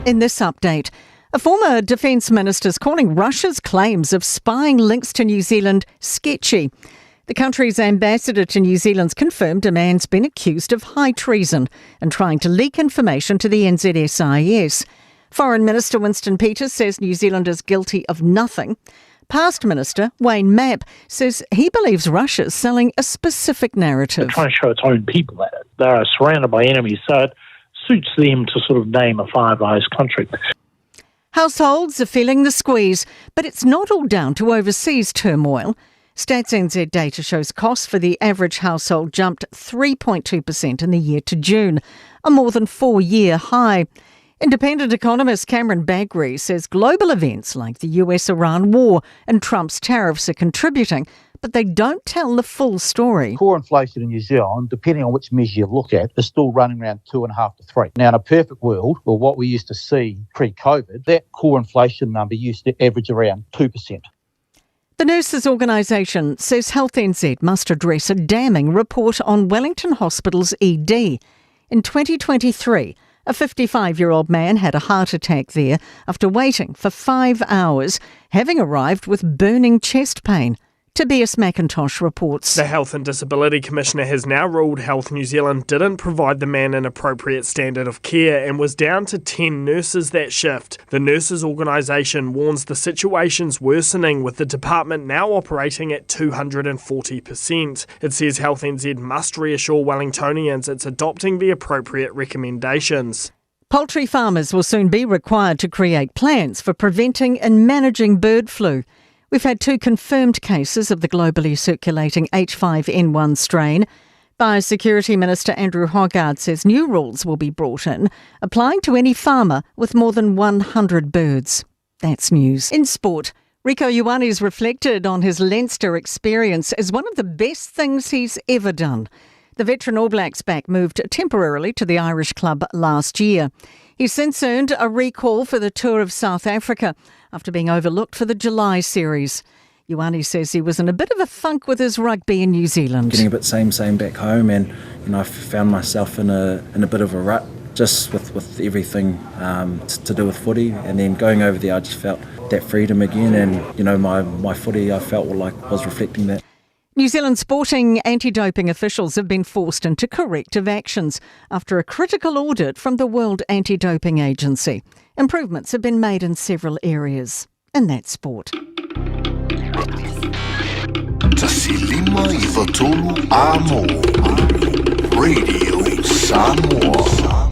In this update, a former defence minister is calling Russia's claims of spying links to New Zealand sketchy. The country's ambassador to New Zealand's confirmed a man's been accused of high treason and trying to leak information to the NZSIS. Foreign Minister Winston Peters says New Zealand is guilty of nothing. Past Minister Wayne Mapp says he believes Russia's selling a specific narrative. They're trying to show its own people that they are surrounded by enemies, so it suits them to sort of name a Five Eyes country. Households are feeling the squeeze, but it's not all down to overseas turmoil. Stats NZ data shows costs for the average household jumped 3.2% in the year to June, a more than 4-year high. Independent economist Cameron Bagrie says global events like the US-Iran war and Trump's tariffs are contributing, but they don't tell the full story. Core inflation in New Zealand, depending on which measure you look at, is still running around 2.5 to 3. Now, in a perfect world, or what we used to see pre-COVID, that core inflation number used to average around 2%. The Nurses Organisation says Health NZ must address a damning report on Wellington Hospital's ED. In 2023, a 55-year-old man had a heart attack there after waiting for 5 hours, having arrived with burning chest pain. Tobias McIntosh reports. The Health and Disability Commissioner has now ruled Health New Zealand didn't provide the man an appropriate standard of care and was down to 10 nurses that shift. The Nurses Organisation warns the situation's worsening, with the department now operating at 240%. It says Health NZ must reassure Wellingtonians it's adopting the appropriate recommendations. Poultry farmers will soon be required to create plans for preventing and managing bird flu. We've had 2 confirmed cases of the globally circulating H5N1 strain. Biosecurity Minister Andrew Hoggard says new rules will be brought in, applying to any farmer with more than 100 birds. That's news. In sport, Rieko Ioane's reflected on his Leinster experience as one of the best things he's ever done. The veteran All Blacks back moved temporarily to the Irish club last year. He's since earned a recall for the Tour of South Africa after being overlooked for the July series. Ioane says he was in a bit of a funk with his rugby in New Zealand. Getting a bit same back home, and you know, I found myself in a bit of a rut just with everything to do with footy. And then going over there, I just felt that freedom again, and you know, my footy, I felt like was reflecting that. New Zealand sporting anti-doping officials have been forced into corrective actions after a critical audit from the World Anti-Doping Agency. Improvements have been made in several areas. And that's sport. Radio Samoa.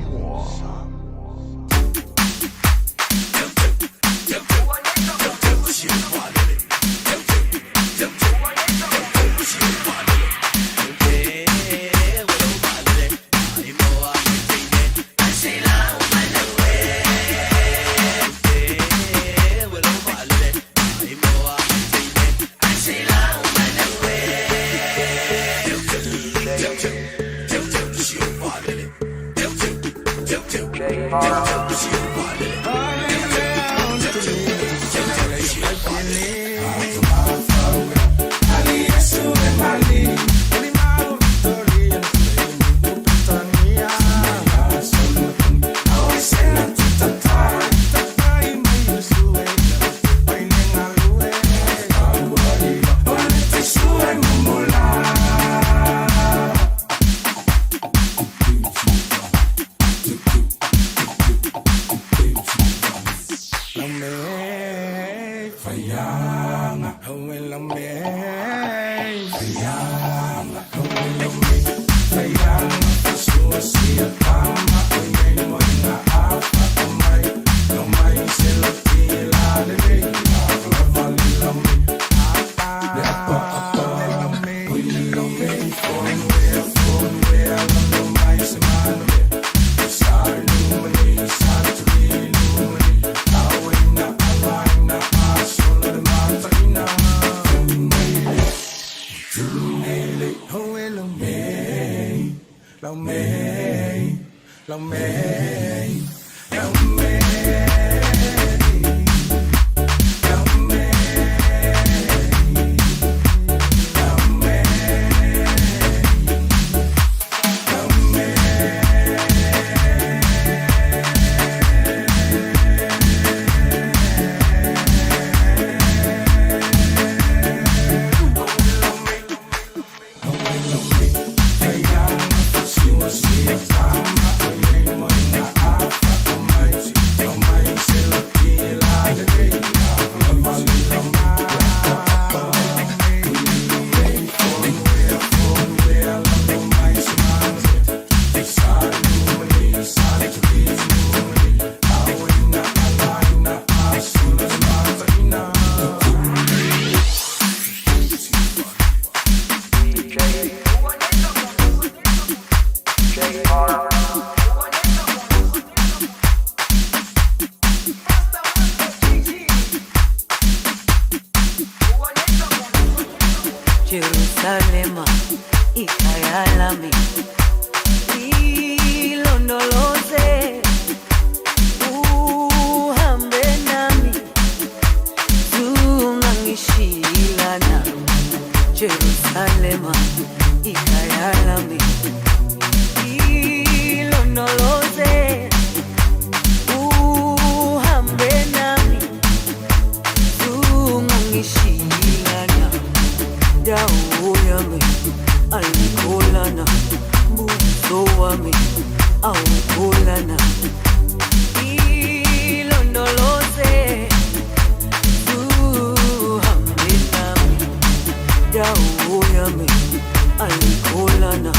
Jerusalema ikhaya lami ilondoloze uhambe nami zungangishilana Jerusalema ikhaya lami ilondoloze uhambe nami zungangishilana dawo yami ayikholana buso wami awukholana ilondoloze uhambe nami dawo yami ayikholana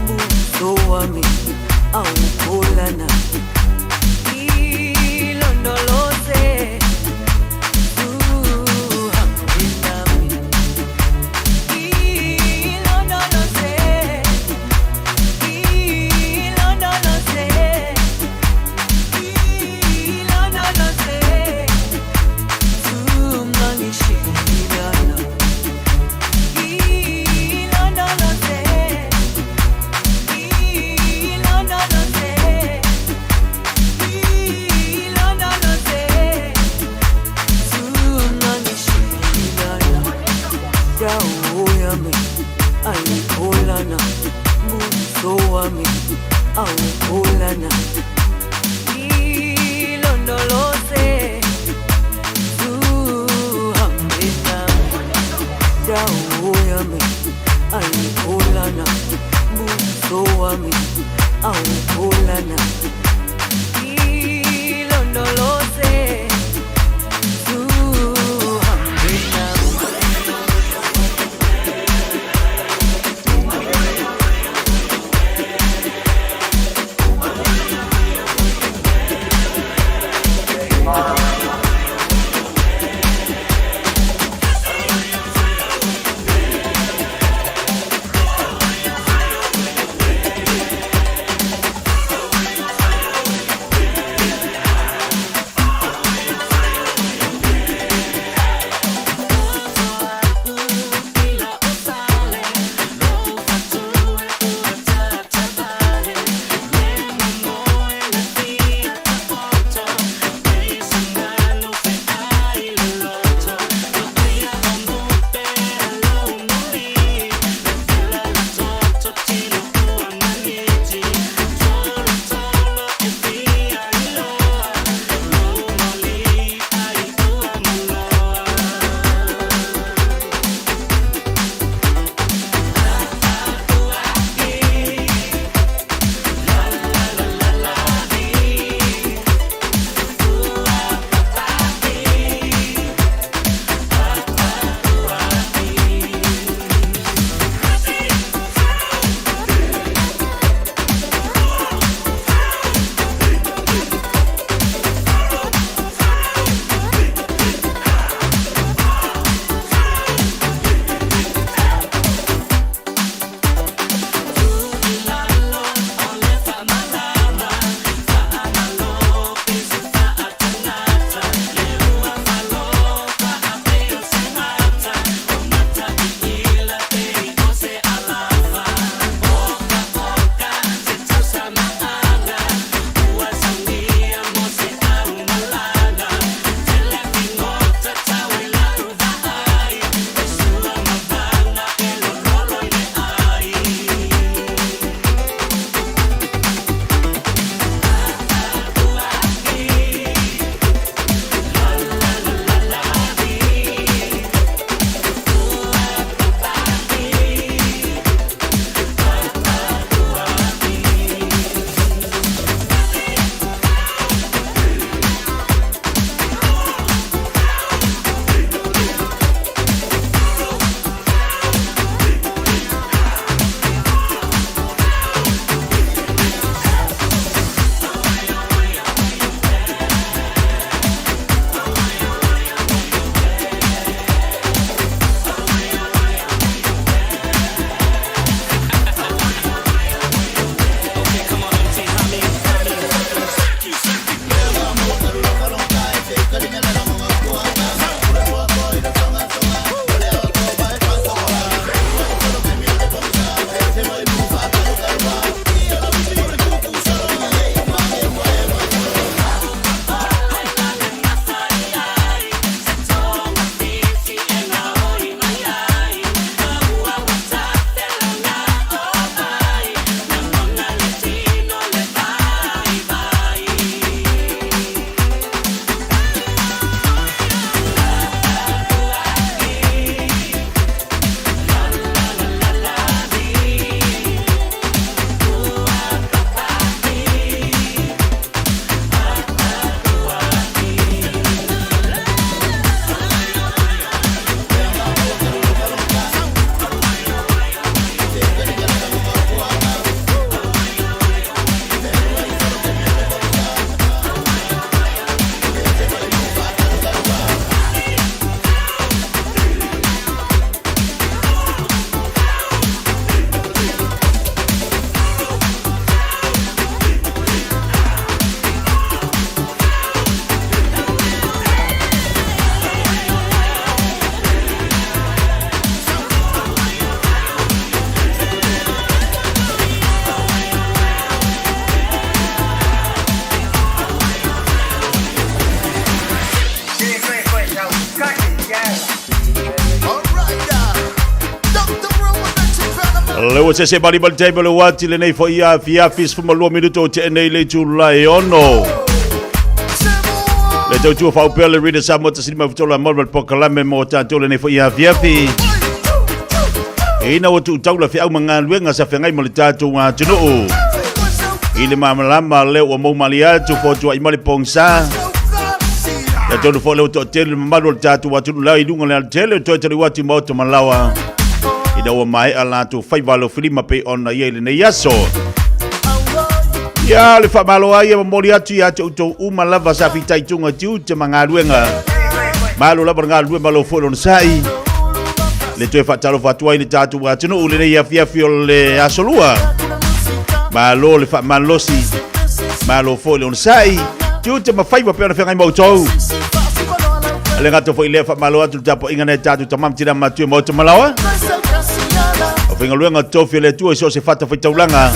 buso wami awukholana ilondoloze uhambe nami ilondoloze ilondoloze ilondoloze zungangishilana ilondoloze ilondoloze ilondoloze zungangishilana dawo yami ayikholana buso wami awukholana ilondoloze uhambe nami dawo yami ayikholana buso wami awukholana ilondoloze uhambe nami. Le ua sese mali mali taimi o le uati lenei foi afiafi 12 minuto o tea nei le itula e ono. Le tautua faaupea le Reader Samoa tasi lima fitola mo le polokalame mo tatou lenei foi afiafi. E ina ua tuutaula feau ma galuega sa feagai ma le tatou atunuu. I le malamalama lea ua mou malie atu fotuai ma le pogisa. Ia tonu foi le ua toatele le mamalu o le tatou atunuu la i luga o le alatele toe taliu atu i maota ma laoa. Ina ua maea latou faiva alofilima pei ona i ai lenei aso. Ia, o le faamalo ai e momoli atu ia te outou uma lava sa fitaituga i tiute ma galuega. Malo lava le galulue malo foi lona sai. Le toe faatalofa atu ai le tatou atunuu lenei afiafi o le aso lua. Malo le faamalosi, malo foi le onosai. Tiute ma faiva pei ona feagai ma outou. Le gata foi lea faamalo atu le tapuaiga nai tatou tama ma tina matua ma outou malaoa. O faigaluega tofi o le Atua i so o se fata faitaulaga.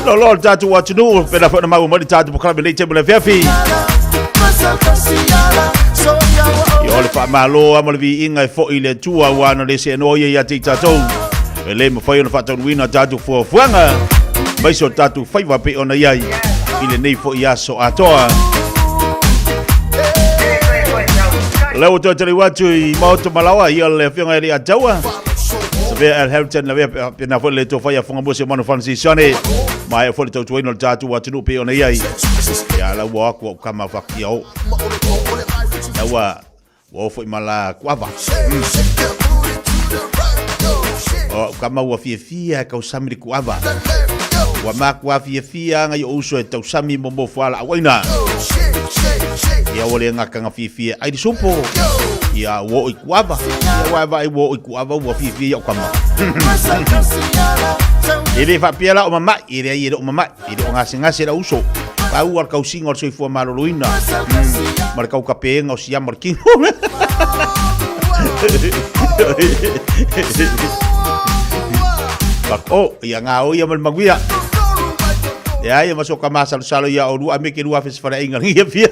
Loaloa le tatou atunuu, pena foi ona maua mai le tatou polokalame nei taimi o le afiafi. Ia o le faamalo lava ma le viiga e foi i le Atua aua ana le seanoa ia ia te i tatou. E le mafai ona faataunuuina tatou fuafuaga aemaise o tatou faiva pei ona i ai i lenei foi aso atoa. Lea ua toe taliu atu i Maota Malaoa ia le afioga i le Ataua. Savea El Hamilton la vea pena foi le tofa ia fonga mo se manu Francis Sone. Ma e foi le tautuaina o le tatou atunuu pei ona i ai. Ia la ua aku au kama whakia o. La ua ua o foi ma la kuava. O kama ua fiafia e tausami le kuava. Ua makua fiafia anga i o uso e tausami mo mo fuala auaina. Ia ua le ngakanga fiafia ai le supo. Ia ua o i kuava. Ia ua vai ua o i kuava ua fiafia ia o kama. E le faapea la o mama'i, e leai e le o mama'i, e le o gasegase lau uso. Pau a le kausiga o le soifua maloloina ma le kaukapeega o siama o le kino. Bak o, ia ngā o ia ma le manuia. Leai, ma so ka masalosalo ia o lua a me ke lua fesefaleaiga lenei afiafi.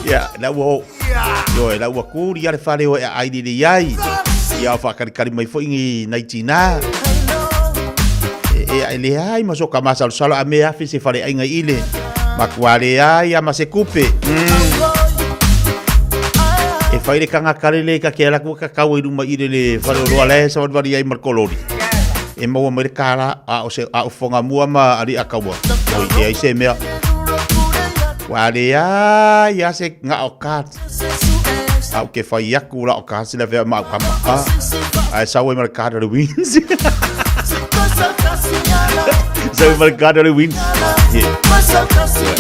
Ia, la ua o. Ioe, la ua kuri a le fale o e aai lelei ai. Ia o faakalikali mai foi ni nai tinā. E, e, e leai ma so ka masalosalo a me afe se faleaiga i ile. Matua leai a ma se kupe. E fai le kanga kare le ka ke ala kua ka kau i luma i le le fale o loa le sa wali ai ma le kolori. E maua mai le kālā a o se a o fonga mua ma ali a kaua. Oi, e ai se mea. Ua leai a se nga o ka. A o ke whai aku la o ka sila vea ma au kama. A, ai sau ai ma le card o le wins. Sau ai ma le card o le wins. Yeah.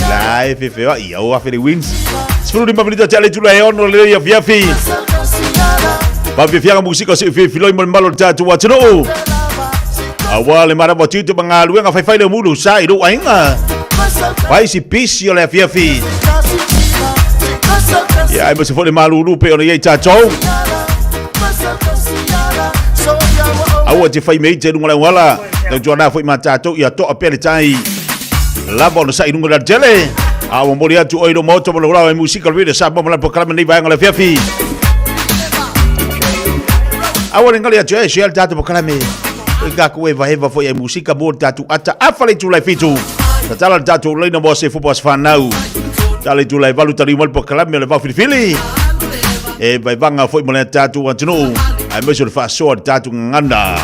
La e fefe wa ia o afe le wins. 15 minita te ale tula e ono le ia fiafi. Pafiafiaga musika se filoi mo le malo o le tatou atunuu. Aua le manawa tiute ma galuega faifai le mulu sa i lou aiga. Fai si pisi o le afiafi. Ia ai ma se foi le malulu pe ona i ai tatou. Aua te fai mei te lunga le auala. Tau tuana foi ma tatou ia toa pea le tai. Lava ona sa i lunga le tele. A ua momoli atu oi lo maota ma le ula e musika le sa mo la polokalame nei vaega o le afiafi. Aua le ngali atu e share le tatou polokalame. I ka ku e vaeva foi e musika mo le tatou ata afa le itula e fitu. Tatala le tatou laina mo se fopo as whanau. Tala itula e valu taliu mai le polokalame o le vao filifili. E vaivanga foi mo le tatou atunuu. Aemaise o le faasoa le tatou gagana.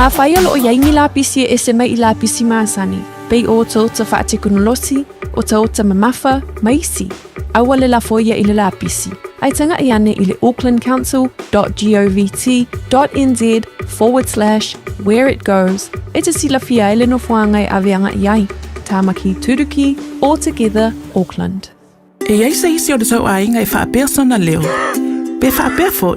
Afai o loo iai ni lapisi e ese mai i lapisi masani, pei o otaota faatekonolosi, otaota mamafa, ma isi, aua le lafoia i le lapisi. Ae taga'i ane i le aucklandcouncil.govt.nz forward slash where it goes e te silafia ai le nofoaga e ave aga'i ai. Tāmaki Turuki, All Together, Auckland. E i ai se isi o le tou aiga e faapea sona leo? Pe faapea foi?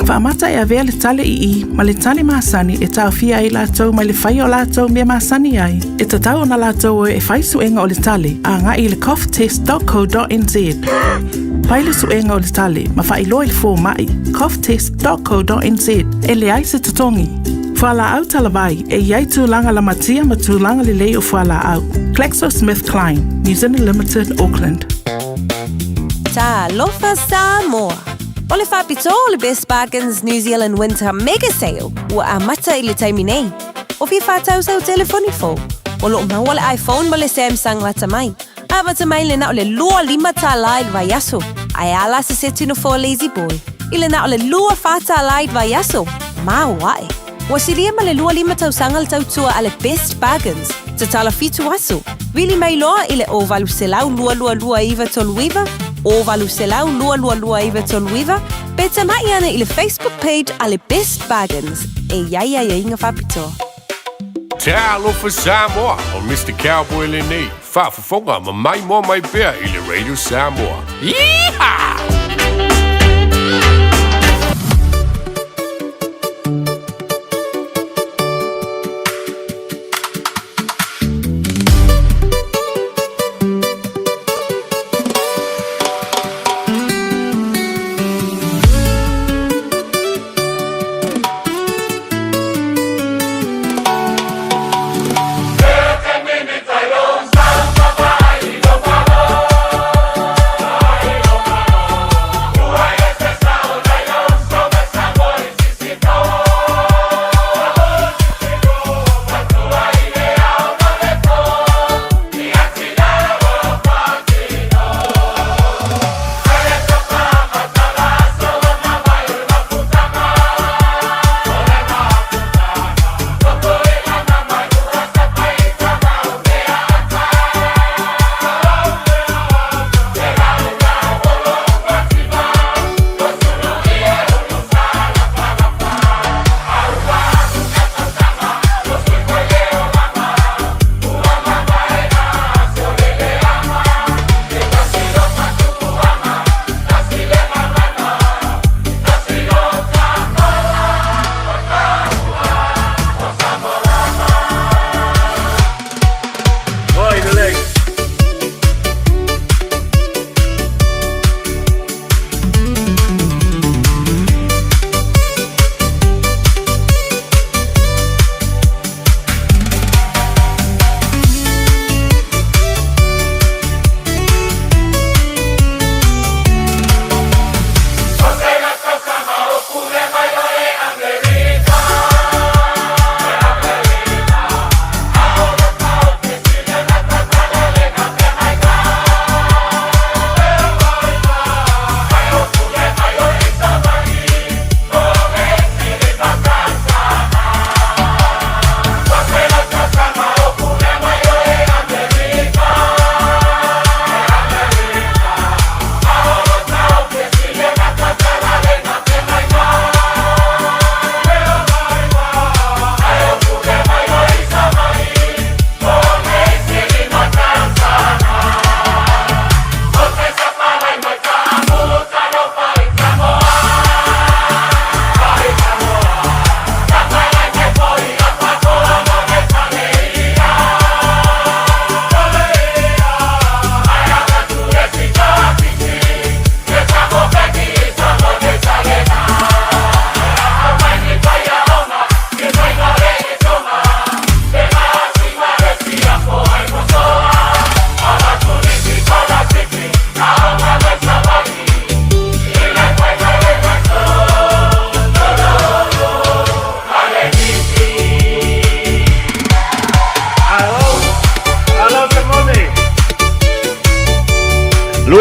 Faamata e avea le tale ii ma le tale masani e taofia ai latou mai le faia o latou mea masani ai. E tatau ona latou o e fai suega o le tale agai i le coughtest.co.nz. Fai le suega o le tale ma faailoa i le fomai coughtest.co.nz. E leai se totogi. Fualaau talavai, e i ai tulaga lamatia ma tulaga lelei o fualaau. GlaxoSmithKline, New Zealand Limited, Auckland. Talofa Samoa! O le faapitoa o le Best Bargains New Zealand Winter Mega Sale ua amata i le taimi nei. O fia faatau sau telefoni fou? O loo maua le iPhone ma le Samsung lata mai. Amata mai le na o le 25 tālā i le vaiaso. Ae a la se seti nofoa Lazy Boy i le na o le 24 tālā i le vaiaso? Maoae! Ua silia ma le 25 tausaga le tautua a le Best Bargains, tatala fitu aso. Vili mai loa i le 0800 222 939 0800 222 939 pe tama'i ane i le Facebook page a le Best Bargains e i ai aiaiga faapitoa. Talofa Samoa, o Mister Cowboy lenei, faafofoga ma maimoa mai pea i le Radio Samoa. Yeehaw!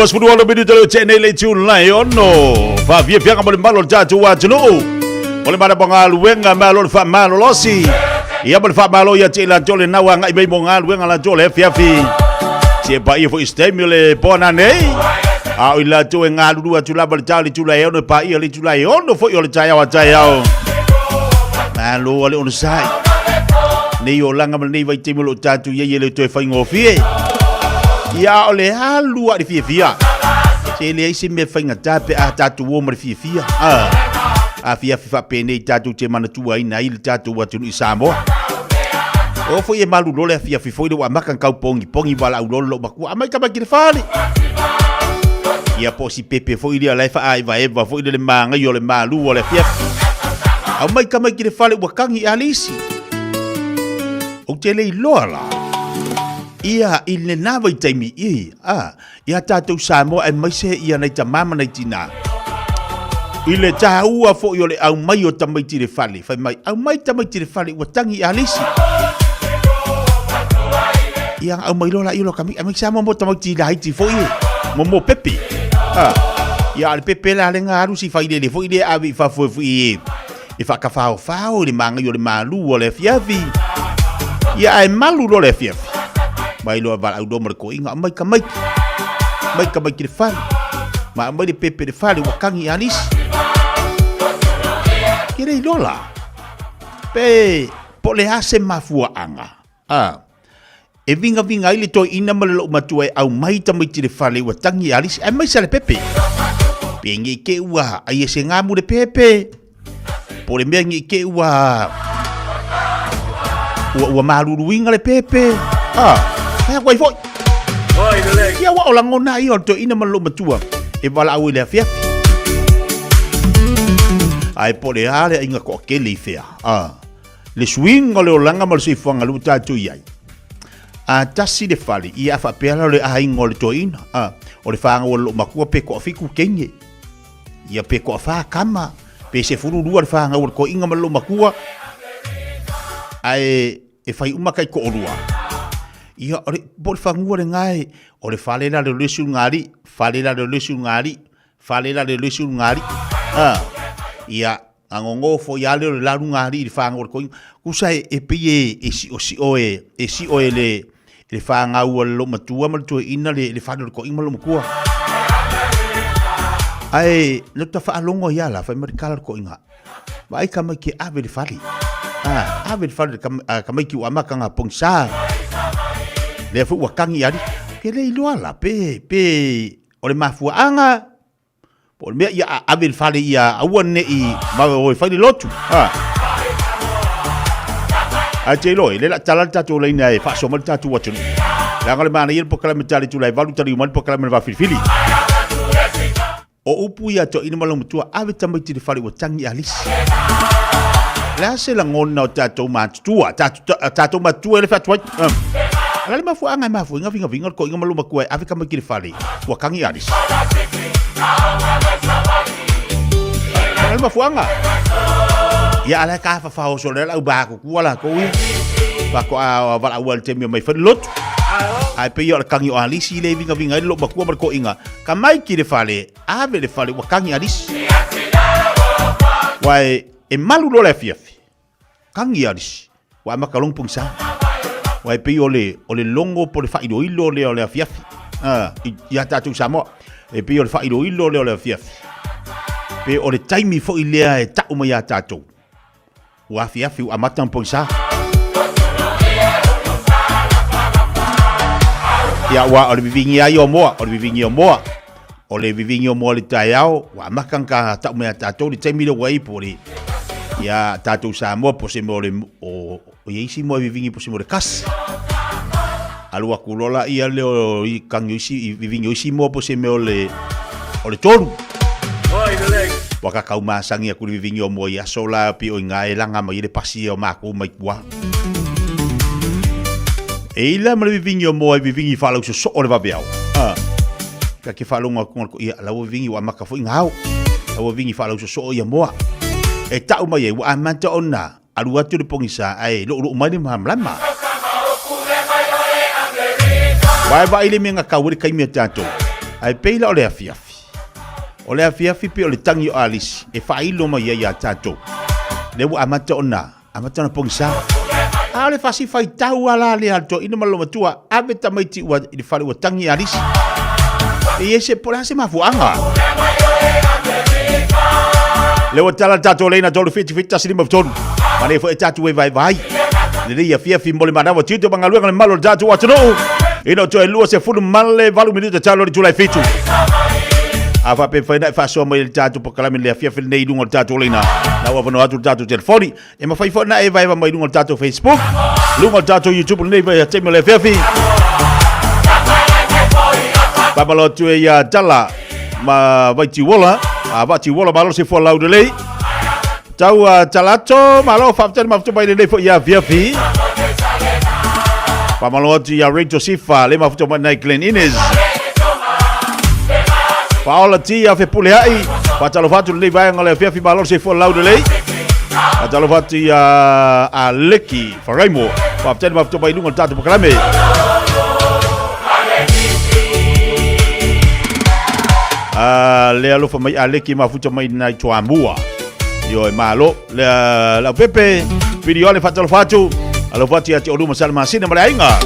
26 minute le tse nei le tune lai ono. Fa fia fianga mo le malo le tatou atunuu. O le mana mo galuega malo le faamalolosi. Ia mo le faamalo ia te i latou le nau agai mai mo galuega latou le afiafi. Se paia foi se taimi o le poana nei. A o i latou e galulue atu lava le tao le itula e ono e paia le itula e ono foi o le taeao a taeao. Malo a le onosai. Nei olaga ma lenei vaitaimi o lo o tatou i ai e le toe faigofie. Ia o le alu a le fiafia. Se leai se mea faigata pe a tatou o ma le fiafia. Ah. Afiafi faapenei tatou te manatuaina ai le tatou atunuu i Samoa. O foi e malu le afiafi foi le ua amata kau pongi pongi wala ulolo lo makua amai tama ki le fale. Ia po si pepe foi le ala e faaevaeva foi le magai o le malu o le afiafi. Au mai tama ki le fale ua kangi alisi. Ou te le iloa la. Ia i lena vaitaimi i, a, ia tatou Samoa aemaise ia nai tamā ma nai tinā. I le tāua foi o le aumai o tamaiti i le fale, fai mai, aumai tamaiti i le fale ua tangi i alisi. Ia aumai loa la i lo kami, aumai Samoa mo tamaiti i laiti foi e, mo mo pepe. A, ia le pepe la le ngā alu si whailele foi le ave i fafo e foi e, e whakawhaowhao i le māngai o le mālū o le afiafi. Ia ae malu loa le afiafi. Mai loa valaau loa ma le koiga, aumai tamaiti. Mai tamaiti i le fale. Ma aumai le pepe i le fale ua tagi i alisi. Ke le iloa la, pe po o le a se mafuaaga, a, e vigaviga ai le toeaina ma le loomatua e aumai tamaiti i le fale ua tagi i alisi, aemaise a le pepe. Pe ne i te i ua ai e se gamu le pepe, po o le mea ne i te i ua ua, ua maluluina le pepe. A, fai atu ai foi. Ia ua o lagona ia o le toeaina ma le loomatua e valaau i le afiafi. Ae po o le a le aiga toatele i fea. A, le suiga o le olaga ma le soifuaga lea ua tatou i ai. A tasi le fale, ia a faapea la o le aiga o le toeaina, a, o le fanau a le loomatua pe toafitu teine, ia pe toafa tama, pe 12 le fanau a le toeaina ma le loomatua, ae e fai uma kai toalua. Ia, o le, po o le fanua lena e, o le fale la le o le isi ulugalii, fale la le o le isi ulugalii, fale la le o le isi ulugalii. A, ia, A nonofo ia lea o le laluga alii i le fanau a le toeaina. Tusa e pei e, e siosio e, e sio e le, le fanau a le loomatua ma le toeaina le, le fale o le toeaina ma le loomatua. Ae, na ta faalogo ai lava la, fai mai le tala a le toeaina, vaai tamaiti e ave le fale. A, ave le fale a tamaiti ua amata ona pogisa. Lea foi ua tagi alii. Ou te le iloa la, pe, pe o le mafuaaga, Po o le mea ia ave i le fale ia aua ne i vave o e fai le lotu. Ha. Ae te iloa, e le la tala le tatou laina e faasoa mai le tatou atunuu. Leaga o le manaia le polokalame tali tula e valu taliu mai le polokalame le vaafilifili. O upu ia a toeaina ma laumatua, ave tamaiti i le fale ua tagi alisi. O le a se lagona o tatou matutua, tatou matutua e le faatuai. O le a le mafuaaga e mafua ai gavigaviga o le toeaina ma laumatua e ave tamaiti i le fale ua tagi alisi. O le mafuaaga. Ia ala e ka fafao so le au ba ko kua la ko ia. Pa ko a valaau le taimi mai fai le lotu. Ae pei o le tagi o alisi le vigaviga ai le loomatua ma le toeaina. Tamaiti i le fale, ave le fale ua tagi alisi. Uae e malu loa le afiafi. Tagi alisi, ua amata loa ona pogisa. Aua e pei o le, o le logo po o le faailoilo lea o le afiafi. Ah, ia tatou Samoa. E pei o le faailoilo lea o le afiafi. Pe o le taimi foi lea e tau mai ia tatou. Ua afiafi, ua amata ona pogisa. Ia, ua o le vivigia ai o moa, o le vivigia o moa. O le vivigia o moa i le taeao, ua amata ona tau mai ia tatou le taimi lea ua i ai po o le ia tatou Samoa po o se mea o le o o ia isi moa e vivigi po o se mea o le kasi. Alu atu loa laia lea o i tagi o isi i vivigi o isi moa po o se mea o le o le tolu. Ua ka tau masani atu i le vivigi o moa i aso la pei o i ina e laga mai ai le pasi o matou mai tua. E i la ma le vivigi o moa e vivigi faalausoosoo le vaveao. Ah. Ta te faalogo atu ngā ia la ua vivigi ua amata foi ngā ao. La ua vivigi faalausoosoo ia moa. E tau mai ai ua amata ona alu atu le pogisa ae loulou mai le malamalama. Aua e vaai le mea na tau ai le taimi a tatou. Ae pei la o le afiafi. O le afiafi pei o le tagi o Alisi e faailo mai ai ia tatou. Lea ua amata ona Amata ona pogisa. A o le fasi faitau a la lea a le toeaina ma le loomatua, ave tamaiti ua i le fale ua tagi alisi. E i ai se, po o le a se mafuaaga. Lea ua tala le tatou leina 3 7 7 1 5 3. Ma nei foi e tatou e vaivai. Lelei afiafi mo le manawa tiute ma galuega le mamalu o le tatou atunuu. Ina o toe 28 minute talo i le itula e 7. A faapea mafai ona e faasoa mai i le tatou polokalame i le afiafi lenei i luga o le tatou leina. Na ua avanoa atu le tatou telefoni. E mafai foi ona e vaeva mai i luga o le tatou Facebook, luga o le tatou YouTube lenei vai taimi o le afiafi. Faamalo atu e ia Tala ma Vaitiuola, a Vaitiuola malo se fua lau lelei. Tau a Talato, malo faafetai le mafuta mai lenei foi afiafi. Faamalo atu ia Rachel Sifa, le mafuta mai nei Glen Innes. Paola T a Fepule ai, faatalofa atu lenei vaega o le afiafi malo se fua lau lelei. Faatalofa atu ia Aleki Faraimo, faafetai le mafuta mai luga o le tatou polokalame. A le alofa mai Aleki mafuta mai nai Toamua. Ioe malo le lau pepe video le faatalofa atu. Alofa atu ia te oulua ma Sala Masina ma le aiga.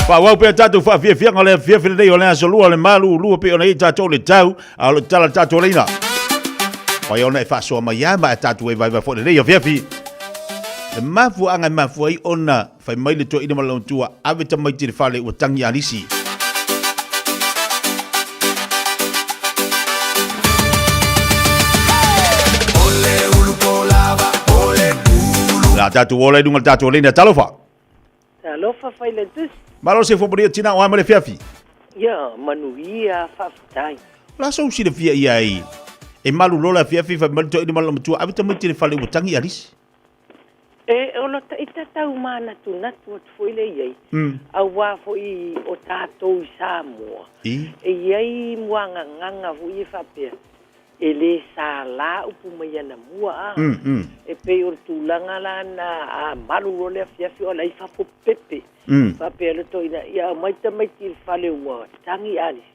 Faaauau pea tatou faafiafiaga o le afiafi lenei o le aso lua o le malulu pei ona i ai tatou le tau, a o le tala tatou leina. Pai ona e faasoa mai lava ma e tatou e vaivai foi lenei afiafi. E mafuaaga e mafua ai ona fai mai le toeaina ma le matua, ave tamaiti i le fale ua tagi alisi. La tatou ola i luga o le tatou leina, talofa. Talofa Failautusi. Malo se fua tina o a ma le fiafi. Ia, manuia, faafetai. La sou silafia ia ai. E malu lola fiafi fai mai le toeaina ma le matua, ave tamaiti i le fale ua tagi alisi. E o lo ita tau manatunatu atu foi le iai. Auā foi o tatou i Samoa. E iai muagagaga foi e faapea, e le sala upu mai anamua a. E pei o le tulaga la na a malu loa le afiafi o ala ai fafo pepe. Faapea le toeaina, ia aumai tamaiti i le fale ua tagi alisi.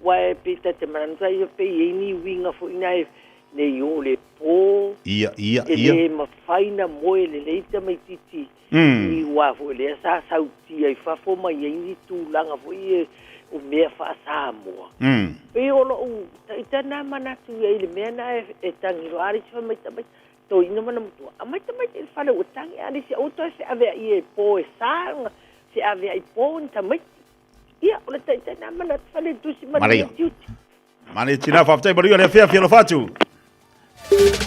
Aua e pei ta te manatu ai pe i ai ni uiga foi na e nei o le po. Ia, ia, E ia. le mafai na moe lelei tamaititi i uā foi lea sa sautia i fafo ma i ai ni tulaga foi e o mea faa-Samoa. Pei o lou ita na manatu i ai i le mea na e tagi loa alisi fai mai tamaiti toeaina ma na matua. Aumai tamaiti i le fale ua tagi alisi aua toe feaveai e po e sa ona feaveai po ni tamaiti. Ia, o le taitai na manatu fale tusi ma Maria. le tiute. Mane tina faafetai manuia le afiafi alofa atu.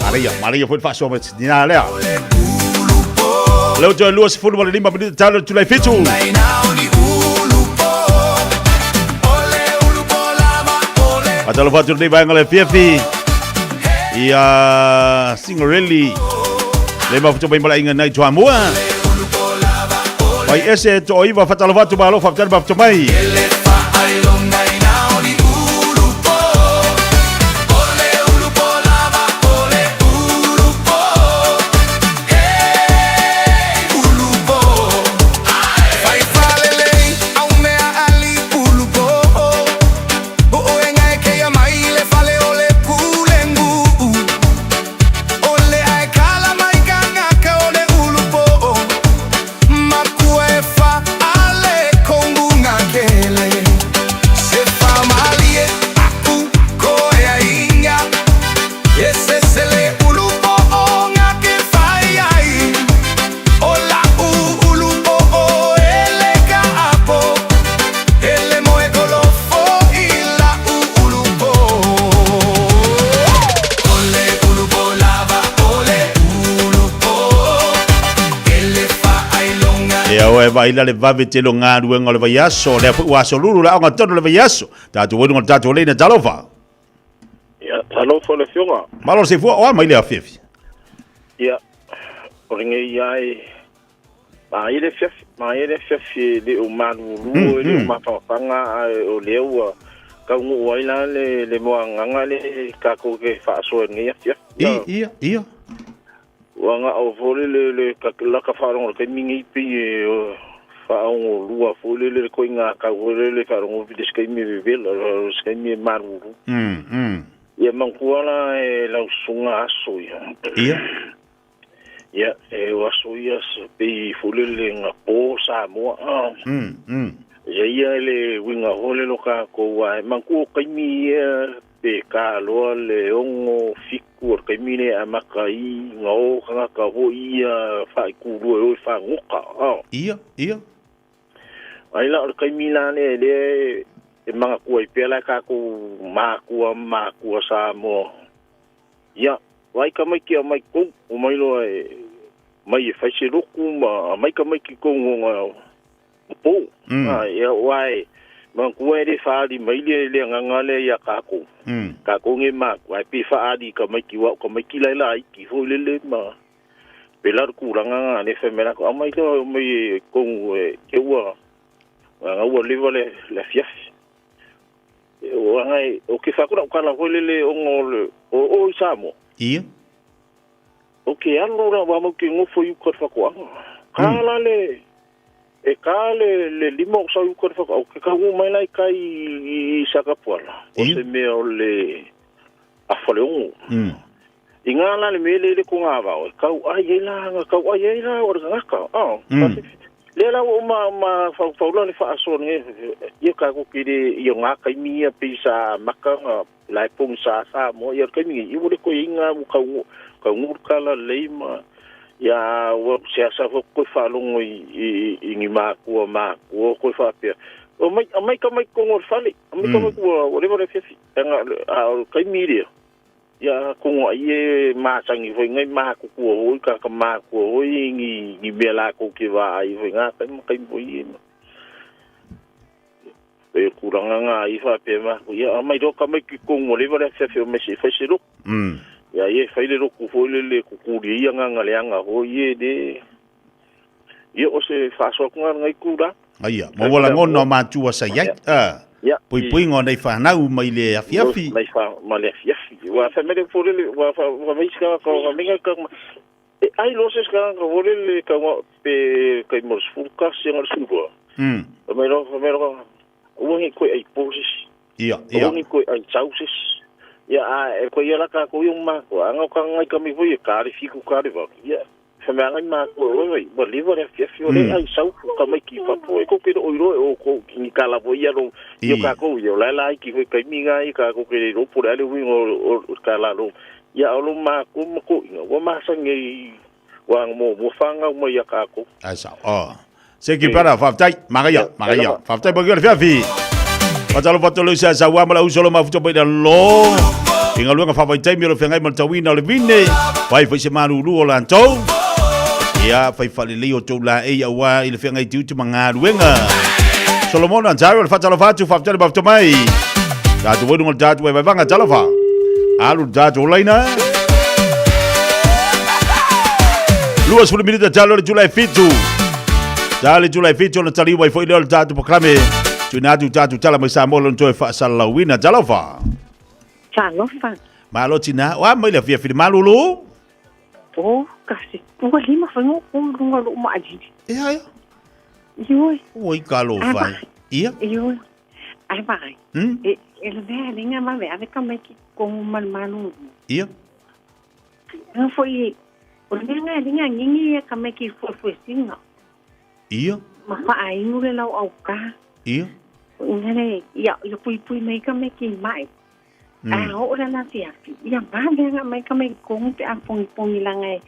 Maria, Maria foi le faasoa mai tina lea. Leo toe 25 minute talo tulai fitu. Faatalofa atu lenei vaega o le afiafi ia Singarelli le mafuta mai malainga nai Tuamua. Mai ese to iwa faatalofa atu malo faafetai le mafuta mai. Ia oe vaila le vave tele o galuega o le vaiaso, lea foi ua aso lulu le aoga tonu o le vaiaso. Tatou oi luga o le tatou leina talofa. Ia, talofa le afioga. Malo se fua, o a mai le afiafi. Ia, o lenei ai, ma i le afiafi, ma i le afiafi e le o malulu, e le o mafanafana, ae o lea ua taunuu ai la le moagaga le tatou ke faasoa i lenei afiafi. Ia, ia, ia. Ua na o foi le laka faalogo le taimi nei pei e faaogo lua foi le koe ngā kau foi le faalogo le se taimi e vevela, se taimi e malulu. Ia manatua la e lau susuga aso ia. Ia. Ia, e o aso ia se pei foi le ngā pō Samoa. Ia ia le uiga foi le lo kākou a e manatua o taimi ia pe ka loa le 6 7 o le taimi le amata i ngā o kangaka foi ia whaikūrua e oi whangoka. Ia, ia. Ai la o le taimi la le le e manatua i pea la kākou mākua mākua Samoa. Ia, vai ka mai ki a mai kou, o mai loa e mai e whaise roku ma mai ka mai ki kou ngonga o pō. Ia, wai, manatua e le whaali mai le le nganga le ia kākou. Kākou nge mākua, ai pe whaali ka mai ki wau, ka mai ki lai lai ki hoi lele ma pe la kūranga ngā ne whemera ko amai loa mai e kou e ke ua, ngā ua lewa le fiafi. O ngai, o ke whakura o kala hoi lele o ngō le, o i Samoa. Ia. O ke alo ra wa mau ke ngofo i uka te whakoanga. Ka la le, e ka le lima o sau i uka te whakoanga. O ke ka ngu mai lai kai i Sakapuala. O se mea o le awhale ongo. I ngā la le mele le ko ngā wao. E kau ai e la, ngā kau ai e la o le ngaka. Lea la ua uma mafaufau la le faasoa lenei ia tatou te le i o gā taimi ia pei sa amata ona la e pogisa Samoa ia o le taimi lenei ia ua le toe i ai gā ua taunuu taunuu le tala lelei ma ia ua seasea foi toe faalogo i i i ni matua matutua toe faapea omai aumai tama i totonu o le fale aumai tama ua ua leva le afiafi leaga a o le taimi lea ia atonu ai e masani foi nai matutua foi tagata matutua foi ni ni mea latou te vaai foi gā taimi ma taimi foi ia E tulaga na ai faapea matou, ia aumai loa tamaiti i totonu ua leva le afiafi omai se i fai se lotu. Ia ia e fai le lotu foi lele e tutuli ai agaga leaga foi ia e le Ia o se faasoa atu na lenei itula. Aia, ma ua lagona o matua sa i ai. A, Ia, puipuiga o nei fanau mai le afiafi. Mai fa ma le afiafi. Ua fai mai le foi lele, ua fa ua mai se tagata ua mai ka e ai loa se isi tagata foi lele tau pe tai mo le 11 aga le 12. Fai mai loa, fai mai loa, aua ne i toe ai po se isi. Ia, ia. Aua ne i toe ai sau se isi. Ia, a e koe ia la kākou i o mākua, a ngau ka ngai kami foi e kā le 7 kā le 8. Ia, fai mai ngai mākua, oi oi, ua leva le afiafi o le ai sau ka mai ki fafo e kou te loo iloa e oukou ki ni kala foi ia lo i o kākou ia o la la iki foi taimi ngai kākou ke le iloa po o le a le uiga o ka la lo ia o lo mākua ma toʻiga ua masani ai ua mo whāngau mai ia kākou. Ai sao. Oh. Thank you, brother. Faafetai. Magaia, magaia. Faafetai mo le fiafi. Fatalofa atu le sa sa ua ma la uso lo mafuta mai lo. I galuega faavaitaimi o le feagai ma le tauina o le vine. Fai fai se malulu o lantou. Ia, fai faalelei o tou laei auā i le feagai tiute ma galuega. Solomon Ontario, le faatalofa atu, faafetai le mafuta mai. Tatou oi luga o le tatou e vaevaga, talofa. Alu le tatou laina. 20 minita talo le itula e 7. Talo le itula e 7 ona taliu ai foi lea o le tatou polokalame. Tuuina atu tatou tala mai Samoa lona toe faasalalauina. Talofa. Talofa. Malo tina. Oa mai le afiafi le malulu. O, kasi. Ua lima whai ngō kō runga lō maalili. E aia. Ioi. Ua i ka lō whai. Ia. Ioi. Ai vai. E, e le mea linga ma le ave ka mai ki kongu ma le malulu. Ia. Nga foi, o le mea nga linga ngingi ia ka mai ki fuefuesinga. Ia. Ma whaainu le lau au ka. Ia. Inga le, ia, ia pui pui mai ka mai ki mai. A o la la fiafi. Ia ma mea nga mai ka mai kongu pe a pongi pongi langa e.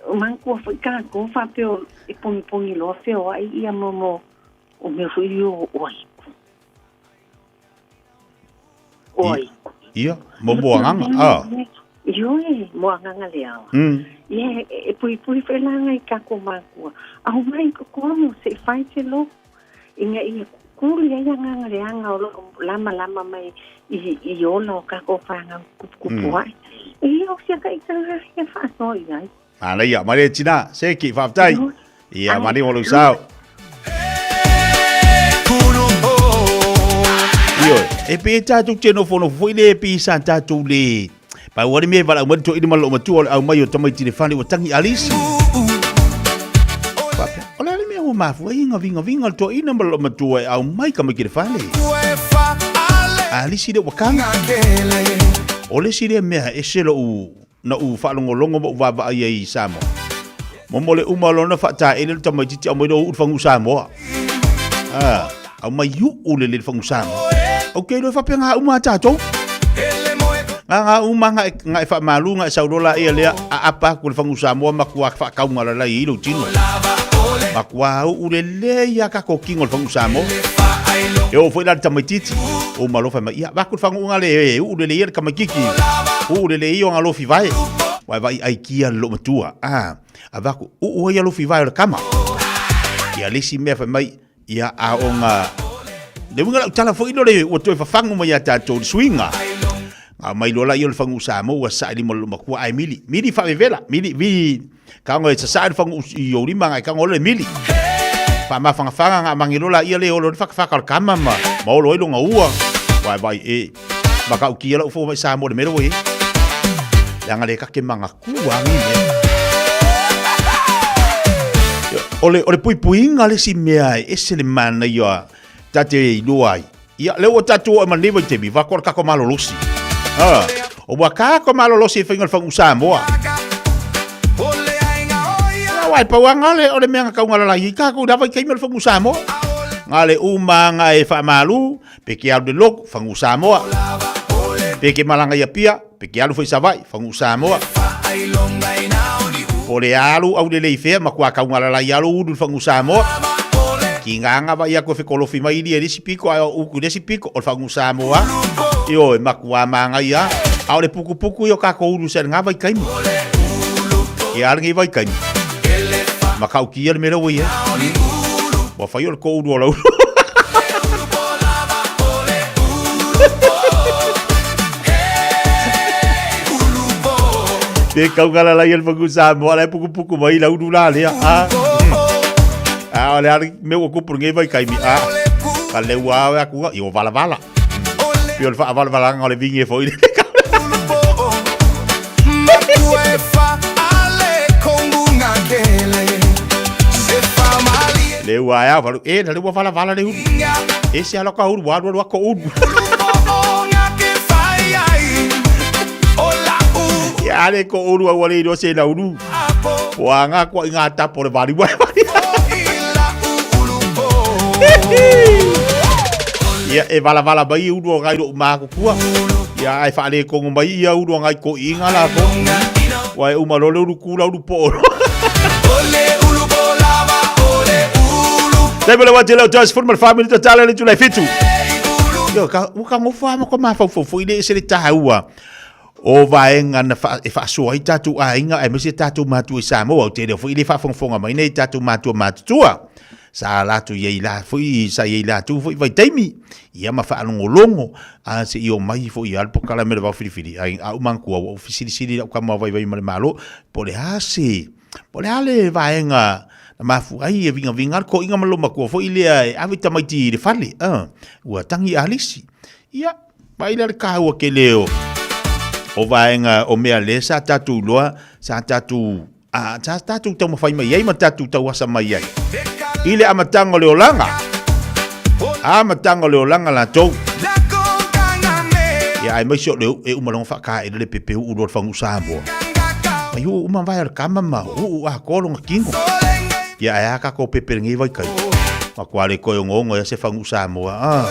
Mangkua foi ka ko fa pe o e pongi pongi loa fe o ai ia mo mo o mea foi o o ai. O ai. Ia, mo mo anganga. Ah. Ioe, mo anganga le awa. Ia, e pui pui fe langa i ka ko makua. A o mai ko kono se fai te lo. Inga ia kukuli ai anganga le anga o lo lama lama mai i i ola o ka ko whanga kupu ai. Ia o sia ka i ka he whaso i ai. Ana ia, mai le tina, seki, whaftai. Ia, mani o lusau. Io, e pe tātou te nofo nofo foi le pi sa tātou le. Pa ua le mea wala umari to ina malo matua o le au mai o tamaiti le whane ua tangi Alice. Whapea, o le ale mea ua mafu ai nga vinga vinga le to ina malo matua e au mai ka mai ki le whale. Alice le ua kanga. O le si le mea e se lo u na ou faalogologo ma ou vaavaai ai i Samoa. Momo le uma o lona faataele le tamaitiiti aumai loa uu le fagu Samoa. Ah, aumai uu le le fagu Samoa. Ok, loa e faapea ngā uma a tātou. Ngā ngā uma ngā e, ngā e whaamalu, ngā e saulola ia lea a apa aku le fagu Samoa ma kua whaakaunga la lai i lou tino. Ma kua uu le le ia ka kokingo le fagu Samoa. E o foi la le tamaitiiti. O malofa mai ia, vaku le fagu unga le e uu le le ia le tamaititi. Uu le le ia o ngā lofi vae. Wai vai ai kia le loo matua. Ah, a vaku, uu ai a lofi vae o le kama. Ia le isi mea fai mai, ia a o ngā... Le uiga lau tala foi lo le ua toe fafagu mai ia tātou le suiga. Ngā mai loa la ia o le fagu Samoa ua sae lima le loo matua ai mili. Mili faavevela, mili, mili, Kago e sasae le fagu i ou lima ngai kago le mili. Whaamawhangawhanga ngā mangi lola ia le olo le whakawhaka o le kama ma ma olo ai longa ua. Wai vai e. Ma ka uki ala ufo mai sa mo le mero e. Le anga le kake manga kua angi mea. O le, o le puipuiga le si mea e ese le mana ia tate e iloa ai. Ia, le ua tatou o e manei vaitaimi, va koa le kako malolosi. Ha, o ua kako malolosi e whainga le whangu Samoa. Aua e pau lava le o le mea na taugalala ai tatou i la vaitaimi o le Fono Samoa. Na le uma aga e faamalu, pe ke alu i le lotu, Fanu Samoa. Pe ke malaga i Apia, pe ke alu foi i Savaii, Fanu Samoa. Po o le alu aulelei i fea, matua taugalala ai lava lou ulu i le Fanu Samoa. Tiga aga vaai atu e fekolofi mai ili e le isi pito ae o utu i le isi pito, o le Fanu Samoa lava. Ioe, matua manaia lava. A o le putuputu ia o tatou ulu sa i lena vaitaimi. Ia a lenei vaitaimi, matautia le mea lea ua i ai. Ua fai o le toulu o lau. Pe kaugala lai el fagu Samoa la e pukupuku mai lau ulu la lea. Ah. Ah, o le a le mea ua tupu i lenei vaitaimi. Ah. Ka leua au e atu, i o valavala. Pei o le faavalavalaga o le vigne foi lele. Le ua ae valu e na le ua valavala le ulu. E se ala ka ulu ua alu alu a ko ulu. Ia le ko ulu au ale ilo se na ulu. Ua ngā kua i ngā tapo le vali wai wai. Ia e valavala mai i ulu o ngai lou mākukua. Ia ai whaale kongo mai ia ulu o ngai ko inga la ko. Wa e uma lole ulu kula ulu po. Taimi le wati leo toas fulu ma le wha minuta tala le tulai fitu. Yo, ka, ua ka ngofa ama ko mafaufau foi le ese le tāua. O vaega na wha, e whaasoa ai tātou āinga, aemaise tātou mātua i Samoa, o te reo foi le whaafongafonga mai nei tātou mātua mātutua. Sa latou i ai la foi, sa i ai latou foi vaitaimi, ia ma whaalongolongo, a se i o mai foi i alu pokala me le vao filifili, ai a umangkua, ua fisilisili lau kama vaivai ma le malo, po le a se, po le a le vaega na mafua ai e vingavinga le koiga ma lo matua foi lea e ave tamaiti i le fale, ua tangi alisi. Ia, Mai la le kāua ke leo o vaega o mea le sa tātou loa, sa tātou, a, sa tātou taumawhai mai ai ma tātou tauasa mai ai. I le amatanga o le olanga, amatanga o le olanga lātou. Ia, ai mai se o le e uma longa whaka e le pepe uu loa le whangu Samoa. Mai uu uma vai o le kama ma uu a kō longa kingo. Ia, ai a kako pepe lengi vai kai. Ma kua le koe o ngongo ia se whangu Samoa. Ah.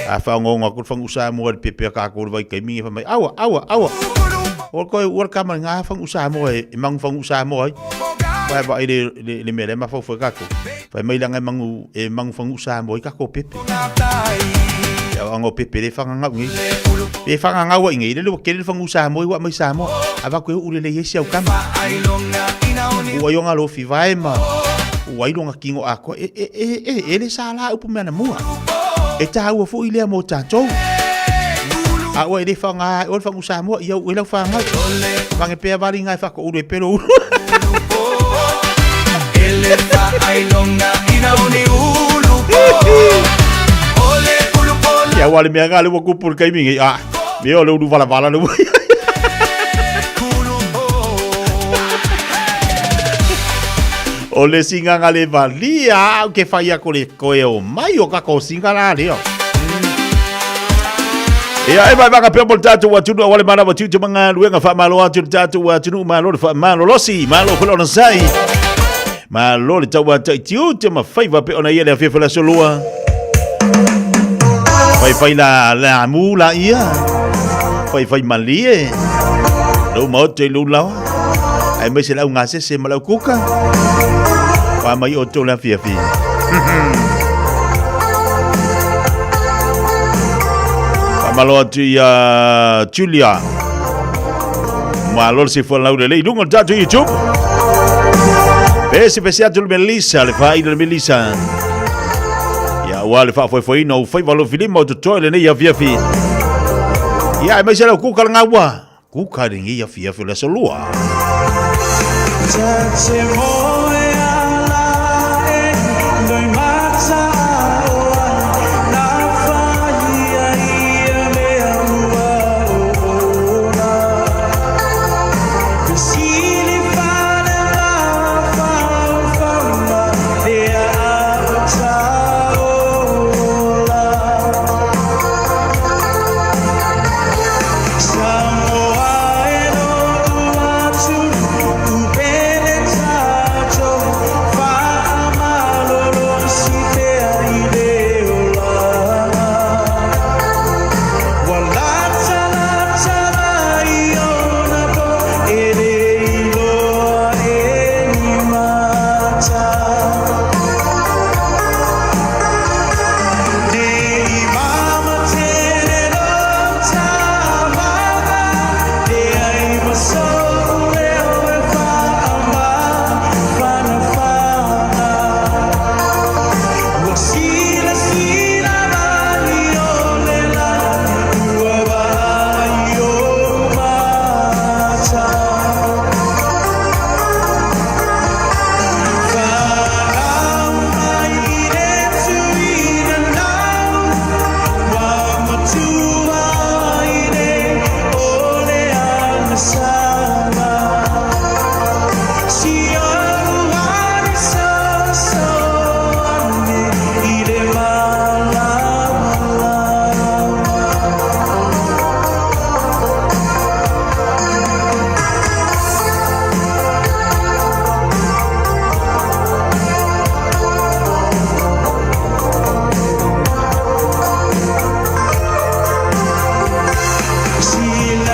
A whaongongo aku le whangu Samoa le pepe a kākou le vai kai mingi wha mai, aua, aua, aua. O koe ua le kama ngā whangu Samoa e, e mangu whangu Samoa ai. Wai wa i le, le, le mea le mawhau whai kākou. Whai mai langa e mangu, e mangu whangu Samoa i kākou pepe. Ia o ango pepe le whangangau ngi. Pe whangangau ai ngi, le lua kere le whangu Samoa i wa mai Samoa. A wa koe ule le iesi au kama. Ua ionga lofi vae ma. Ua ilonga kingo a koe. E, e, e, e, e le sa la upu mea na mua. E tāua foi lea mō tātou. A ua e le whanga, o le whangu Samoa, ia u e lau whangai. Whange pea wali ngai whako uru e pero uru. Ia wale mea ngā le wakupu le kaimi ngai. Ah, me o le uru vala vala le ua. O le singanga le valia au ke whai ako le koe o mai o kako singa la leo. Ia e mai vaka pea mo le tātou atunu a wale mana wa tiute manga luenga wha malo atu le tātou atunu malo le wha malo losi malo fela ona sai malo le tau atai tiute ma whaiva pe ona ia le awhia fela solua whai whai la la amu la ia whai whai malie lo maote lo lawa Aemaise le au gasese ma le au kuka. Wā mai o tō le afiafi. Whamalo atu i a Julia. Malo le sifua lau lelei. Lunga o le tātou YouTube. Pese pese atu le Melissa, le whaina le Melissa. Ia ua le whaafoefoeina o whaiva lo filima o totoe lenei afiafi. Ia, aemaise le au kuka le ngaua. Kuka lenei afiafi o le aso lua.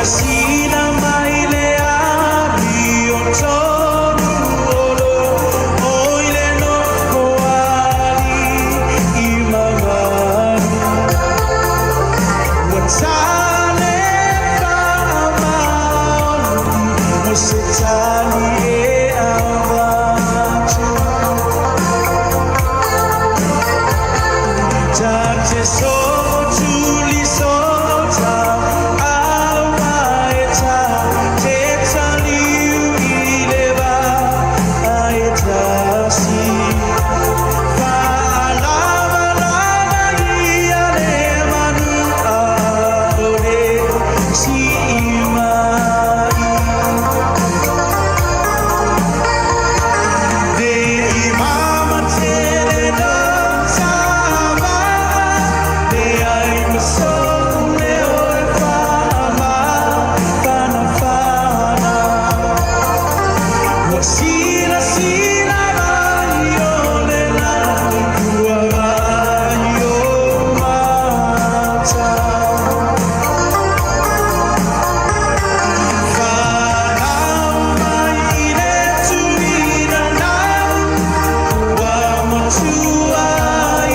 Silasila mai le amiotonu o lo o i le nofoalii i mamalu. Ua tale faamaoni mo se tali e avatu. Ta te so'otuli sota aua e ta te taliu i le vaa e tasi. Fa'alavalava ia le manu a'ole si'i mai. Le i mama tele lo tava'a leai ma so'u leo e fa'amafanafana. Ua silasila mai o le lani ua vaai o mata. Fanau mai i le tuina nau ua matua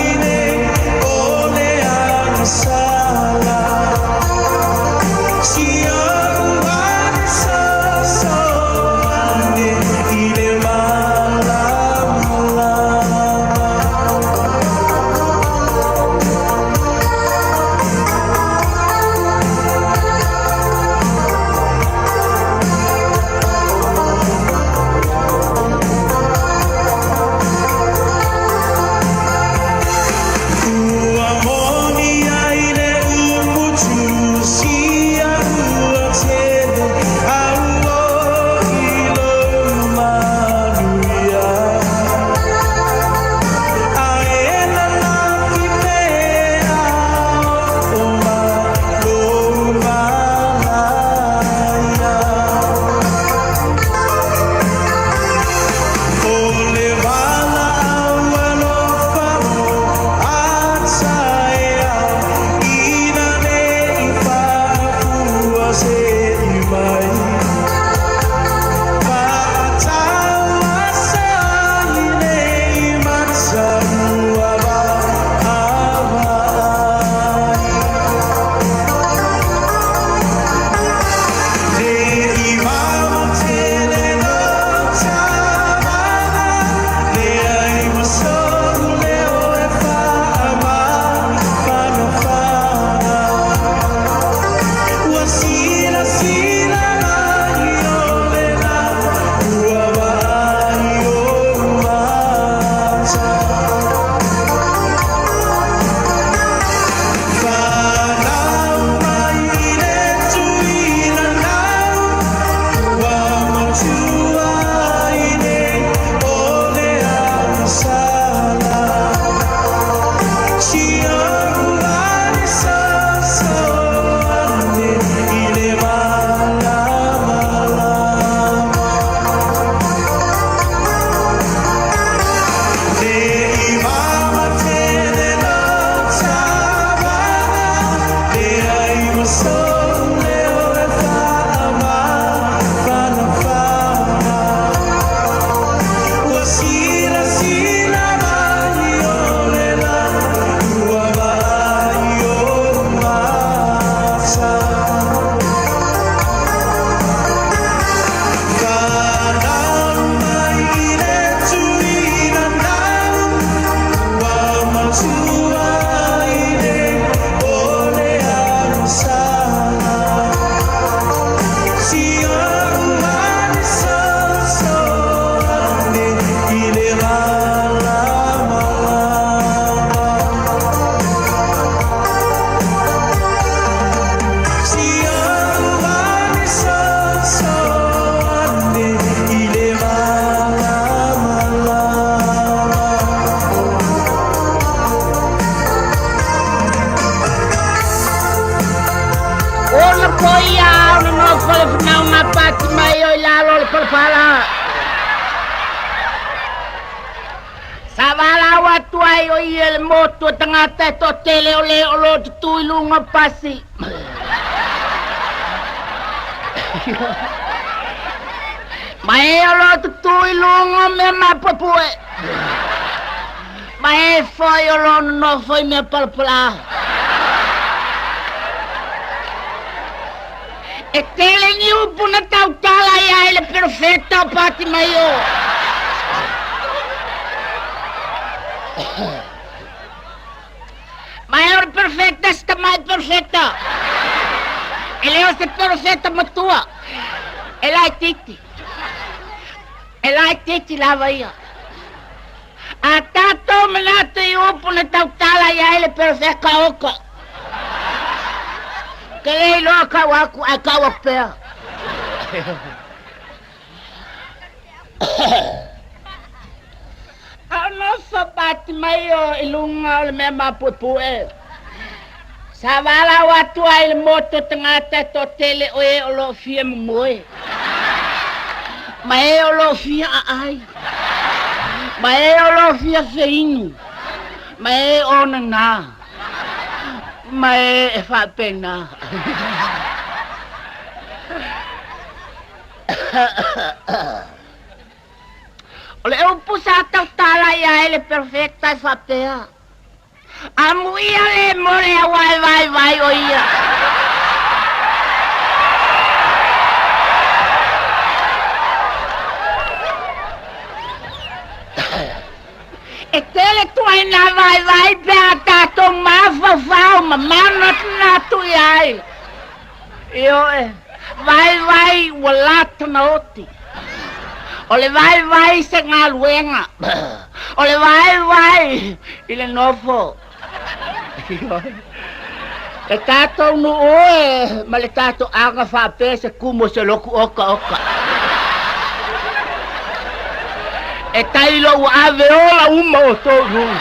i nei o le agasala. Si au ane soso ane i le malamalama. Ua moni ai le upu tusia ua tele a ua i lou manuia. Ae lalafi pea o ma lou malaia. O le valaau alofa o ataeao ina nei faafua se i mai. Fa'atauasa i nei mata ua vaavaai. Le i mama tele lo tava'a leai ma so'u leo e fa'amafanafana. Ua silasila mai o le lani ua vaai o mata. Fanau mai i le tuina nau ua matua i nei o le agasala. Si au ane soso ane i le malamalama. Le i mama tele lo tava'a leai ma so'u leo e fa'amafanafana. Ua silasila mai o le lani ua vaai o mata. Fanau mai i le tuina nau ua matua i nei o le agasala. Si au ane soso ane i le malamalama. Si au ane soso ane i le malamalama. Ona poia ona nofo le finauga pati mai o i lalo o le palapala. Sa valaau atu ai o ia le motu o tagata e toatele o lē o lo o tutū i luga o pasi. Ma e o loo tutū i luga o mea mapuepue, ma e foi o loo nonofo i mea palapalā. E tele ni upu na tautala i ai le perofeta o Patimaio. Ma e o le perofeta se tamai perofeta. E le o se perofeta matua. E laitiiti. E laitiiti lava ia. A tatou manatu i upu na tautala i ai le perofeta oka. Ke le iloa kau aku ae kau aku pea. A o nofo Patimaio i luga o le mea mapuepue, sa valaau atu ai i le motu o tagata e toatele o e o lo o fia momoe, ma e o lo o fia aai, ma e o lo o fia feinu, ma e o nanā, ma e e faapena. O le upu sa tautala i ai le perofeta e faapea, Amuia le mo le aua e vaivai o ia. E tele tuaiga vaivai pe a tatou mafaufau ma manatunatu i ai. Ioe, vaivai ua lata na oti. O le vaivai se galuega. O le vaivai i le nofo. Ioe. Le tatou nuu e ma le tatou aga faapea se kumu o se loku okaoka. E tailo ua ave ola uma outou i luga.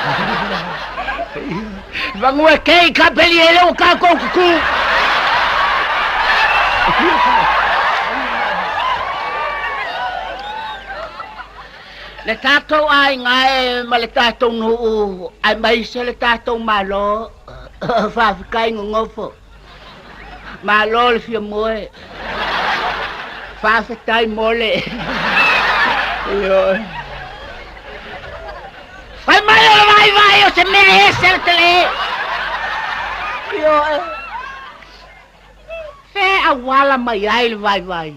Vagua kei ka peli e leo ka kou kuku. Le tatou aiga e ma le tatou nuu aemaise le tatou Malo, faafetai nonofo. Malo le fia moe. Faafetai mo le. Ioe. Fai mai o le vaivai o se mea ese le tele. Ioe. Fe auala mai ai le vaivai.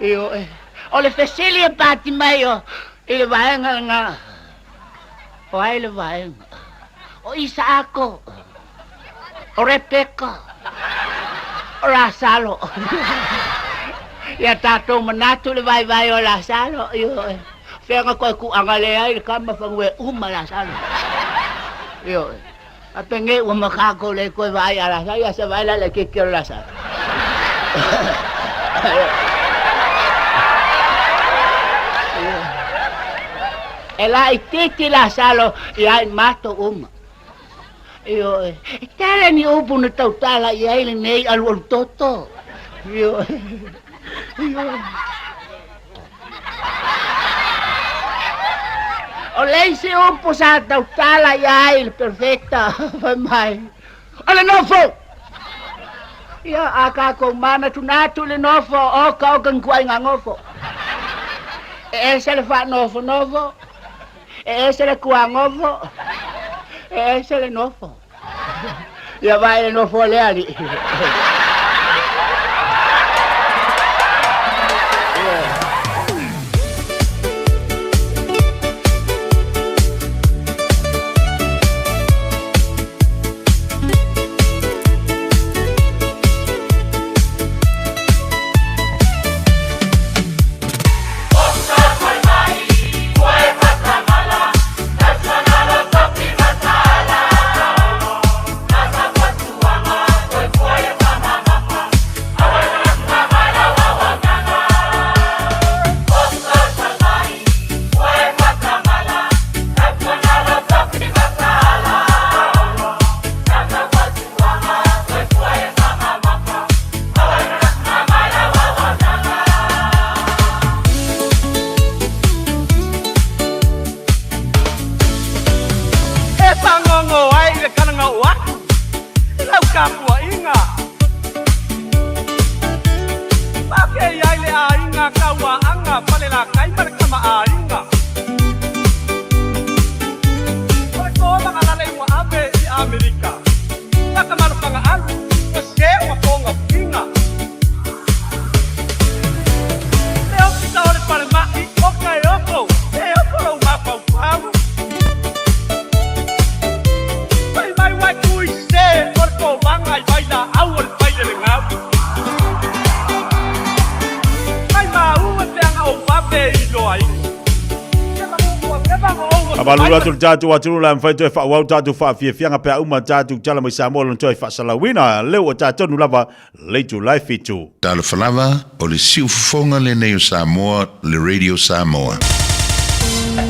Ioe. O le fesili e pati mai o i le vaega lena. O ai le vaega? O Isaako. O Rebeka. O Lasalo. Ia tatou manatu le vaivai o Lasalo. Ioe. Fea na koe kuaga le ai le kama fanue uma Lasalo. Ioe. A penge ua makako le koe vaai a Lasalo. Ia se vaai la le keke o Lasalo. E laitiiti Lasalo ia i matou uma. Ioe. E tele ni upu na tautala i ai lenei alualu toto. Ioe. Ioe. O le isi upu sa tautala i ai le perfecta, fai mai, o le nofo! Ia, a kākou manatunatu i le nofo, oka oka ni kuaiga nofo. E ese le faanofonofo, E ese le kuagofo, e ese le nofo. Ia vaai le nofo a le alii. Falelatai ma le Tamaaiga. O le toamaga lalei ua ave i Amerika, na ka malofaga alu, ua se ua togafiga. Le ofisa o le falemai o Kaeoko, e oko lou mafaufau. Fai mai ua e tu i se o le tomaga i vailaau o le failelegau. Mai maua peaga ou vave iloaina. Faamalulu atu le tatou atunuu la mafai toe faaauau tatou faafiafiaga pe a uma tatou tala mai Samoa lona toe faasalauina leu ua tatonu lava le itula e fitu. Talofa lava, o le siufofoga lenei o Samoa, le Radio Samoa.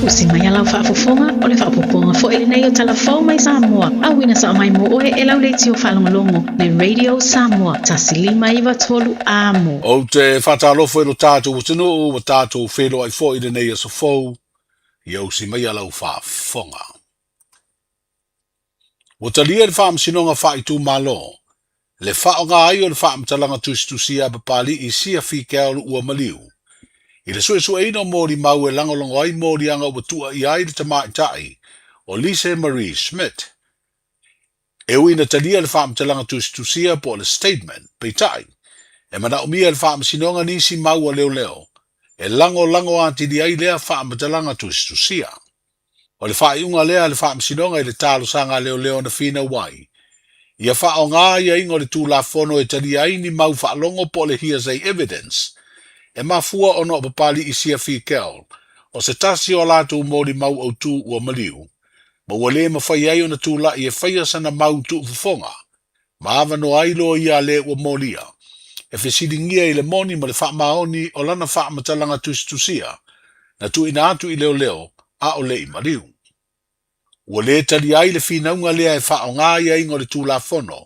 Usi mai a lau faafofoga, o le faaopoopoga foi lenei o tala fou mai Samoa, auina sao mai mo oe e lau leitio faalogologo, le Radio Samoa, 1593 amo. Ou te faatalofa i lo tatou atunuu ua tatou feiloai foi i lenei aso fou, ia usi maia lau faafofoga. Ua talia e le Faamasinoga Faaitumalo le faaaoga ai o le faamatalaga tusitusia a Papali'i Sia Fikeaolo ua maliu i le suesueina o molimau e lagolago ai moliaga ua tuuaia ai le tamaitai o Lise Marie Schmidt. E ui ina talia le faamatalaga tusitusia po o le statement, peitai, e manaomia e le Faamasinoga nisi mau a leoleo e lagolago atili ai lea faamatalaga tusitusia. O le faaiuga lea a le Faamasinoga i le talosaga a leoleo na finau ai, ia faaaoga aiaiga o le Tulafono e talia ai ni mau faalogo po o le hearsay evidence, e mafua ona o Papali'i Sia Fikel o se tasi o a latou molimau autū ua maliu, ma ua le mafai ai ona tulai e faia sana mau tuufofoga, ma avanoa ai loa ia le ua molia, e fesiligia i le moni ma le faamaoni o lana faamatalaga tusitusia na tuuina atu i leoleo a o le i maliu. Ua le talia ai le finauga lea e faaaoga aiaiga o le Tulafono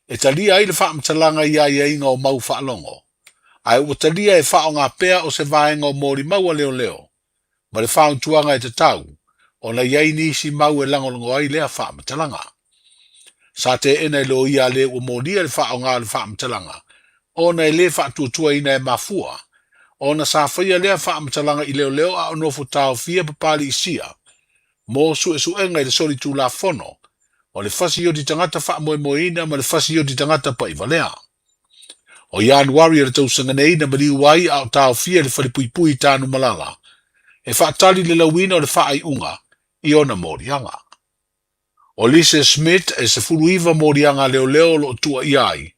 e talia ai le faamatalaga i aiaiga o mau faalogo, ae ua talia e faaaoga pea o se vaega o molimau a leoleo ma le fautuaga e tatau ona i ai nisi mau e lagolago ai lea faamatalaga. Sa teena e loia a le ua molia le faaaoga o le faamatalaga ona e le faatuatuaina e mafua ona sa faia lea faamatalaga i leoleo a o nofo taofia Papali'isia mo suesuega i le solitulafono o le fasioti tagata faamoemoeina ma le fasioti tagata pa'ivalea. O Ianuari o le tausaga nei na maliu ai a o taofia i le falepuipui i Tanumalala e faatali le lauina o le faaiuga i ona moliaga. O Lise Schmidt e 19 moliaga a leoleo o lo o tuuaia ai,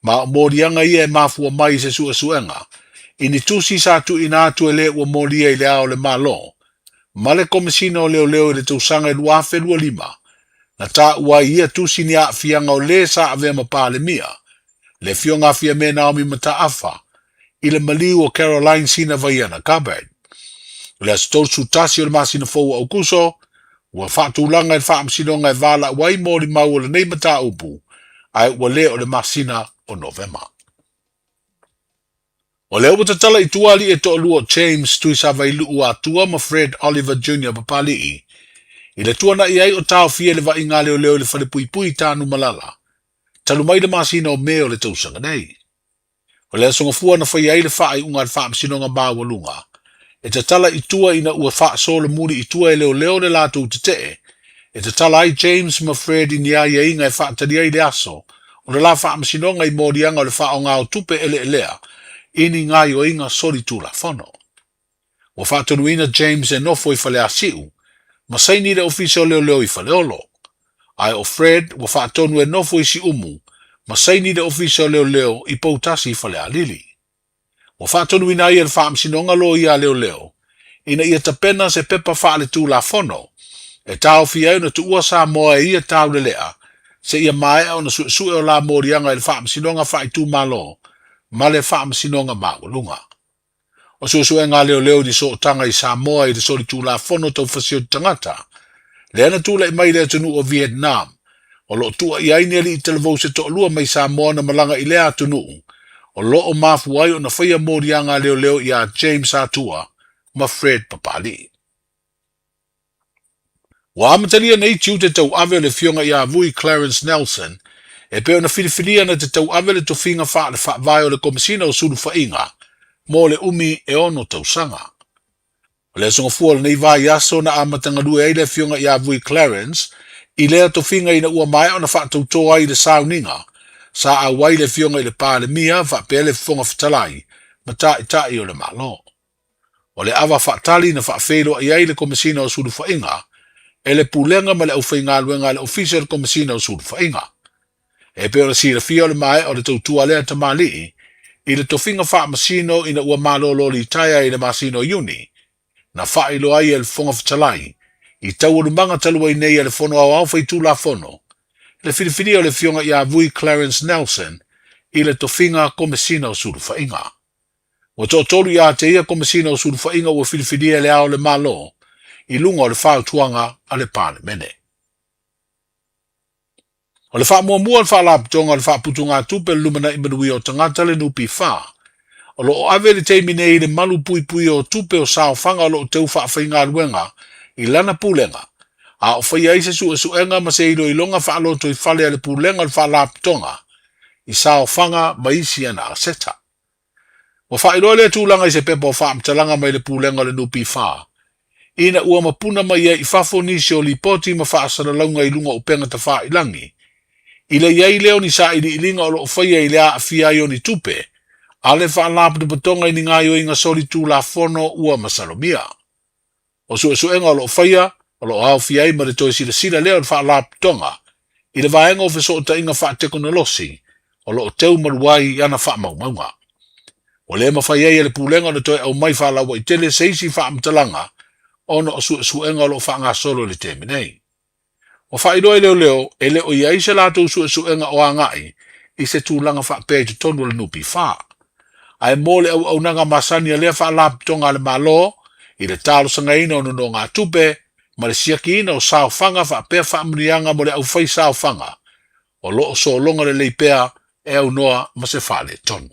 ma o moliaga ia e mafua mai i se suesuega i ni tusi sa tuuina atu e le ua molia i le Ao o le Malo ma le Komesina o Leoleo i le tausaga e 2025, na taua ai ia tusi ni aafiaga o le sa avea ma Palemia, le Afioga a Fiame Naomi Mataafa, i le maliu o Caroline Sina Vaiana Gabbard. I le aso 31 o le masina fou o Aukuso, ua faatulaga i le Faamasinoga e valaau ai molimau o lenei mataupu, ae ua le o le masina o Novema. O lea ua tatala i tua alii e toalua o James Tuisavailuu Atua ma Fred Oliver Junior Papali'i i le tuana'i ai o taofia i le vaaiga a leoleo i le falepuipui i Tanumalala talu mai le masina o Me o le tausaga nei. O le aso Gafua na faia ai le faaiuga a le Faamasinoga Maualuga e tatala i tua ina ua faasolomuli i tua e leoleo le latou tetee e tatala ai James ma Fred i ni aiaiga e faatali ai le aso o le la faamasinoga i moliaga o le faaaoga o tupe eleelea i ni gaoioiga solitulafono. Ua faatonuina James e nofo i Faleasiu ma saini i le Ofisa o Leoleo i Faleolo, ae o Fred ua faatonu e nofo i Siumu ma saini i le Ofisa o Leoleo i Poutasi i Falealili. Ua faatonuina ai e le Faamasinoga Loia a Leoleo ina ia tapena se pepa faaletulafono e taofia ai ona tuua Samoa e ia taulelea seia maea ona suesue o la moliaga i le Faamasinoga Faaitumalo ma le Faamasinoga Maualuga. O suesuega a leoleo i ni sootaga i Samoa i le solitulafono tau fasioti tagata, lea na tulai mai i le atunuu o Vietnam, o lo o tuuaia ai ni alii talavou se toalua mai Samoa na malaga i lea atunuu, o lo o mafua ai ona faia moliaga a leoleo iā James Atua ma Fred Papali'i. Ua amatalia nei tiute tauave o le Afioga ia Vui Clarence Nelson e pei ona filifilia na te tauave le tofiga faale-faavae o le Komesina o Sulufaiga. mo le umi e ono tausaga. O le aso gafua o lenei vaiaso na amata galue ai le Afioga ia Vui Clarence i lea tofiga ina ua maea ona faatautō ai i le sauniga sa auai le Afioga i le Palemia faapea le Fofoga Fetalai ma Taitai o le Malo. O le ava faatali na faafeiloai ai le Komesina o Sulufaiga e le Pulega ma le aufaigaluega a le Ofisa o le Komesina o Sulufaiga. E pei ona silafia o le maea o le tautua a lea tamalii i le tofiga faamasino ina ua malolo litaea i le masina o Iuni, na faailoa ai e le Fofoga Fetalai i taualumaga talu ai nei a le Fono Aoao Faitulafono le filifilia o le Afioga ia Vui Clarence Nelson i le tofiga Komesina o Sulufaiga. Ua toatolu ia te ia Komesina o Sulufaiga ua filifilia e Le Ao o le Malo i luga o le fautuaga a le Palemene. O le faamuamua o le Faalapotopotoga o le Faaputugatupe o le Lumanai Manuia o Tagata, le NPF, o lo o ave i le taimi nei i le malu puipuia o tupe o saofaga o lo o teu faafaigaluega i lana pulega, a o faia ai se suesuega ma se iloiloga faalotoifale a le Pulega o le Faalapotopotoga i saofaga ma isi ana aseta. Ua faailoa lea tulaga i se pepa o faamatalaga mai le Pulega o le NPF, ina ua mapuna mai ai i fafo nisi o lipoti ma faasalalauga i luga o upega tafailangi, i le i ai lea o ni sailiiliga o lo o faia i le aafia ai o ni tupe a le Faalapotopotoga i ni gaoioiga solitulafono ua masalomia. O suesuega o lo o faia, o lo o aofia ai ma le toe silasila lea o le Faalapotopotoga i le vaega o fesootaiga faatekonolosi o lo o teu malu ai ana faamaumauga. Ua le mafai ai e le Pulega ona toe aumai faalauaitele se isi faamatalaga ona o suesuega o lo o faagasolo i le taimi nei. Ua faailoa e leoleo e le o i ai se latou suesuega o agai i se tulaga faapea i totonu o le NPF. Ae mo le auaunaga masani a lea Faalapotopotoga a le Malo i le talosagaina o nonogatupe ma le siakiina o saofaga faapea faamanuiaga mo le aufai saofaga, o lo o sologa lelei pea e aunoa ma se faaletonu.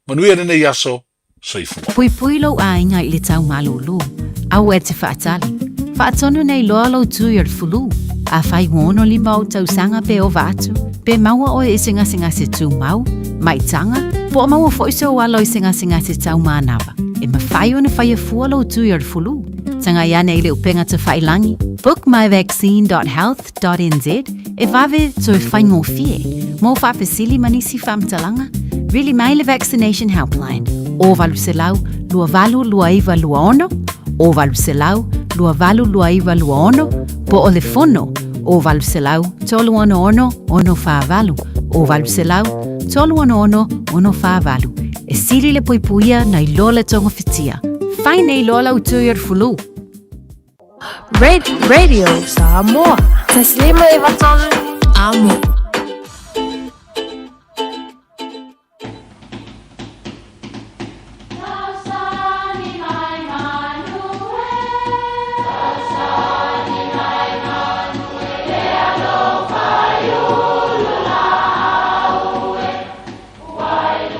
Manuia lenei aso, soifua. Puipui lou aiga i le tau malūlū. Aua e te faatali. Faatonu nei loa lou tui o le fulu. Afai ua 65 ou tausaga pe ova atu, pe maua oe i se gasegase tumau, maitaga, po o maua foi sou alo i se gasegase tau manava, e mafai ona faia fua lou tui o le fulu. Tagai ane i le upega tafailangi, bookmyvaccine.health.nz, e vave toe faigofie. Mo faafesili ma nisi faamatalaga, vili mai le Vaccination Helpline, o 800 282926, o 800 282926, po o le fono, o 800 366 648, o 800 366 648. E sili le puipuia nai lo le togafitia. Fai nei loa lau tui o le fulu. Red Radio Samoa. Taslima e vatolu. Amo.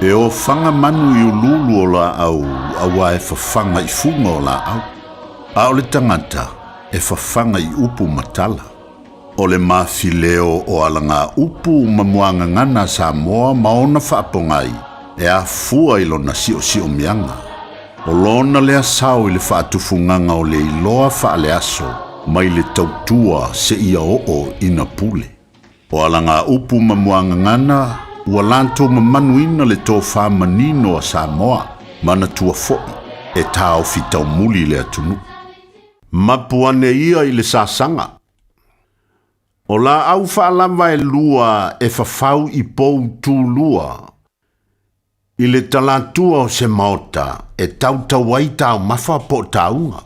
E ofaga manu i uluulu o laau auā e fafaga i fuga o laau, a o le tagata e fafaga i upu ma tala. O le mafileo o alagaupu ma muagagana a Samoa ma ona faapogai e afua i lona siosiomiaga. O lona lea sao i le faatufugaga o le iloa faaleaso mai le tautua seia oo ina pule. O alagaupu ma muagagana ua latou mamanuina le tofa manino a Samoa, manatua foi e taofi taumuli le atunuu. Mapu ane ia i le sasaga. O laau faalava e lua e fafau i pou tulua i le talatua o se maota e tautau ai taumafa po o tauga.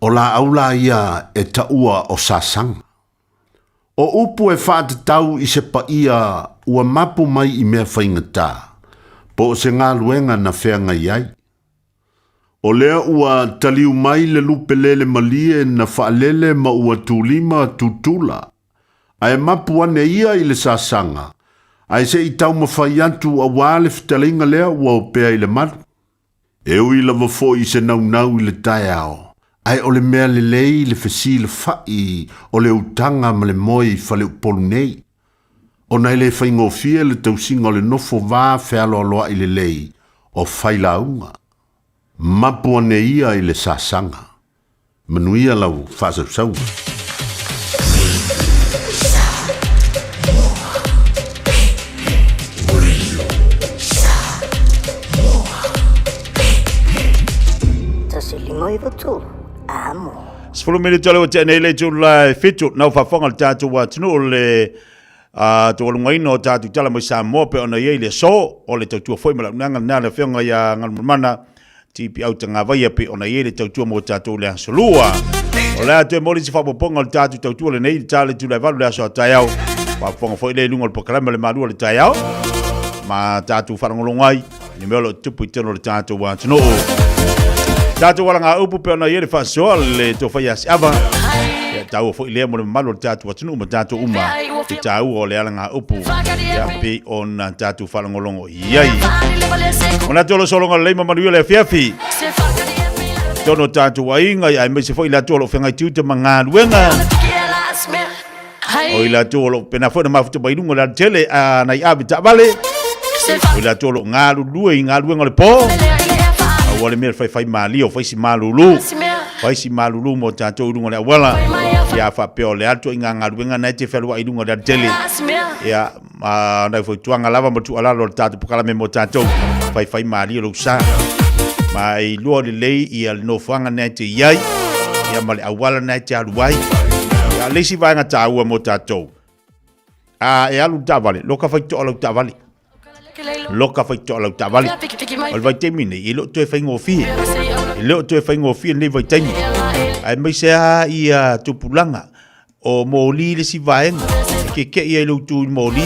O laau la ia e taua o sasaga. O upu e faatatau i se paia ua mapu mai i mea faigata, po o se galuega na feagai ai. O lea ua taliu mai le lupe lele malie na faalele ma ua tulima tutula, ae mapu ane ia i le sasaga, ae se i taumafai atu auā le fetalaiga lea ua opea i le malu. E ui lava foi i se naunau i le taeao, ae o le mea lelei le fesilafa'i o le utaga ma le moe i faleupolu nei, ona e le faigofie le tausiga o le nofo va fealoaloa'i lelei o failauga. Mapu ane ia i le sasaga. Manuia lau faasausauga. Sefulu minute o lea ua tea nei le itula e fitu nau faafofoga le tatou atunuu le a taualugaina o tatou tala mai Samoa pe ona i ai le aso o le tautua foi ma le auaunaga lena le afioga ia Galumalemana TP Autagavaia pe ona i ai le tautua mo tatou le aso lua. O le a toe moli se faaopoopoga o le tatou tautua lenei i le ta le itula e valu le aso a taeao. Faafofoga foi lea i luga o le polokalame o le Malu o le Taeao ma tatou faalogologo ai i mea o lo o tutupu i totonu o le tatou atunuu. Tatou alagaupu pe ona i ai le faasoa le tofa ia Siava. Ia taua foi lea mo le mamalu o le tatou atunuu ma tatou uma i taua o le alagaupu ia pei ona tatou faalogologo i ai. Manatu o lo sologa lelei ma manuia le afiafi. Tonu o tatou aiga aemaise foi i latou o lo o feagai tiute ma galuega. O i latou o lo o pena foi na mafuta mai luga o le alatele a nai ave taavale. O i latou o lo o galulue i galuega o le po. Aua le mea le faifai malie o faisi malulu. Faisi malulu mo tatou i luga o le auala. Ia faapea o le a le ituaiga galuega na e te fealuai i luga o le alatele. Ia ma nai fautuaga lava ma tuualalo o le tatou polokalame mo tatou. Faifai malie lou sa. Ma e iloa lelei ia le nofoaga na e te i ai, ia ma le auala na e te alu ai. Ia, le isi vaega taua mo tatou, a e alu i le taavale, loka faitotoa lau taavale. Loka faitotoa lau taavale. O le vaitaimi nei, e le o toe faigofie. E le o toe faigofie lenei vaitaimi. Aemaise lava ia tupulaga O moli le isi vaega, e keke'i ai lou tu i le moli,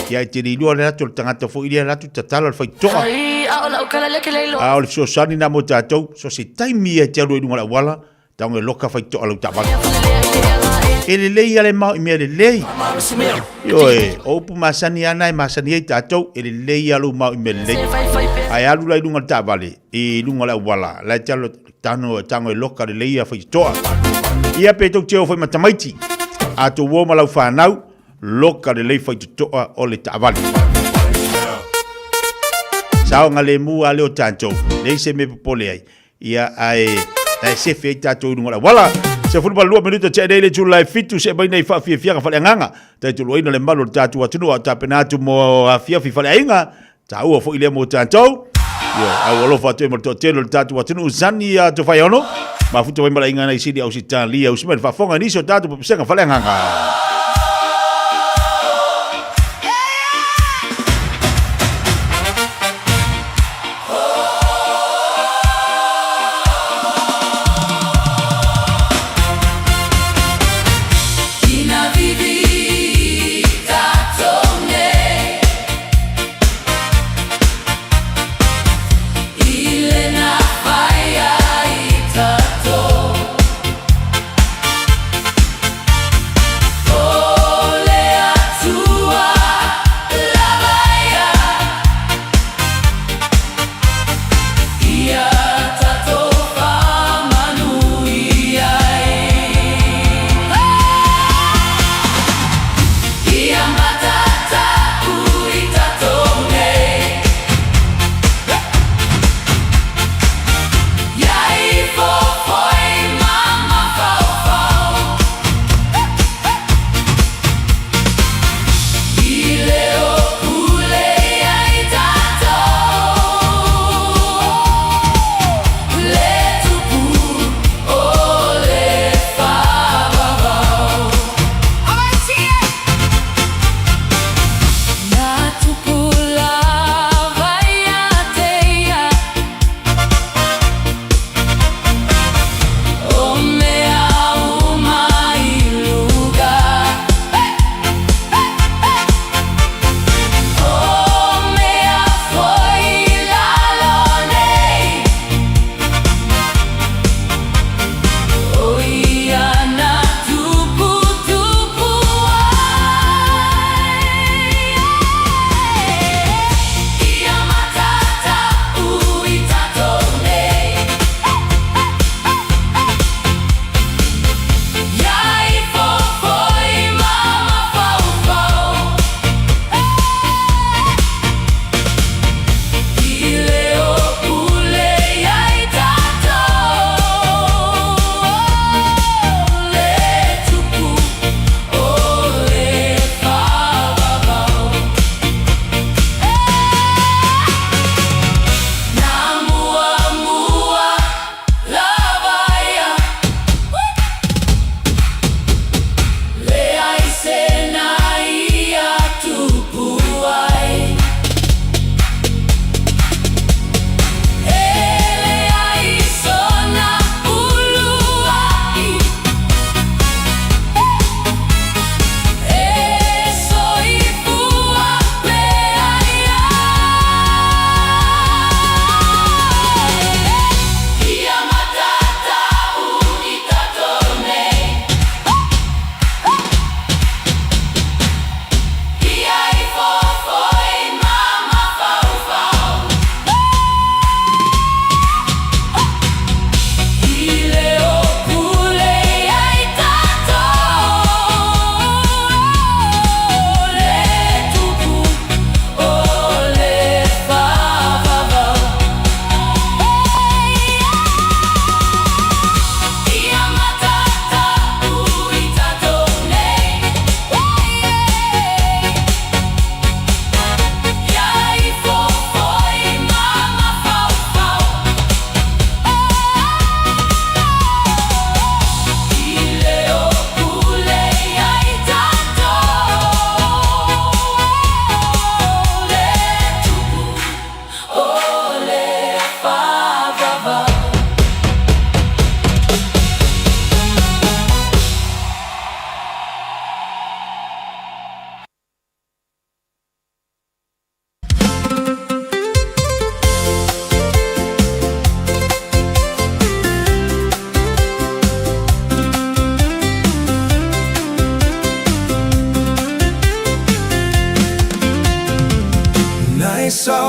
ia e te le iloa le ato o le tagata foi lea alu atu tatala le faitotoa. A o le fesoasoani lena mo tatou, so se taimi ia e te alu ai i luga o le auala, tago e loka faitotoa lau taavale. E lelei lava le mao i mea lelei. Ioe, o upu masani lava na e masani ai tatou, e lelei lava lou mao i mea lelei. Ae alu la i luga o le taavale, i luga o le auala, la e te alu Tano, tango e loka lelei ia faitotoa. Ia pe tou te o foi ma tamaiti, a tou o ma lau fanau, loka lelei faitotoa o le taavale. Saogalemu a lea o tatou, leai se mea e popole ai. Ia ae na e sefe ai tatou i luga o le auala. 12 minute tea nei le itula e fitu see mai nei faafiafiaga faaleagaga. Taitoluaina le malu o le tatou atunuu a o tapena atu mo afiafi faleaiga. Taua foi lea mo tatou. Ioe, a ua alofa atu ai ma le toatele o le tatou atunuu Sani ia Tofaeono. Mafuta mai malaiga nai sili Ausitalia, usi mai le faafofoga i nisi o tatou pesega faleagaga.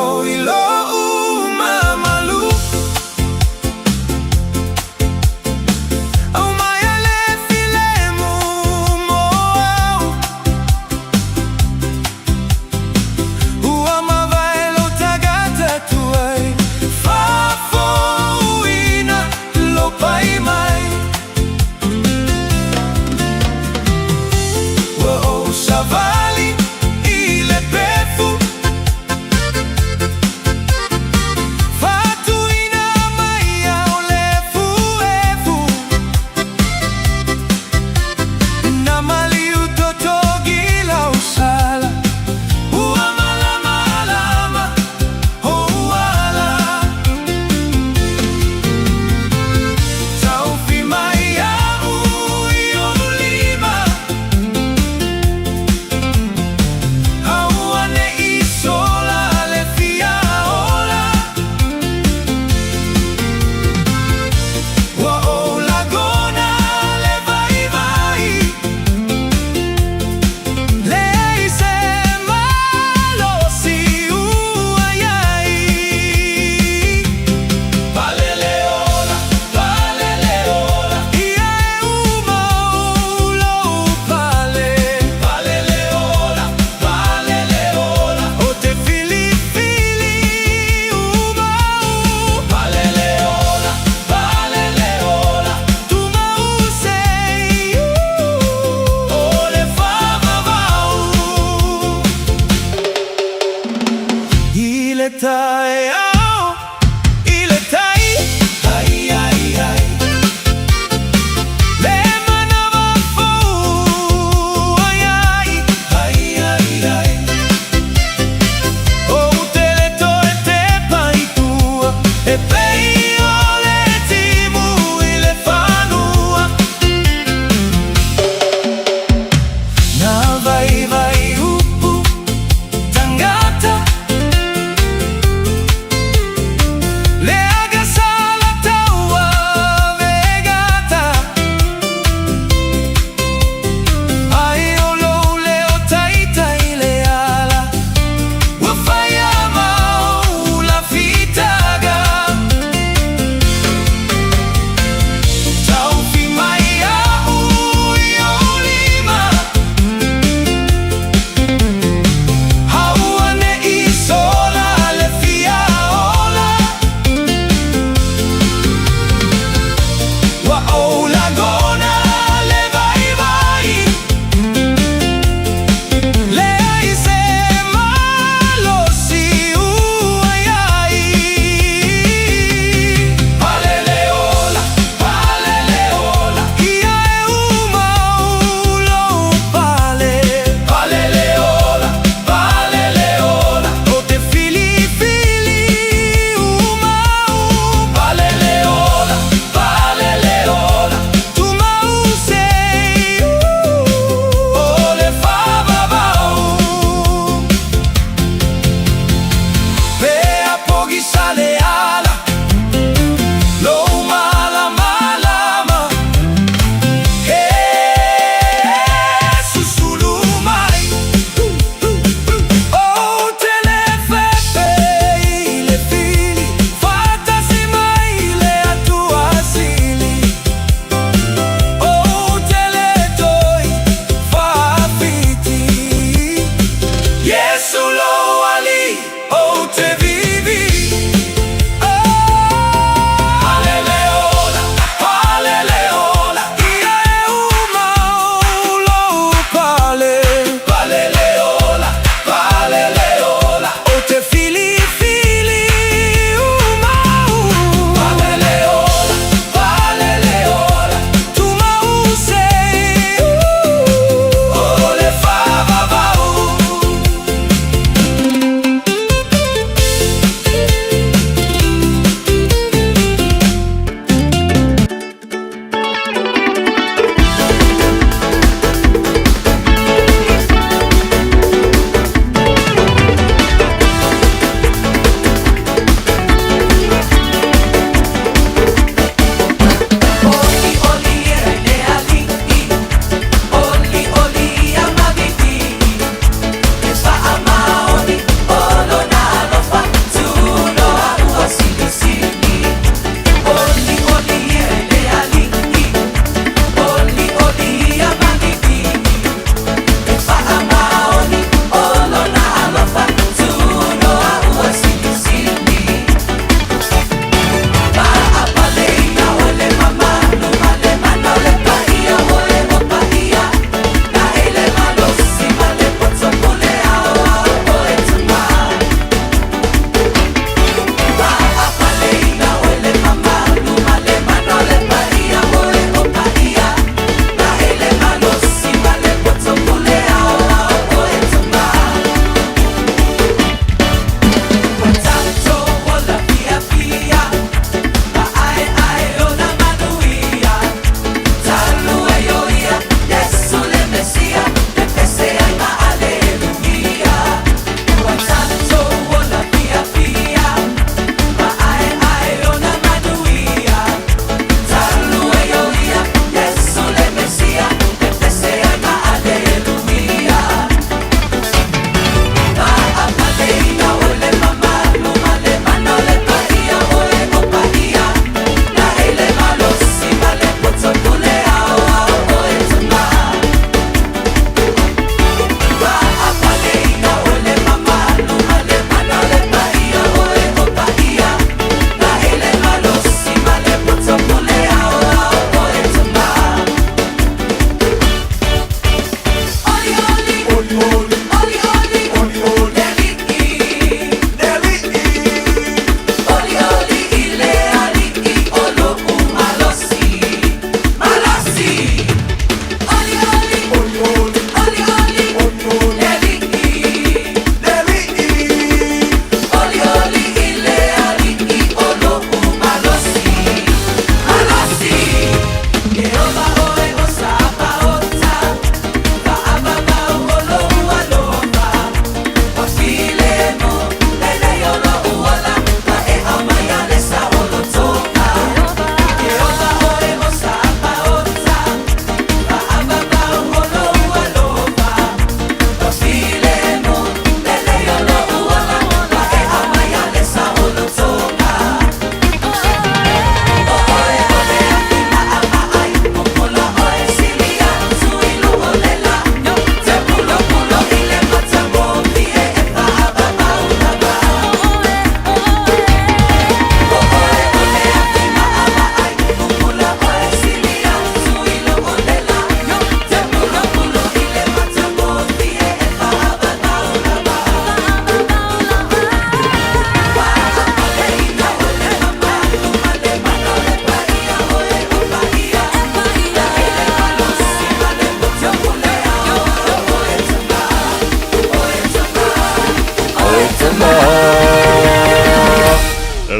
Oi lo'u mamalu Aumai le filemu mo au Ua mavae lou tagata tuai Faafouina lou pai mai Ua ou savali i le pefu Faatuina mai au le efuefu Na maliu totogi lau sala Ua malamalama ou ala Taofi mai a'u i ou lima Aua ne'i sola le fia ola Ua ou lagona le vaivai Leai se malosi ua i ai Palele ola, palele ola Ia e uma ou lou pale Palele ola, palele ola Ou te filifili uma u Palele ola, palele ola Tumau sei O le faavavau I le taeao i le tai Ai ai ai Le manawa fou ai ai Ai ai ai Ou te le toe tepa i tua E pei o le timu i le fanua Na vaivai upu tagata.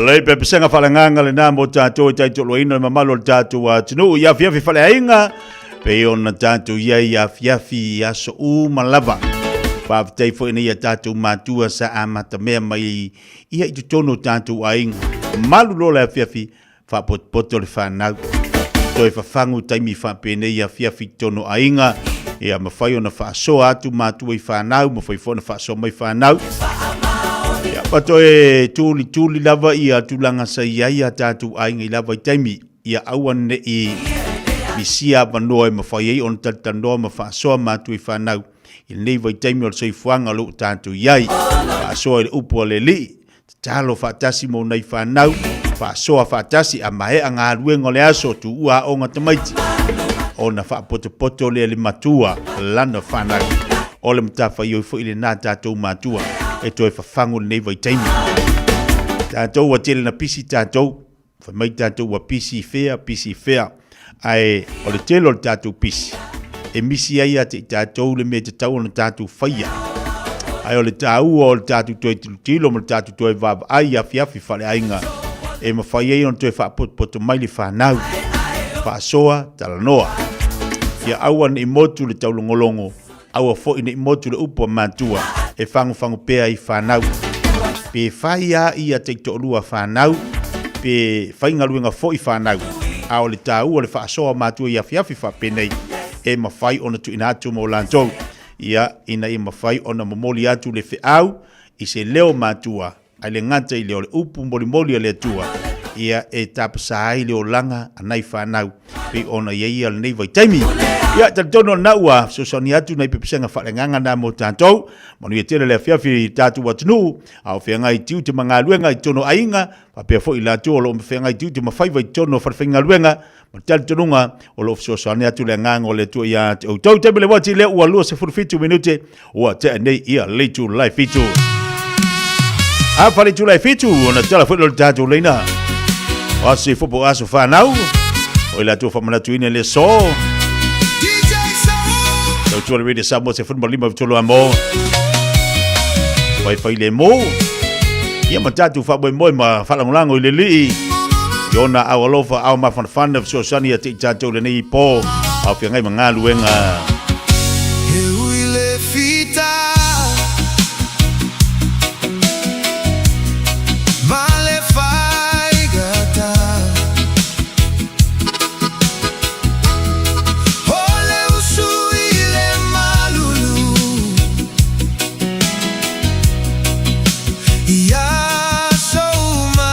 Lei pepesega faaleagaga lenā mo tatou e taitoaluaina le mamalu o le tatou atunuu i afiafi faleaiga pei ona tatou i ai i afiafi i aso uma lava. Faafetai foi nei a tatou matua sa amatamea mai ia i totonu o tatou aiga. Malu loa le afiafi faapotopoto le fanau. Toe fafagu taimi faapenei afiafi i totonu o aiga, ia mafai ona faasoa atu matua i fanau, mafai foi ona faasoa mai fanau. Ia, ma toe tulituli lava ia tulaga sa i ai a tatou aiga i la vaitaimi, ia aua ne i misia avanoa e mafai ai ona talatalanoa ma faasoa matua i fanau i lenei vaitaimi o le soifuaga o lo o tatou i ai. Faasoa i le upu a le Alii, Tatalo faatasi mo nai fanau, faasoa faatasi a maea galuega o le aso, tuua aoga tamaiti, ona faapotopoto lea le matua lana fanau. O le matafaioi foi lena tatou matua e toe fafagu lenei vaitaimi. Tatou ua tele na pisi tatou, fai mai tatou ua pisi fea, pisi fea, ae o le tele o le tatou pisi, e misi ai ia te i tatou le mea e tatau ona tatou faia. Ae o le taua o le tatou toe tilotilo ma le tatou toe vaavaai i afiafi faaleaiga e mafai ai ona toe faapotopoto mai le fanau. Faasoa, talanoa. Ia aua ne i motu le taulogologo, Aua foi ne i motu le upu a matua e fagofago pea i fanau. Pe fai a ia taitoalua fanau, pe faigaluega foi fanau, a o le taua o le faasoa o matua i afiafi faapenei, e mafai ona tuuina atu mo latou, ia, ina ia mafai ona momoli atu le feau i se leo matua, Ae le gata i lea o le upu molimoli a le Atua, ia e tapasā ai le olaga a nai fanau, pei ona i ai ia lenei vaitaimi. Ia, talitonu o lena ua fesoasoani atu nai pepesega faaleagaga na mo tatou. Manuia tele le afiafi i tatou atunuu, a o feagai tiute ma galuega i totonu o aiga, faapea foi i latou o lo o feagai tiute ma faiva i totonu o falefaigaluega, ma le talitonuga o lo o fesoasoani atu le agaga o le Atua ia te outou. Taimi le uati lea ua 27 minute ua tea nei ia le itulai fitu. A fa le itulai fitu ona tala foi lo le tatou leina. O aso i fopo aso whanau. O i latou whamanatuina le so. Tau tua le Radio Samoa se funu malima vitolo a mo. Whai whai le mo. Ia ma tatou whamoemoe ma whalangolango i le lii. I ona au alofa au mafanafana fesoasoani ia te i tatou lenei po ao feagai ma galuega. He ui le fita ma le faigata O le usu i le malulu I aso uma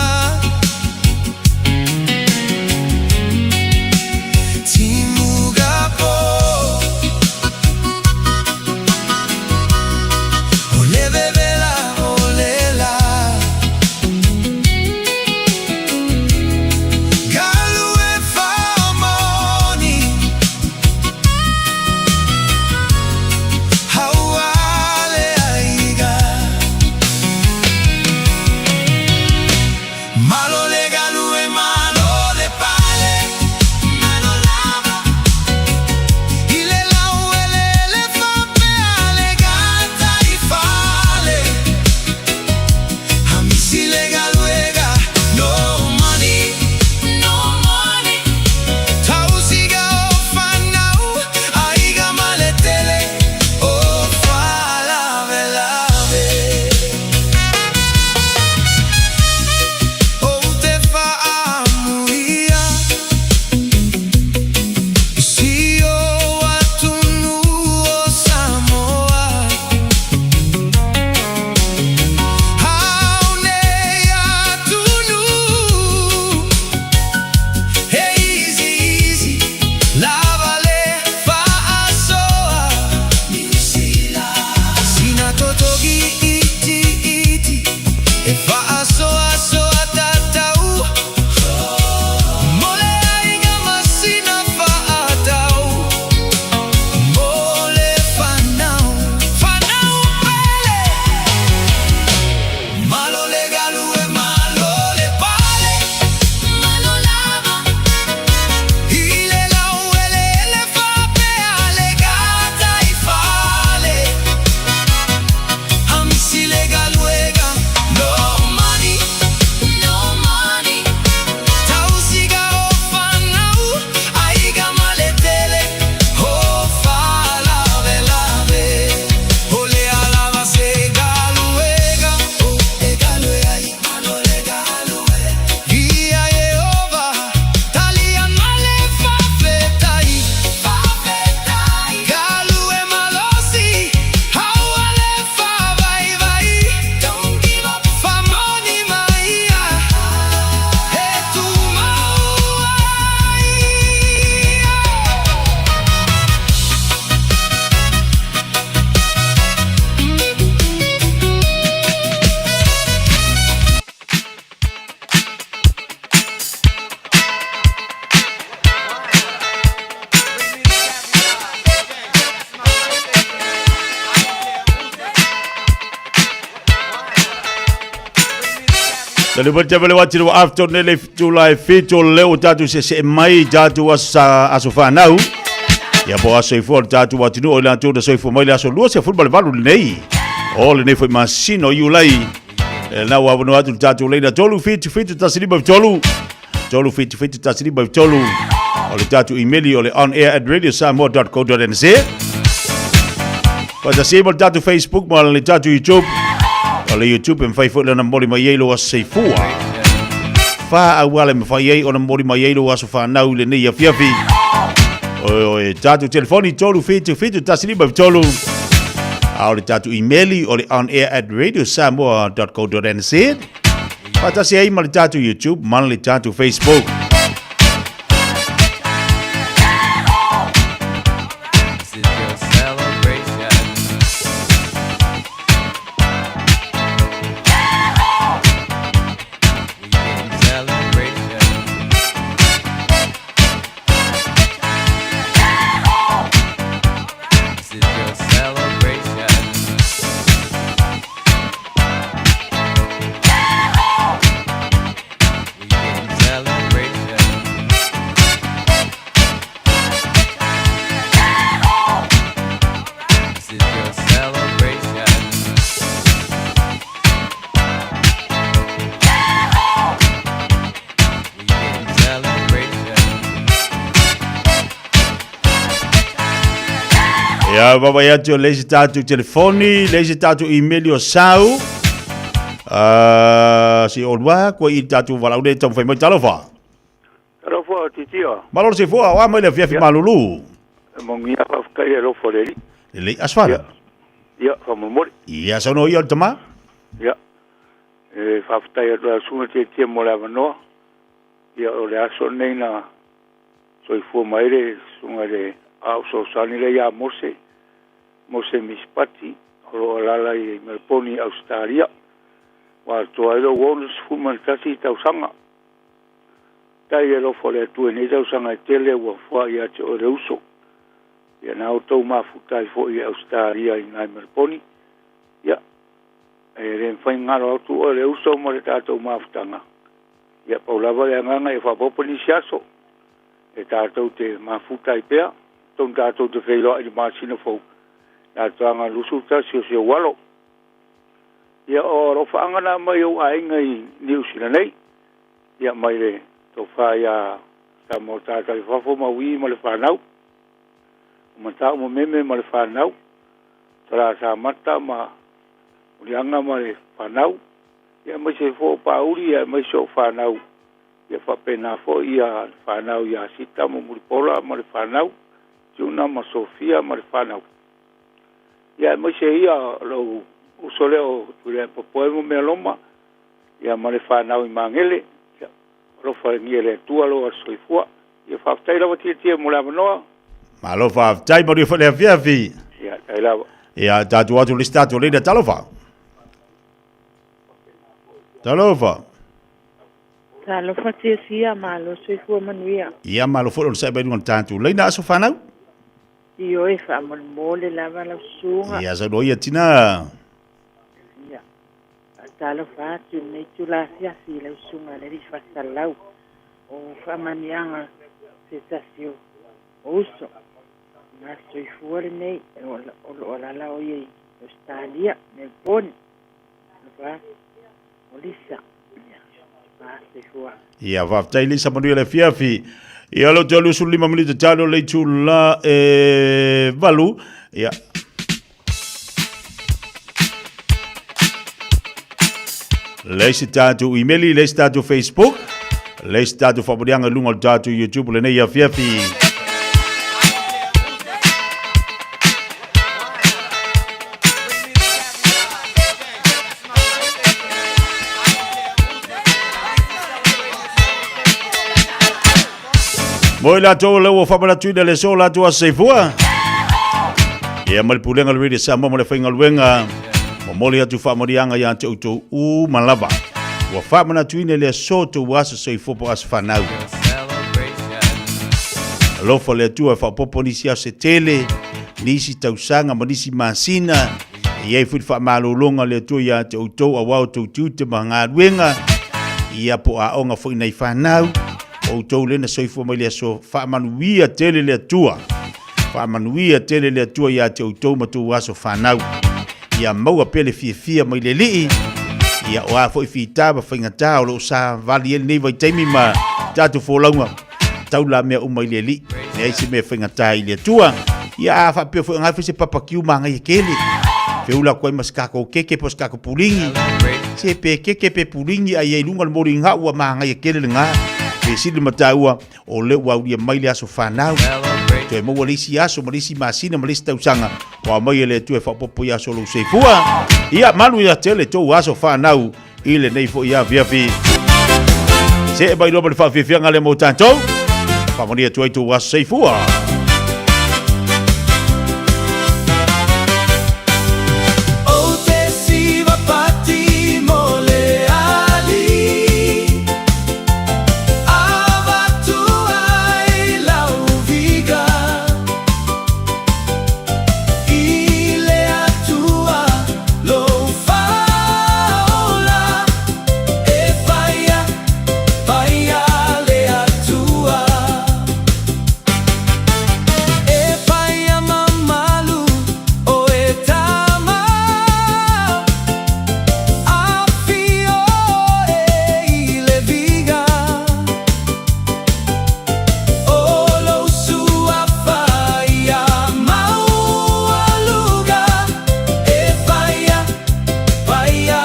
Tali mai te wale wati rewa after ne le tula e fito le o tātou se se mai tātou aso, aso whanau. Ia po aso i fua o tātou atunu o le atu na soifua mai le aso lua se fulu ma le valu lenei. O lenei foi masina o Iulai. E na ua avanoa atu le tātou leina 3 7 7 1 5 3 3 7 7 1 5 3 o le tātou email o le onair@radiosamoa.co.nz. Faatasi ai ma le tātou Facebook ma le tātou YouTube. O le YouTube e mafai foi ona momoli mai ai lou aso soifua. Fa auala e mafai ai ona momoli mai ai lou aso whanau i lenei afiafi. O le tātou telefoni 3 7 7 1 5 3. A o le tātou email o le onair@radiosamoa.co.nz. Faatasi ai ma le tātou YouTube ma le tātou Facebook. This is your celebration. We can celebration. This is your celebration. We can celebration. This is your celebration. We can celebration. Ia vaavaai atu le isi tatou telefoni, le isi tatou email o sau. Se i olua koe i le tatou valaau lea e taumafai mai. Talofa. Talofa Titia. Malo le soifua, o a mai le afiafi malulu. E manuia faafetai e alofa o le Alii. Lelei aso fana. Ia, faamolemole. Ia, saunoa ia o le tama. Ia, e faafetai atu lau susuga Tiatia mo le avanoa. Ia, o le aso lenei na soifua mai ai le susuga i le Aao Fesoasoani lea ia Mose, Mose Misipati, o lo o alaala i Meleboni, Ausetalia. Ua atoa ai lou 61 tausaga. Faafetai i le alofa o le Atua i nei tausaga e tele ua foai ia te oe le uso. Ia na outou mafuta ai foi i Ausetalia i ina i Meleboni. Ia, e le mafai ona galo atu oe le uso ma le tatou mafutaga. Ia, pau lava le agaga ia faaopoopo nisi aso e tatou te mafuta ai pea, tonu tatou te feiloai i le masina fou, le atoaga 21 o Seualo. Ia, o alofaaga na mai ou aiga i Niu Sila nei, ia mai le tofa ia Samoa Tātalifafo ma Ui ma le whanau, o Matau ma Meme ma le whanau, Tala Samata ma Ulianga ma le whanau, ia aemaise foi o Pāuli, ia aemaise o whanau, ia faapena foi ia le whanau ia Sita ma Mulipola ma le whanau, Tiuna ma Sofia ma le whanau. Ia aemaise ia lou uso lea o Tuilaepa Poe ma Mealoma, ia ma le whanau i Magele, ia alofagia e le Atua lou aso soifua. Ia faafetai lava Tiatia mo le avanoa. Malo faafetai, manuia foi le afiafi. Ia, tai lava. Ia, tatou atu le isi tatou leina, talofa. Talofa. Talofa Tiatia, malo soifua manuia. Ia, malo foi le onosai mai luga o le tatou leina, aso fanau. Ioe, faamolemole lava lau susuga. Ia, saunoa ia tina. Ia, faatalofa atu i lenei itula afiafi i lau susuga le Alii Faasalalau o faamanuiaga se tasi o uso ma soifua lenei o lo o alaala o ia i Ausetalia, Melbourne. Alofa o Lisa. Ia, ma soifua. Ia, faafetai Lisa, manuia le afiafi. Ia, lou te 25 minute talo le itula e valu. Ia. Le isi tatou email, le isi tatou Facebook, le isi tatou faamanuiaga i luga o le tatou YouTube lenei afiafi. Mo i latou lea ua faamanatuina le aso o latou aso soifua. Ia ma le pulega o le Radio Samoa ma le faigaluega momoli atu faamanuiaga ia te outou uma lava. Ua faamanatuina le aso outou aso soifua po o aso fanau. Alofa le Atua e faaopoopo nisi aso se tele, nisi tausaga ma nisi masina. E i ai foi le faamalologa a le Atua ia te outou aua outou tiute ma galuega. Ia po o aoga foi nai fanau, o outou lea na soifua mai le aso, faamanuia tele le Atua. Faamanuia tele le Atua ia te outou ma tou aso fanau. Ia maua pea le fiafia mai le Alii, ia o a foi fita ma faigata o lo o savali ai lenei vaitaimi ma tatou folauga, tau la mea uma i le Alii. Leai se mea e faigata i le Atua. Ia a faapea foi o se papakiu magaia kele. Feula atu ai ma se kakou keke po se kakou pulingi. Se pe keke pe pulingi ai ai lunga le mori ngā ua magaia kele le ngā. Pe sili mataua o le ua aulia mai le aso fanau. Toe maua le isi aso ma le isi masina ma le isi tausaga. Ua mai e le Atua e faaopoopo i aso o lou soifua. Ia malu ia tele tou aso fanau i lenei foi afiafi. Se e mai loa ma le faafiafiaga lea mo tatou. Faamanuia atu ai tou aso soifua. Ou te siva pati mo le ali Avatu ai lau viga I le Atua lou faaola E paia, paia le Atua E paia mamalu o e tama Afio e i le viga O lou suafa ia maualuga E paia, paia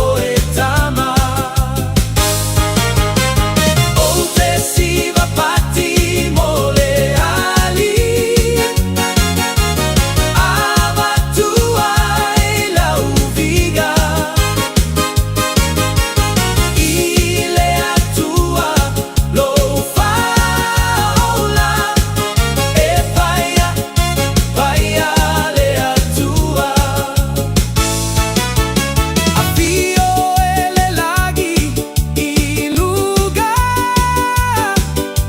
o e tama Ou te siva pati mo le ali Avatu ai lau viga I le Atua lou faaola E paia, paia le Atua Afio e le lagi i luga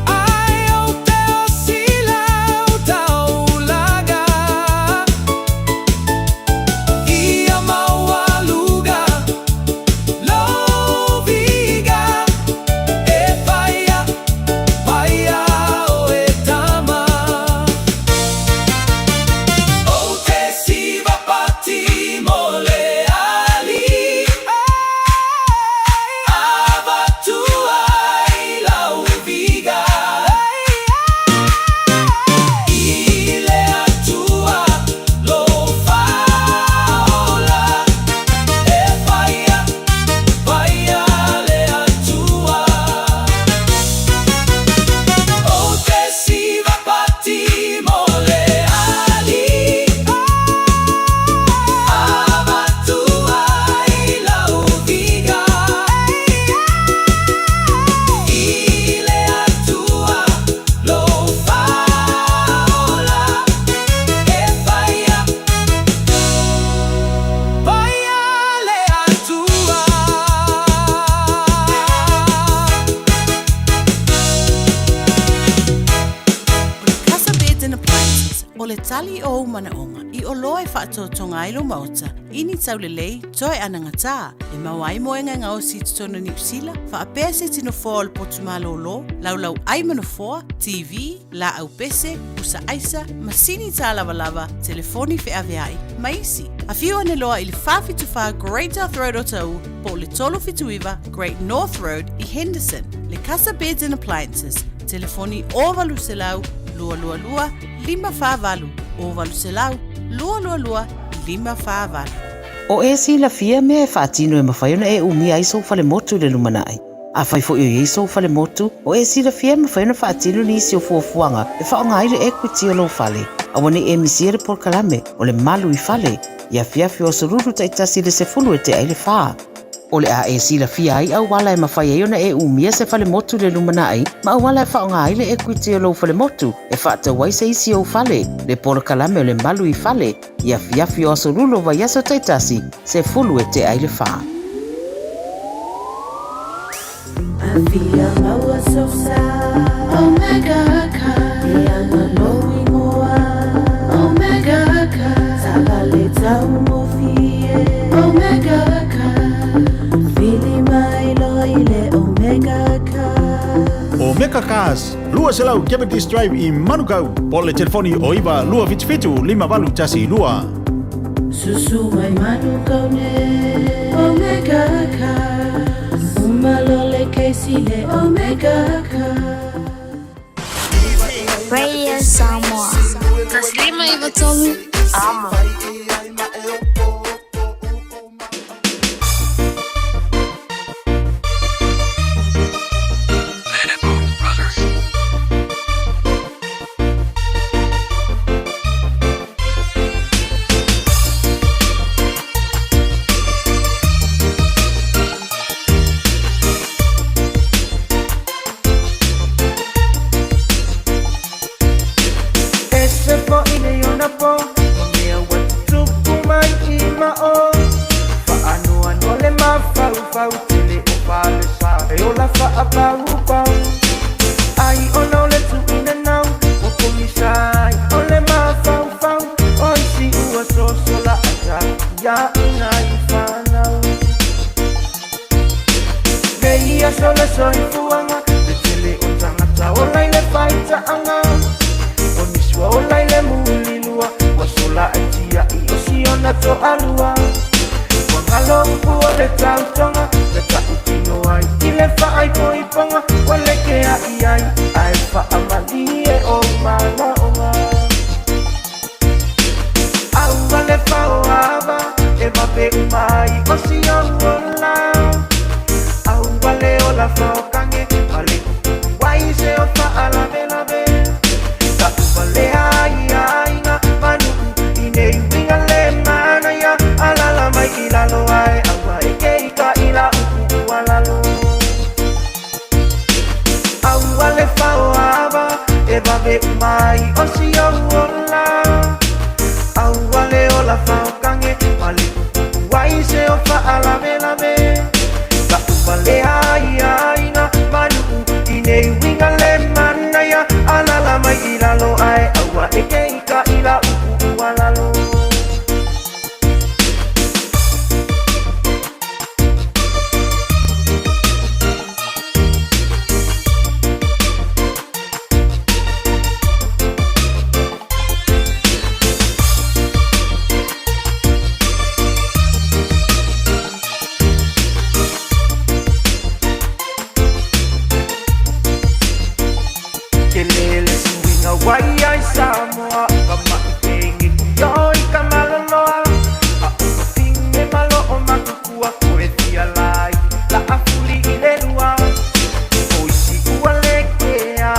Ai ou te osi lau taulaga Ia maualuga lou viga E paia, paia o e tama Ou te siva pati mo le ali Avatu ai lau viga I le Atua lou faaola E paia, paia le Atua Ou te siva pati mo le ali Avatu ai lau viga I le Atua lou faaola E paia, paia le Atua. O le Casa Beds and Appliances, o le tali o ou manaoga i oloa e faatotoga ai lou maota i ni taulelei toe anagatā e maua ai moega e gaosi i totonu o Niu Sila, faapea se tino foa o le potu malōlō, laulau ai ma nofoa, TV, laau pese, pusa aisa, masini tālavalava, telefoni feaveai, ma isi. Afio ane loa i le 474 Great South Road o Taʻu po o le 379 Great North Road i Henderson. Le Casa Beds and Appliances, telefoni 0800 222 548, 0800 222 548. O e silafia mea e faatino e mafai ona e umia ai sou falemotu i le lumanai. Afai foi o i ai sou falemotu, o e silafia e mafai ona faatino nisi o fuafuaga e faaaoga ai le equity o lou fale. Aua ne i e misia le polokalame o le Malu i Fale i afiafi o aso Lulu taitasi i le 10 e tea i le fa. O le a e silafia ai auala e mafai ai ona e umia se falemotu i le lumanai ma auala e faaaoga ai le equity o lou falemotu e faatau ai se isi ou fale, le polokalame o le Malu i Fale i afiafi o aso Lulu o vaiaso taitasi, 10 e tea i le fa. Afia maua sosa Omega Car E anga lou ingoa Omega Car Taavale taugofie Omega Car Vili mai loa i le Omega. Omega Cars, 200 Cavendish Drive i Manukau, po o le telefoni o 9 277 5812. Susu mai Manukau nei, Omega Cars. Uma loa le kesi le Omega Cars. Radio Samoa. 153 Amo. Ese foʻi nei ona po Ma mea ua tutupu mai i mao Faanoanoa le mafaufau Tele o falesa e ola faapaupau Ai ona o le tuuina nau Ua pogisa ai o le mafaufau O isi ua soso la ata Ia ina i fanau Nei aso le soifuaga Le tele o tagata ola i le faitaaga O nisi ua ola i le mulilua Ua sola ai tiai o siona toalua Ua galo upu o le tautoga Na tautino ai i le faaipoipoga Ua le kea'i ai ae faamalie ou manaoga Aua le faoava e vave uma ai o si ou ola Aua le ola faokage ma le kukuku ai se o faalavelave Taʻuvalea ai aiga ma nuu i nei uiga le manaia Alala mai i lalo ae aua e keikaʻi la upu ua lalo Aua le faoava e vave uma ai o si ou ola Aua le ola faokage ma le kukuku ai se o faalavelave Taʻuvalea ai aiga ma nuu i nei uiga le manaia Alala mai i lalo ae aua e keikaʻi la upu ua lalo Tele le suiga ua i ai Samoa Ka maʻi pēnei o i ka maloloa A o ka fine malo o makukua Ko e fia lai la a fuli i le lua O isi ua le kea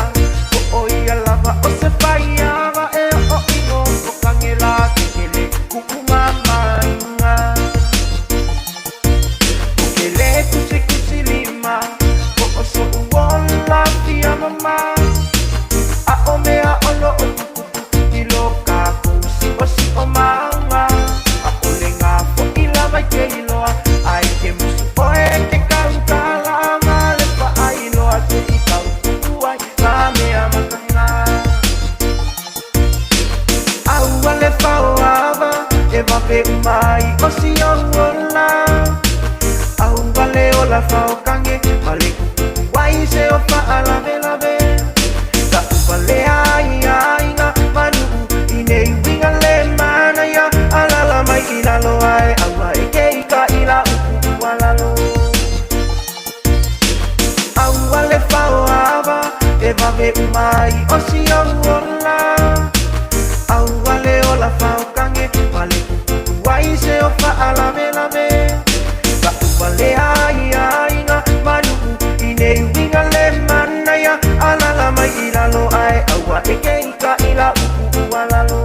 Po o ia lava o se faiava E o ino o kage la kekele Kuu mamaiga O ke le kusikusi lima Po o soʻu ola fia mama A o mea o lo o tuputupu i lo kākou siʻosiʻomaga A o le gafoʻi lava i ke iloa Ai ke musu ʻoe ke kaukala Ma le paʻailoa se i kaukuʻu ai ka mea makaga Aua le faoava e vave uma ai o si ou ola Aua le ola faokage ma le kukuku ai se o faalavelave Taʻuvalea ai aiga ma nuu i nei uiga le manaia Alala mai i lalo ae aua e keikaʻi la upu ua lalo Aua le faoava e vave uma ai o si ou ola Aua le ola faokage ma le kukuku ai se o faalavelave Taʻuvalea ai aiga ma nuu i nei uiga le manaia Alala mai i lalo ae aua e keikaʻi la upu ua lalo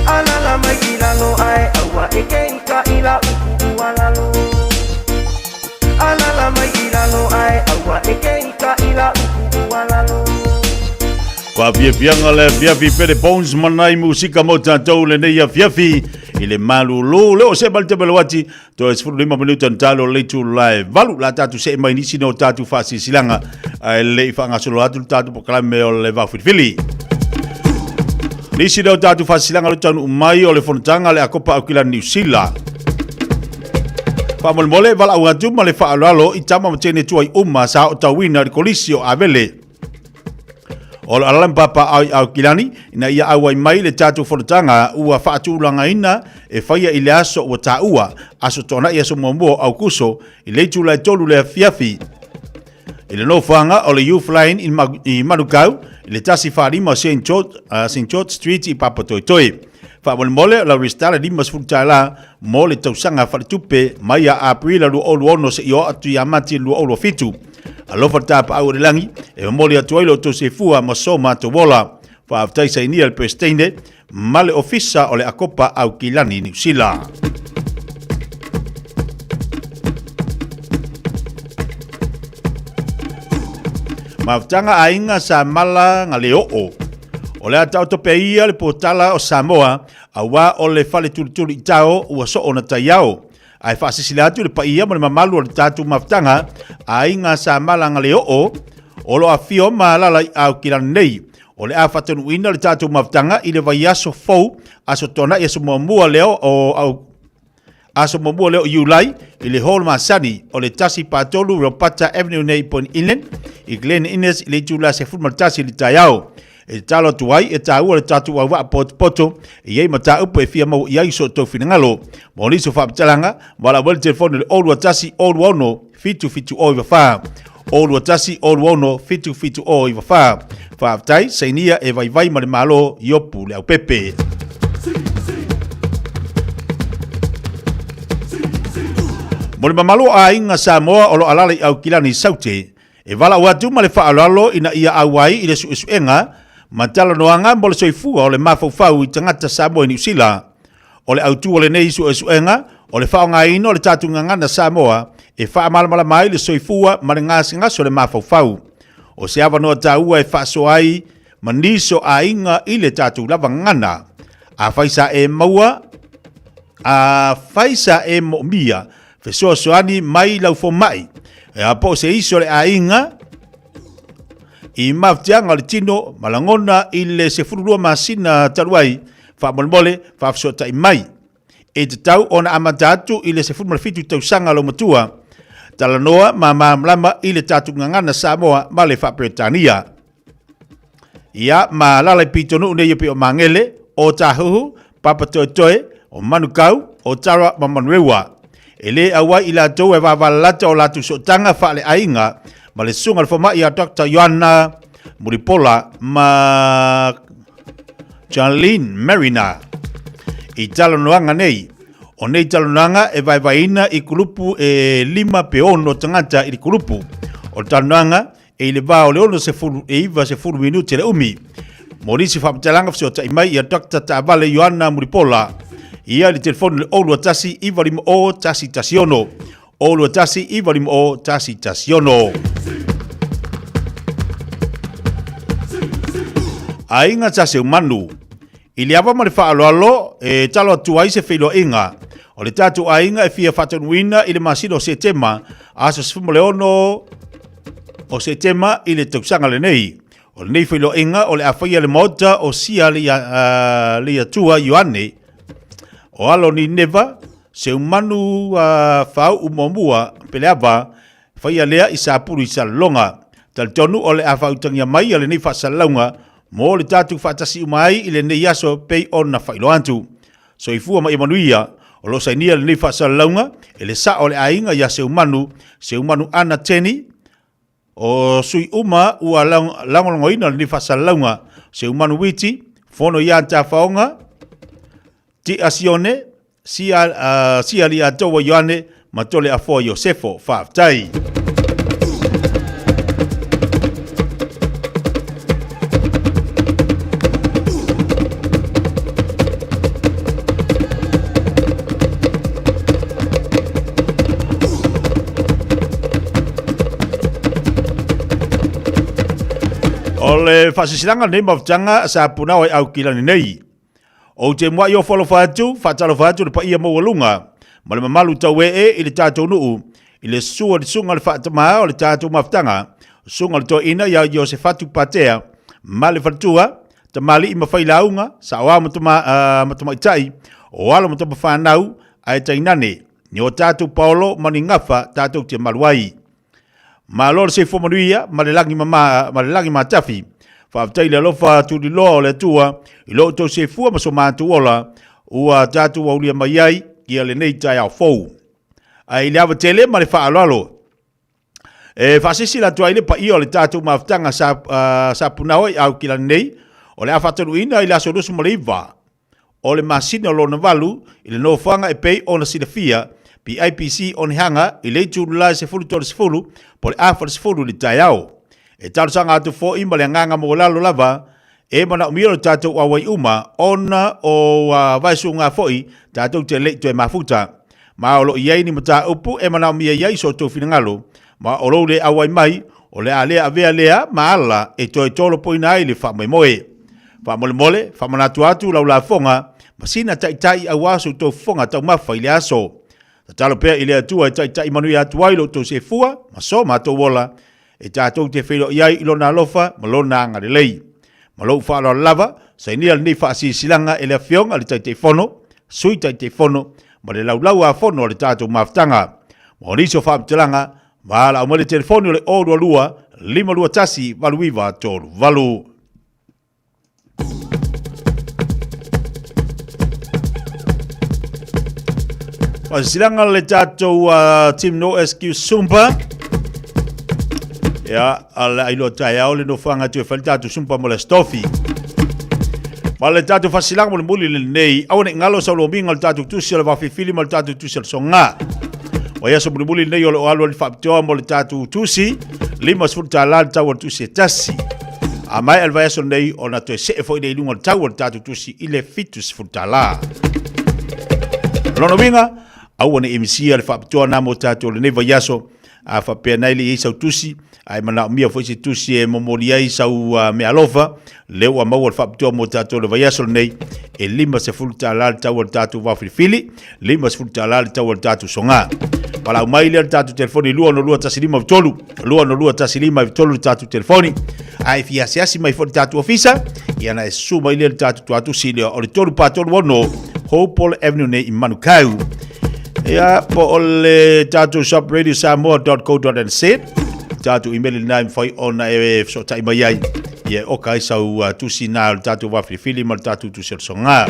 Alala mai i lalo ae aua e keikaʻi la upu ua lalo Alala mai i lalo ae aua e keikaʻi la upu ua lalo Faafiafiaga le afiafi Pele Bones ma nai musika mo tatou lenei afiafi i le malulu le o se ma le tebele ati toe 15 minuta na talo le itu lae valu la tatou see mai nisi no tatou faasilasilaga ae le i faagasolo atu le tatou polokalame o le Vaufilifili. Nisi leo tatou faasilasilaga le taunuu mai o le fonotaga le Akopa Aukilani Niu Sila. Faamolemole, valaau atu ma le faaaloalo i tama ma teine tuai uma sa ootauina i le Kolisi o Avele. O lo alala ma papa au i Aukilani, ina ia auai mai le tatou fonotaga ua faatulagaina e faia i le aso ua taua, Aso Toonai aso muamua o Aukuso, i le itula e 3 le afiafi. I le nofoaga o le Youth Line i Manukau, i le 145 St George, St George Street i Papatoetoe. Faamolemole, o lau resitala e $50 mo le tausaga faaletupe mai ia Aperila 2026 seia oo atu ia Mati 2027. Alofa le tapaau o le lagi e momoli atu ai lo outou soifua ma so matou ola. Faafetai sainia le Peresetene ma le Ofisa o le Akopa Aukilani Niu Sila. Mafutaga aiga sa mala nga le oo. O le a taoto pea ia le potala o Samoa, auā o le fale tulituli i tao ua soo na taiao. Ae faasilasila atu i le paia ma le mamalu o le tatou mafutaga, aiga sa mala nga le oo, o lo afio ma alala i Aukilani nei. O le a faataunuuina le tatou mafutaga i le vaiaso fou, Aso Toonai aso muamua lea o au, aso muamua lea o Iulai i le Hall masani o le 143 Ropata Avenue nei i Point Inland, i Glen Innes i le itula 11 i le taeao. E tatalo atu ai e taua le tatou auvaa potopoto e i ai mataupu e fia maua i ai so outou finagalo. Mo nisi o faamatalaga, valaau mai le telefoni i le 021 026 7794. 021 026 7794. Faafetai, sainia e vaivai ma le Malo Iopu Leaupepe. Mo le mamalu o aiga Samoa o lo alala i Aukilani i Saute, e valaau atu ma le faaaloalo ina ia auai i le suesuega ma talanoaga mo le soifua o le mafaufau i tagata Samoa i Niu Sila. O le autu o lenei suesuega, o le faaaogaina o le tatou gagana Samoa e faamalamalama ai le soifua ma le gasegase o le mafaufau. O se avanoa taua e faasoa ai ma nisi o aiga i le tatou lava gagana. Afai sa e maua, afai sa e moomia fesoasoani mai lau fomai, e po o se isi o le aiga, i mafatiaga o le tino ma lagona i le 12 masina talu ai, Faamolemole, faafesootai mai. E tatau ona amata atu i le 17 tausaga lou matua. Talanoa ma malamalama i le tatou gagana Samoa ma le Faa-Peretania. Ia, ma alaala i pitonuu nei e pei o Magele, o Tāhuhu, Papatoetoe, o Manukau, o Tara ma Manurewa. E lē auai i latou e vavalalata o latou sootaga faaleaiga ma le susuga i le fomai ia Doctor Ioana Mulipola ma Charlene Mariner i talanoaga nei. O nei talanoaga e vaevaeina i kulupu e 5 pe 6 tagata i le kulupu. O le talanoaga e i le va o le 60 e 90 minute le umi. Mo nisi faamatalaga fesoatai mai ia Dr. Taavale Ioana Mulipola ia i le telefoni le 021 950 116 021 950 116. Aiga sa Seumanu. I le ava ma le faaaloalo e talo atu ai se feiloaiga o le tatou aiga e fia faataunuuina i le masina o Setema, aso 16 o Setema i le tausaga lenei. O lenei feiloaiga o le a faia le maota o Sia Leiatua Ioane o alo Nineva, Seumanu Faauu muamua Peleava, faia lea i Sapulu i Salelologa. Talitonu o le a faautagia mai lenei faasalalauga mo le tatou faatasi uma ai i lenei aso pei ona faailoa atu. Soifua ma ia manuia, o lo o sainia lenei faasalalauga e le sao o le aiga ia Seumanu, Seumanu Ana Teni, o sui uma ua lagolagoina lenei faasalalauga, Seumanu Witi, Fono ia Tafaoga, Tia Sione, Sia, Sia Liatoa Ioane, ma Tole Afoa Iosefo. Faafetai. O le faasilasilaga lenei mafutaga sa punao ai Aukilani nei. Ou te muai ofo alofa atu, faatalofa atu le paia maualuga ma le mamalu tauee i le tatou nuu, i le susu o le susuga le faatamā o le tatou mafutaga, susuga o le toeaina ia Iosefatu Patea ma le faletua, tamalii ma failauga, saoao ma tama, ma tamaitai, o alo ma tamafanau, ae tainane. ni o tatou paolo ma ni gafa tatou te malu ai. Malo le soifua manuia ma le lagi mama ma le lagi matafi. Faafetai i le alofa tuliloa o le Atua i lo outou soifua ma so matou ola ua tatou aulia mai ai ia lenei taeao fou. Ae i le ava tele ma le faaaloalo e faasilasila atu ai le paia o le tatou mafutaga sa, sa punao i Aukilani nei, o le a faataunuuina i le aso 29 o le masina o lona valu i le nofoaga e pei ona silafia PIPC Onehanga i le itula e 13:30 po o le 4:40 i le taeao. E talosaga atu foi ma le agaga maualalo lava e manaomia lo tatou auai uma ona o vaesuga foi tatou te le i toe mafuta. Ma o lo o i ai ni mataupu e manaomia i ai so outou finagalo, ma o lou le auai mai, o le a le avea lea ma ala e toe tolopoina ai le faamoemoe. Faamolemole, faamanatu atu lau lafoga ma sina taitai aua so outou fofoga taumafa i le aso. Tatalo pea i le Atua e taitai manuia atu ai lo outou sefua ma so matou ola, e tatou te feiloai ai i Lona alofa ma Lona agalelei. Ma lou faaaloalo lava, sainia lenei faasilasilaga e le Afioga i le Taitaifono, Sui Taitaifono ma le Laulau-a-Fono a le tatou mafutaga. Mo nisi o faamatalaga, valaau mai le telefoni o le 022 521 8938. Faasilasilaga le tatou Team No Excuse Sumpa. Ia, a le ailoa taeao le nofoaga atu e fai le tatou sumpa mo le Aso Tofi. Ma le tatou faasilasilaga mulimuli lenei, aua ne i galo sau lomiga o le tatou tusi o le vaafilifili ma le tatou tusi o le soga. O ia aso mulimuli lenei o lo o alu ai le faapitoa mo le tatou tusi, $50 le tau o le tusi e tasi. A maea le vaiaso lenei, ona toe see foi lea i luga o le tau o le tatou tusi i le $70. Lona uiga, aua ne i misia le faapitoa na mo tatou lenei vaiaso, a faapea nei le i ai sau tusi, ae manaomia foi se tusi e momoli ai sau meaalofa, lea ua maua le faapitoa mo tatou le vaiaso lenei, e $50 le tau o le tatou vaofilifili, $50 le tau o le tatou soga. Valaau mai lea le tatou telefoni 26215 3, 26215 3 le tatou telefoni. A e fia asiasi mai foi le tatou ofisa, ia na e susu mai lea le tatou tuatusi lea o le 3436 Hopewell Avenue nei i Manukau. Ia, po o le tatou shop radiosamoa.co.nz tatou email lena e mafai ona e fesootai mai ai ia e oka ai sau tusi na o le tatou vaafilifili ma le tatou tusi o le soga.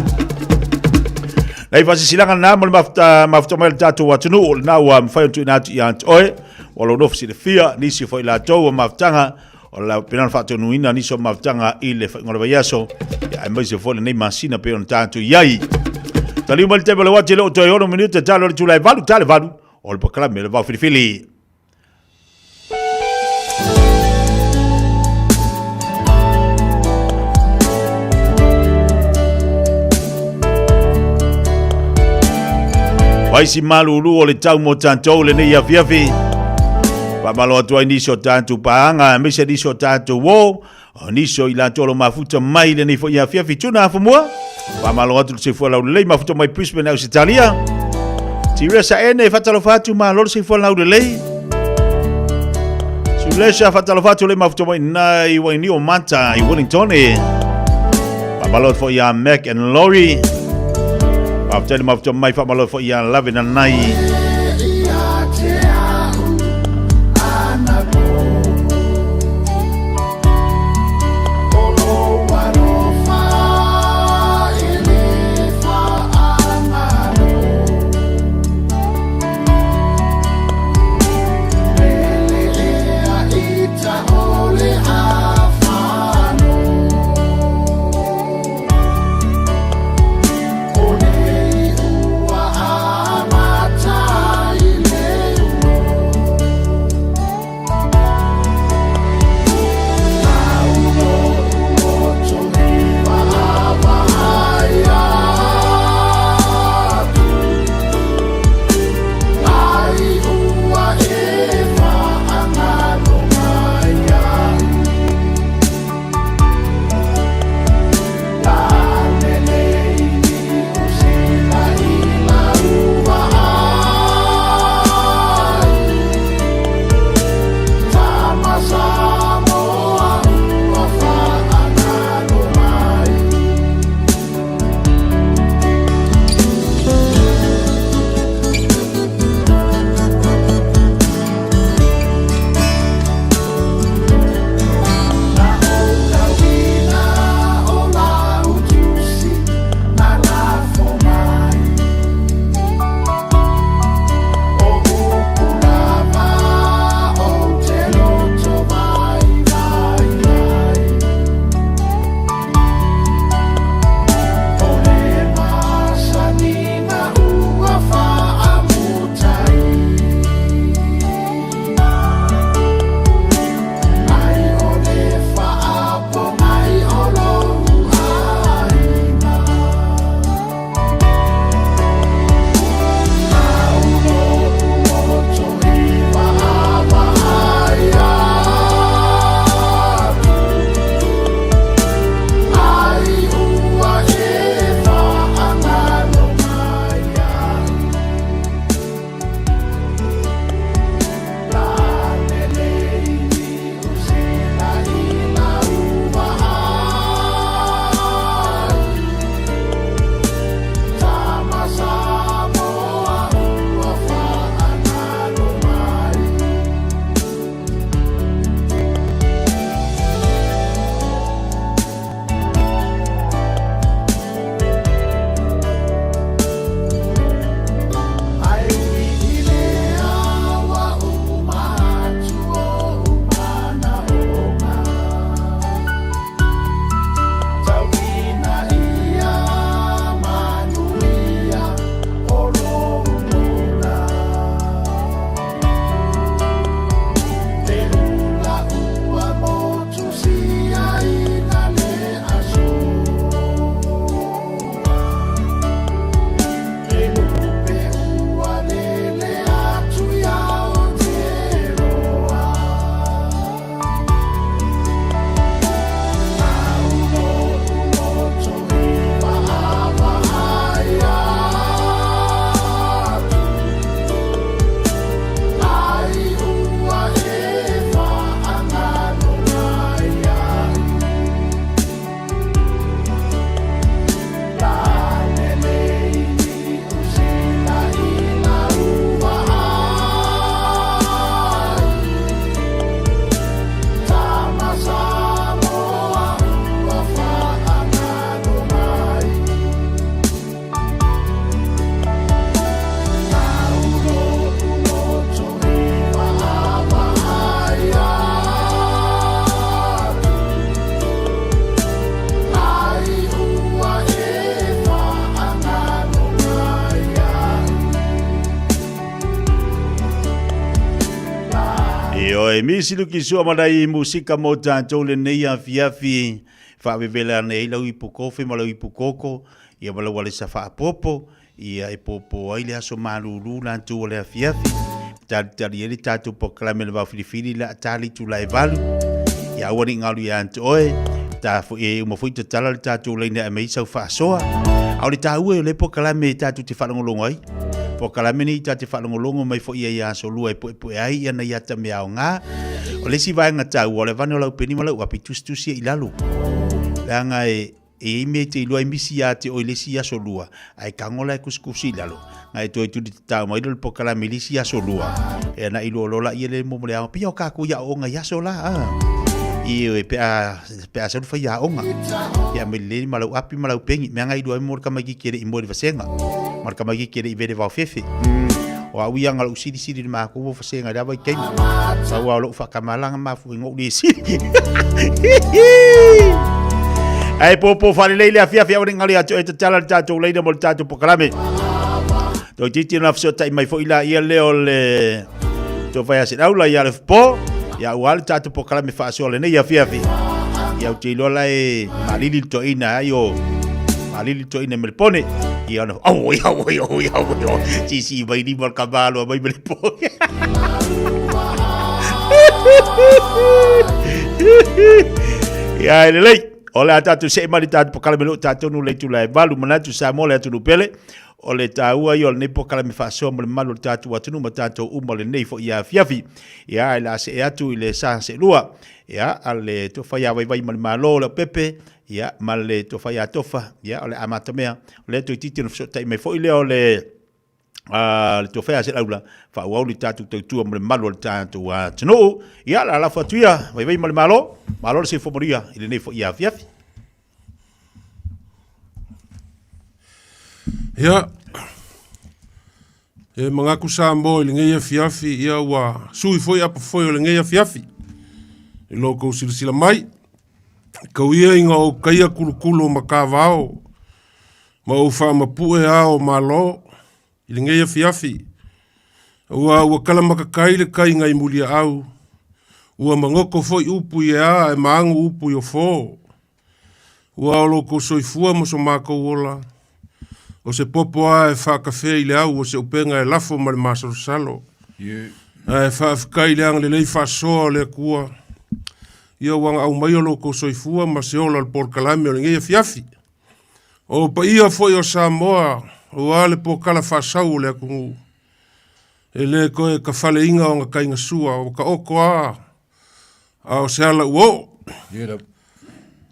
Nei faasilasilaga na mo le mafuta, mafuta mai le tatou atunuu, lena ua mafai ona tuuina atu ia te oe, ua lou nofo silafia, nisi foi latou o mafutaga, o la pena ona faatonuina nisi o mafutaga i le faaiuga o le vaiaso, ia, aemaise foi lenei masina pei ona tatou i ai. Taliu mai le taimi o le uati e le o toe 6 minute talo le itula e 8 tale 8 o le polokalame o le Vaofilifili. Vaisi malulu o le tau mo tatou lenei afiafi. Faamalo atu ai nisi o tatou paaga, aemaise nisi o tatou uo, o nisi o i latou o lo mafuta mai lenei foi afiafi. Tuna afumua, faamalo atu le soifua laulelei, mafuta mai Brisbane, Ausetalia. Tiresa ene, faatalofa atu, malo le soifua laulelei. Sulesa, faatalofa atu le mafuta mai nai Wainiu o Mata i Wellington. Faamalo atu foi ia Mac and Laurie. Faafetai le mafuta mai, faamalo atu foi ia Lavina Nai. Ioe, misi luki sua ma nai musika mo tātou lenei afiafi, faavevela ane ai lau ipu kofi ma lau ipu koko, ia ma lau alesa faapopo, ia e pōpō ai le aso malūlū latou o le afiafi. Talitali ai le tatou polokalame le vao filifili le a tali itula e valu. Ia aua ne i galu ia te oe, ta foi e uma foi tatala le tatou laina e aumai ai sau faasoa. A o le taua ia o lea polokalame e tatou te faalogologo ai. Polokalame nei ta te faalogologo mai foi ai aso lua e puepue ai ia nai ata mea aoga. O le isi vaega taua o le avane o lau peni ma lau api tusitusi ai i lalo. Leaga e E i ai mea e te iloa e misi ia te oe i le isi aso lua, ae tago la e kusikusi i lalo, na e toe tuli tatao mai lea o le polokalame i le isi aso lua, e ana i lua loa laia le mo le aoga. Pei o kākou i aoaoga i aso la, a. Ioe, pe a, pe a sau le faiaoga. Ia mai lelei ma lau api ma lau peni, mea nga iloa ai mo le tamaititi e le i moe i le vasega, ma le tamaititi e le i vele vaofefe. O au ia nga lou silisili i le makou o vasega i lea vaitaimi. Pau lava o lou faatamalaga mafua i go'u le sili. Ae pōpō faalelei le afiafi aua ne i galo ia te oe tatala le tatou laina mo le tatou polokalame. Toeitiiti ona fesootai mai foi laia lea o le Tofa ia Selaula ia le Fo ia aua le tatou polokalame faasoa lenei afiafi. Ia ou te iloa la e maalili le toeaina ai o maalili le toeaina i Melepone. Ia ona au au au au au au sisi mai lima le kamalo mai Melepone. Ia e lelei. O le a tatou see mai le tatou polokalame lo tatou nu le itula e valu manatu Samoa le atunuu pele. O le taua ia o lenei polokalame faasoa mo le mamalu o le tatou atunuu ma tatou uma lenei foi afiafi. Ia, ae o le a see atu i le sa seelua, ia, a le Tofa ia Vaivai ma le Malo o Leaupepe, ia, ma le Tofa ia Tofa, ia, o le amatamea, o lea toeitiiti ona fesootai mai foi lea o le le Tofa ia Selaula, faaauau le tatou tautua mo le mamalu o le tatou atunuu. Ia, o le a lafo atu ia, Vaivai ma le Malo, malo le soifua manuia i lenei foi afiafi. Ia, e manatu Samoa i lenei afiafi, ia ua sui foi apafoe o lenei afiafi. I lo outou silasila mai, kau ia ina ou taia kulukulu o Matavao ma ou faamapue ao o Malo i lenei afiafi, aua ua kalamakakai le tai nai Muliaau, ua magoto foi upu i ea ae maagu upu i ofo. Ua o lo outou soifua ma so matou ola, o se popo lava e faatafea i le au o se upega e lafo ma le masalosalo. Ae faafetai i le agalelei faasoa o le Atua, ia ua aumai o lo outou soifua ma se ola o le polokalame o lenei afiafi. O paia foi o Samoa, aua le pokala faasau o le atunuu, e le toe tafaleina ona taigasua, ua taoto lava a o se ala ua oo.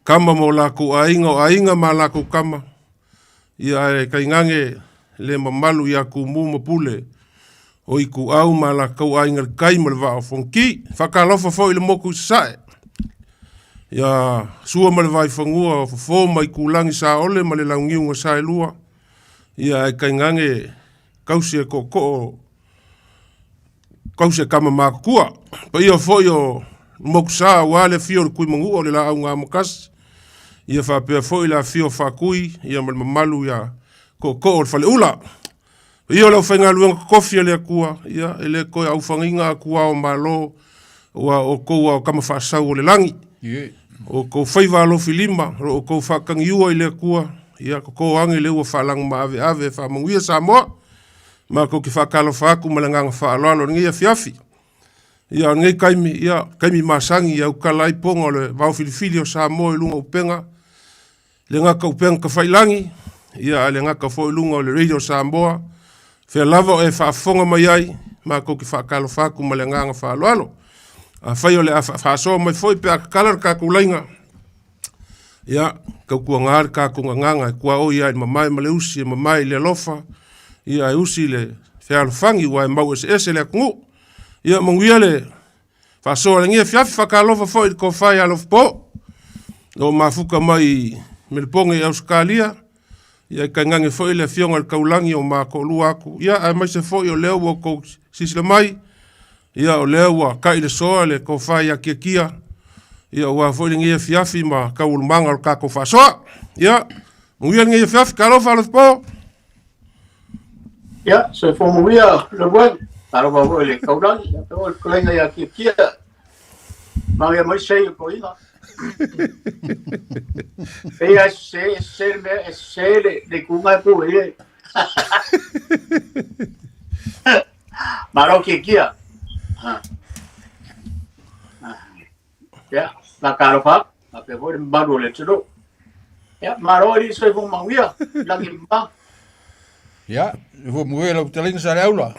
Kama ma o latou aiga, o aiga ma a latou kama, ia ae tainane le mamalu ia Tumua ma Pule, o Ituau ma latou aiga i le tai ma le Vaa o Fonoti. Faatalofa foi i le motu i Sasae, ia Sua ma le Vaifanua, o Fofo ma Aitulagi, Saole ma le Launiu na Saelua, ia ae tainane tausi e tootoo, tausi e tama matutua. Paia foi o Motusa aua le afio o le Tuimanua o le Laau na Amotasi, ia faapea foi le afio o Faatui ia ma le mamalu ia tootoo o le Faleula. Ia o le aufaigaluega totofi a le Atua, ia e le toe aufagaina atu ao malo, aua o outou lava o tama faasau o le lagi. O outou faiva alofilima, o lo outou faatagiua i le Atua, ia toto ane le ua faalagomaaveave e faamanuia Samoa. Matou te faatalofa atu ma le agaga faaaloalo i lenei afiafi. Ia o lenei taimi, ia taimi masani e autala ai poga o le vaofilifili o Samoa i luga o upega le gata upega tafailagi, ia ae le gata foi i luga o le Radio Samoa, fea lava o e faafofoga mai ai, matou te faatalofa atu ma le agaga faaaloalo. Afai o le a faasoa mai foi pe a tatala le tatou laina, ia, tautuaga le tatou gagana e tuaoi ai i le mamae ma le usi, e mamae i le alofa, ia e usi i le fealofani ua e mau eseese le atunuu. Ia manuia le Faasoa i lenei afiafi, faatalofa foi i le tofa ia Alofapo, o lo o mafuta mai i Melepone i Ausetalia, ia e tainane foi le afioga i le Taulagi o ma toalua atu, ia aemaise foi o lea ua outou silasila mai, ia o lea ua tai le soa le tofa ia Tiatia, ia aua foi lenei afiafi ma taualumaga o le tatou faasoa. Ia, manuia lenei afiafi, talofa Alofapo! Ia, soifua manuia Leuluai. Talofa foi i le taulagi, ia faapea foi le fetalaiga ia Tiatia. Manuia mai sei o toeaina. Pei lava e sese, e sese le mea, e sese le, le ituga e pu ai le. Malo Tiatia. Ah. Ah. Ia, faatalofa atu, faapea foi le mamalu o le atunuu. Ia, malo i soifua manuia, lagi ma. Ia, soifua manuia lau fetalaiga Saleaula.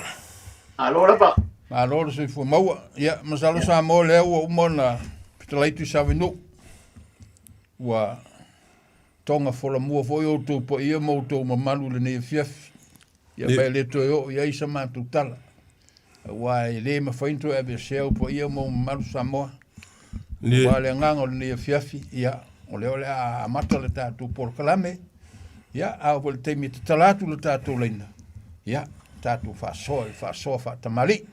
Malo lava. Malo le soifua maua. Ia, masalo Samoa lea ua uma ona fetalai Tuisavainuu. Ua toga folamua foi outou paia ma outou mamalu i lenei afiafi. Ia ma e le toe oo i ai sa matou tala. Aua e le mafai ona toe aveesea ou paia ma ou mamalu Samoa. Aua le agaga o lenei afiafi, ia, o lea o le a amata le tatou polokalame, ia, a oo foi i le taimi e tatala atu le tatou laina, ia, tatou faasoa i le faasoa faatamalii.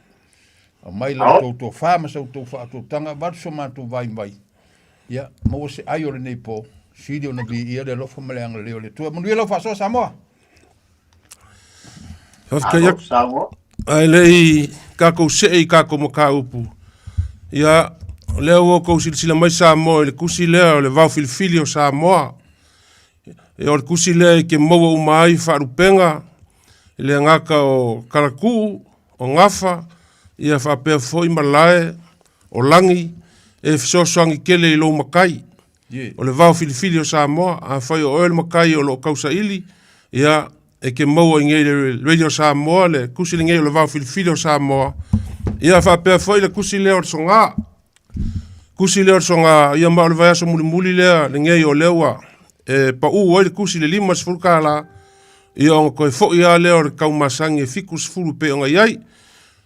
Aumai la outou tofa ma sa outou faautautaga, avatu so matou vaivai, ia, maua se ai o lenei po, sili ona viia le alofa ma le agalelei o le Atua. Manuia lau faasoa Samoa! Faafetai atu. Ae le i tatou see i tatou mataupu, ia, o lea ua outou silasila mai Samoa i le tusi lea o le Vaofilifili o Samoa. Ia, o le tusi lea e te maua uma ai faalupega, e le gata o Talatuu, o Gafa, ia faapea foi malae o lagi e fesoasoani tele i lou matai. O le Vaofilifili o Samoa, afai o oe le matai o lo o tausaili, ia, e te maua i nei le Radio Samoa, le tusi lenei o le Vaofilifili o Samoa, ia faapea foi le tusi lea o le Soga. Tusi lea o le Soga, ia ma o le vaiaso mulimuli lea lenei o lea ua e pau ai le tusi le $50, ia ona toe foi lava lea o le taumasani e 70 pei ona i ai.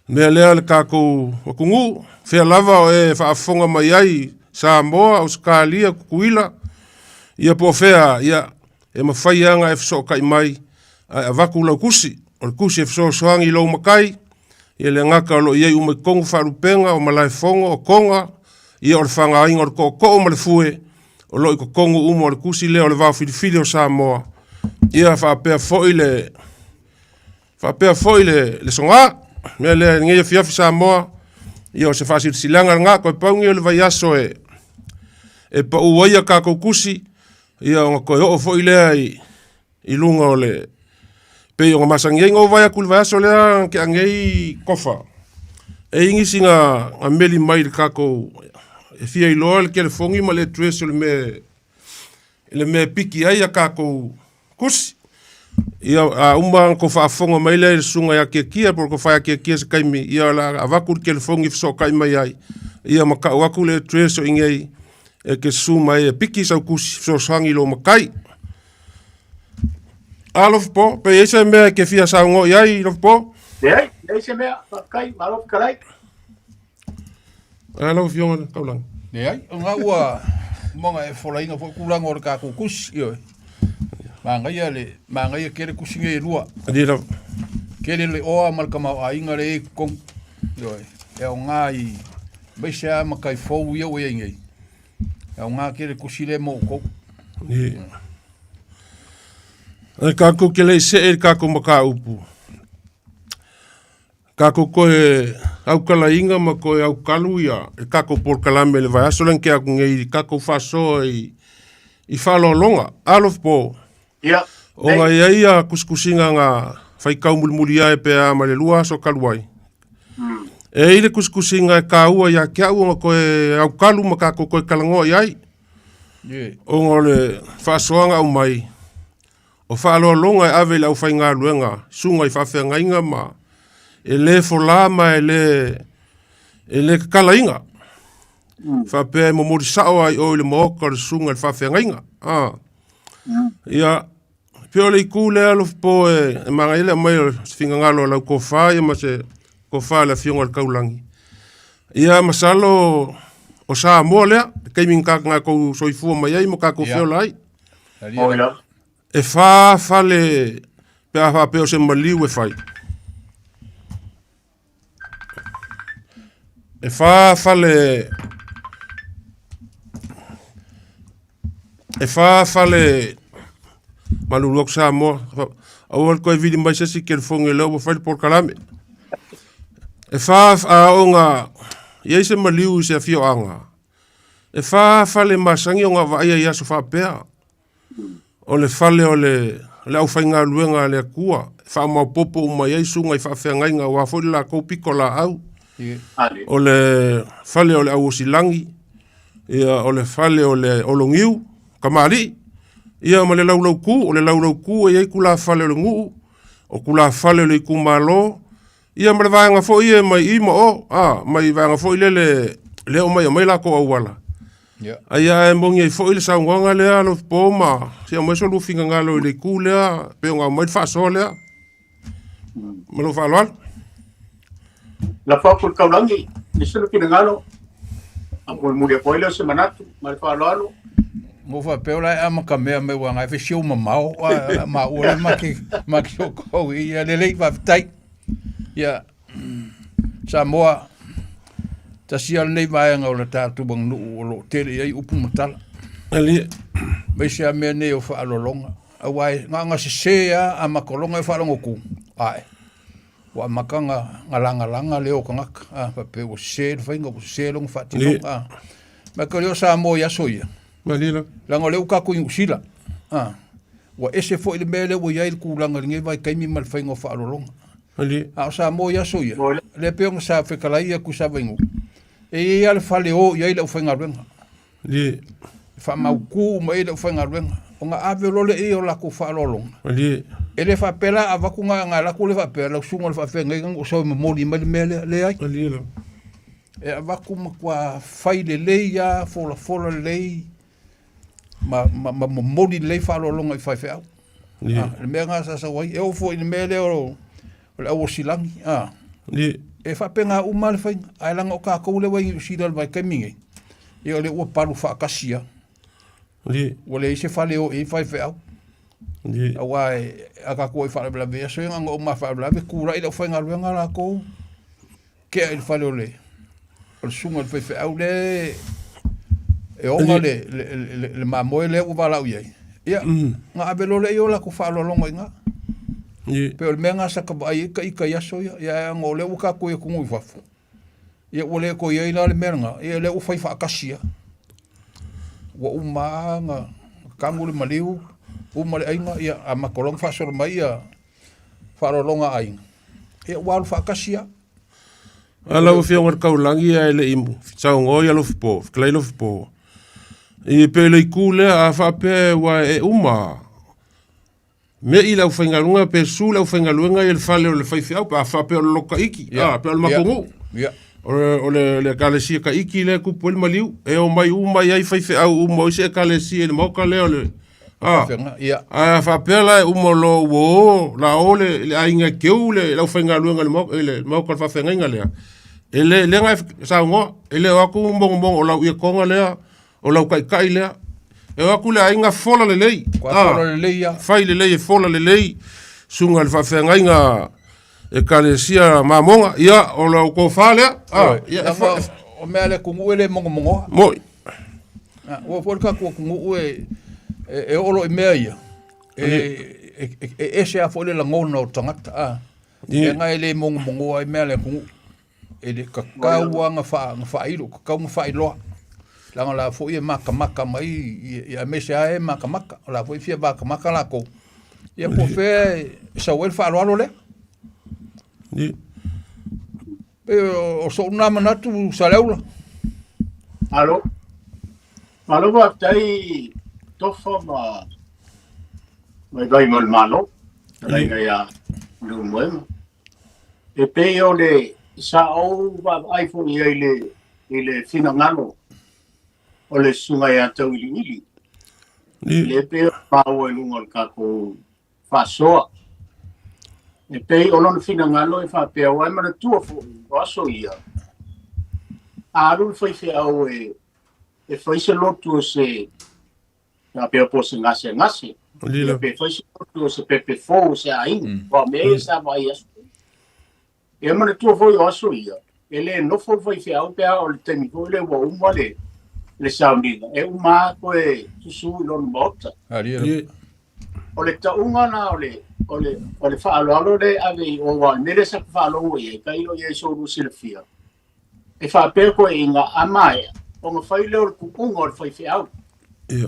Mea lea le tatou atunuu, fea lava o e faafofoga mai ai, Samoa, Ausetalia, Tutuila, ia po o fea, ia e mafai lava ona e fesootai mai ae avatu lau tusi. O le tusi e fesoasoani i lou matai, ia le gata o lo o i ai uma i totonu faalupega, o malaefono, o toga, ia o le fagaina o le tootoo ma le fue, o lo o i totonu uma o le tusi lea o le Vaofilifili o Samoa. Ia faapea foi le Faapea foi le, le soga. Mea lea i lenei afiafi Samoa, ia o se faasilasilaga lena, toe pau nei o le vaiaso e, e pau ai a tatou tusi, ia ona toe oo foi lea i, i luga o le, pei ona masani ai. Na ou vaai atu i le vaiaso lea na tea nei Kofa, e i ai nisi na, na meli mai i le tatou, e fia iloa le telefoni ma le address o le mea, le mea e piki ai a tatou Kusi. Ia, a uma ona tou faafofoga mai lea i le susuga ia Tiatia po o le tofa ia Tiatia se taimi, ia o le a avatu le telefoni e fesootai mai ai, ia ma tau atu le address o i inei e te susu mai ai e piki sau tusi fesoasoani i lou matai. A Lofipo, pe i ai se mea e te fia saunoa i ai Lofipo? Leai, leai se mea, faafetai, malo fetalai. A lau Afioga i le Taulaga. Leai, o lena ua uma ona e folaina foi tulaga o le tatou tusi, ioe. Manaia le, manaia tele tusi nei e lua. Alii lava. Tele le oa ma le tamaoaiga lea e i totonu, ioe. E aoga i, aemaise lava matai fou ia ua i ai nei, e aoga tele tusi lea mo outou. Alii. Ae tatou te le i see i le tatou mataupu. Tatou toe aukalaina ma toe aukalu ia le tatou polokalame i le vaiaso lea na tea atu nei i tatou faasoa i, i faaaloaloga. Alofa po. Ia. Ona e i ai ia tusitusiga na faitau mulimuli ae pe a ma le lua aso talu ai. E i ai le tusitusiga e taua ia te au ona toe aukalu ma tatou toe talanoa i ai. Ona o le faasoaga aumai, O faaaloaloga e ave i le aufaigaluega, susuga i faafeagaiga ma e le fola ma e le, e le tatalaina. Faapea e momoli sao lava i o i le maota o le susuga i le faafeagaiga. Ah. Ia, pei o le itu lea Alofapo e, e manaia le aumai o se finagalo a lau tofa ia ma se tofa a le Afioga i le Taulagi. Ia, masalo o Samoa lea, le taimi na tatou soifua mai ai ma tatou feola ai. E fa fale pe a faapea o se maliu e fai. E fa fale e fa fale malulu atu Samoa. Aua le toe vili mai se isi telefoni o lea ua fai le polokalame. E fa aoga i ai se maliu i se afioaga, e fa fale masani ona vaaia i aso faapea. O le fale o le, le aufaigaluega a le Atua, e faamaopopo uma i ai susuga i faafeagaiga aua foi le latou pito laau. O le fale o le auosilagi, ia, o le fale o le ologiu, kamalii, ia ma le laulauku, o le laulauku e i ai tulafale o le nuu, o tulafale o le itumalo, Ia ma le vaega foi e mai i ma o, a, mai vaega foi lele, lea o mai aumai latou auala. Yeah. Ai ae moni ai foi le saunoaga lea Alofipo ma se aumai so lua finagalo i le itu lea pei ona aumai le faasoa lea. Ma lou faaaloalo. Lafo atu i le taulagi, le sulu finagalo, a mulimuli atu ai lea o se manatu ma le faaaloalo. Mo faapea o la e amatamea mai ua agai fai mamao a maua le make make o kou ia lelei faafetai. Ia Samoa tasi lava lenei vaega o le tatou aganuu o lo o tele i ai upu ma tala. Alie. Aemaise lava mea nei o faaaloaloga. Aua e na ona sese lava a matologa e faalogo ae ua amata ona lagalaga leo o tagata a faapea ua sese le faiga ua sese lona faatinoga a. Ma e le o Samoa i aso ia. Malie lava. Leaga o lea ua tatou i Niu Sila a, ua ese foi le mea lea ua i ai le tulaga i lenei vaitaimi ma le faiga o faaaloaloga. Malie. A o Samoa i aso ia, lea pei ona sa fetalai ia Tuisavainuu, e i ai lava le fale e o i ai le aufaigaluega. Malie. E faamautu uma i ai le aufaigaluega, ona ave loa lea i ai o latou faaaloaloga. Malie. E le faapea la a avatu na ona alu atu lea faapea lau susuga i le faafeagaiga na ou sau e momoli mai le mea lea. Leai. Malie lava. E avatu matua fai lelei lava, folafola lelei ma, ma, ma momoli lelei faaaloaloga i faifeau. Yeah. Ah, le mea lena sa sau ai. E oo foi i le mea lea o, o le auosilagi. Ah. Yeah. E faapena uma le faiga. Ae leaga o tatou lea ua i Niu Sila i le vaitaimi nei, ia o lea ua palu faatasi lava. Yeah. Ua leai se fale e o i ai faifeau. Yeah. Aua e, a tatou i faalavelave aso ia, na ona uma faalavelave, tulai le aufaigaluega latou, tea i le fale o le o le susuga i le faifeau lea e ona le, le, le, le mamoe lea ua valaau i ai. Ia, na ave loa lea i o latou faaaloaloga i ina. Pei o le mea lena sa ta vaai ai ita i aso ia. Ia, ae ona o lea ua tatou i atunuu i fafo, ia ua le toe i ai la le mea lena, ia lea ua fai faatasi lava. Ua uma lava ona tanu le maliu, uma le aiga, ia amata loa ona faasolo mai ia faaaloaloga a aiga, ia ua alu faatasi lava. A lau Afioga i le Taulagi ae le i saunoa Alofipo, fetalai Alofipo, i pe le itu lea a faapea ua e uma me'i le aufaigaluega pe su le aufaigaluega i le fale o le faifeau pe a faapea o le loto taiti, a pe o le matou nuu. O le le ekalesia taiti lea e tupu ai le maliu, e omai uma i ai faifeau uma o isi ekalesia i le maota lea o le A, ae a faapea la e uma loa ua o, la o le, le aiga e keu le, le aufaigaluega i le maota, i le maota o le faafeagaiga lea, e le, lea na e saunoa, e le o atu mogomogo o lau ietoga lea, o lau taitai lea. E o atu le aiga fola lelei. Kua fola lelei ia. Fai lelei e fola lelei, susuga i le faafeagaiga Ekalesia Mamoga, ia, o lau tofa lea. A, ia, e fo, o mea a le atunuu e le mogomogoa. Moi. Ua foi le tatou atunuu e, e, e oo loa i mea ia, e, e, e, e ese lava foi le lagona o tagata. A, yeah. Leaga e le mogomogoa ai mea a le atunuu. E le tatau lava ona faa, ona faailo, tatau ona faailoa. Leaga o la foi e matamata mai, ia aemaise lava e matamata. O la foi e fia matamata latou. Ia po o fea e sau ai le faaaloalo lea. Yeah. Pei o so'u lena manatu Saleaula. Malo. Malo faafetai Tofa ma Vaivai mo le Malo, fetalaiga ia Leulumoega. E pei o le sa ou vaavaai foi i ai i le, i le finagalo o le susuga ia Tauiliili. Lea pei ona maua i luga o le tatou faasoa. E pei o lona finagalo e faapea, aua e manatua foi o aso ia, a alu le faifeau e, e fai se lotu o se faapea po o se gasegase, ia pe fai se lotu o se pepe fou o se aiga, aua o mea ia sa vaai aso. E manatua foi o aso ia, e le nofo le faifeau pe a o le taimi foi lea ua uma le, le sauniga, e uma lava toe susu i lona maota. O le tauga la o le o le o le faaaloalo lea e ave i o aua o le mea lea sa ta faalogo i ai, tailo i ai soulua silafia, e faapea toeaiina a maea ona fai lea o le tuuga o le faifeau. Ia.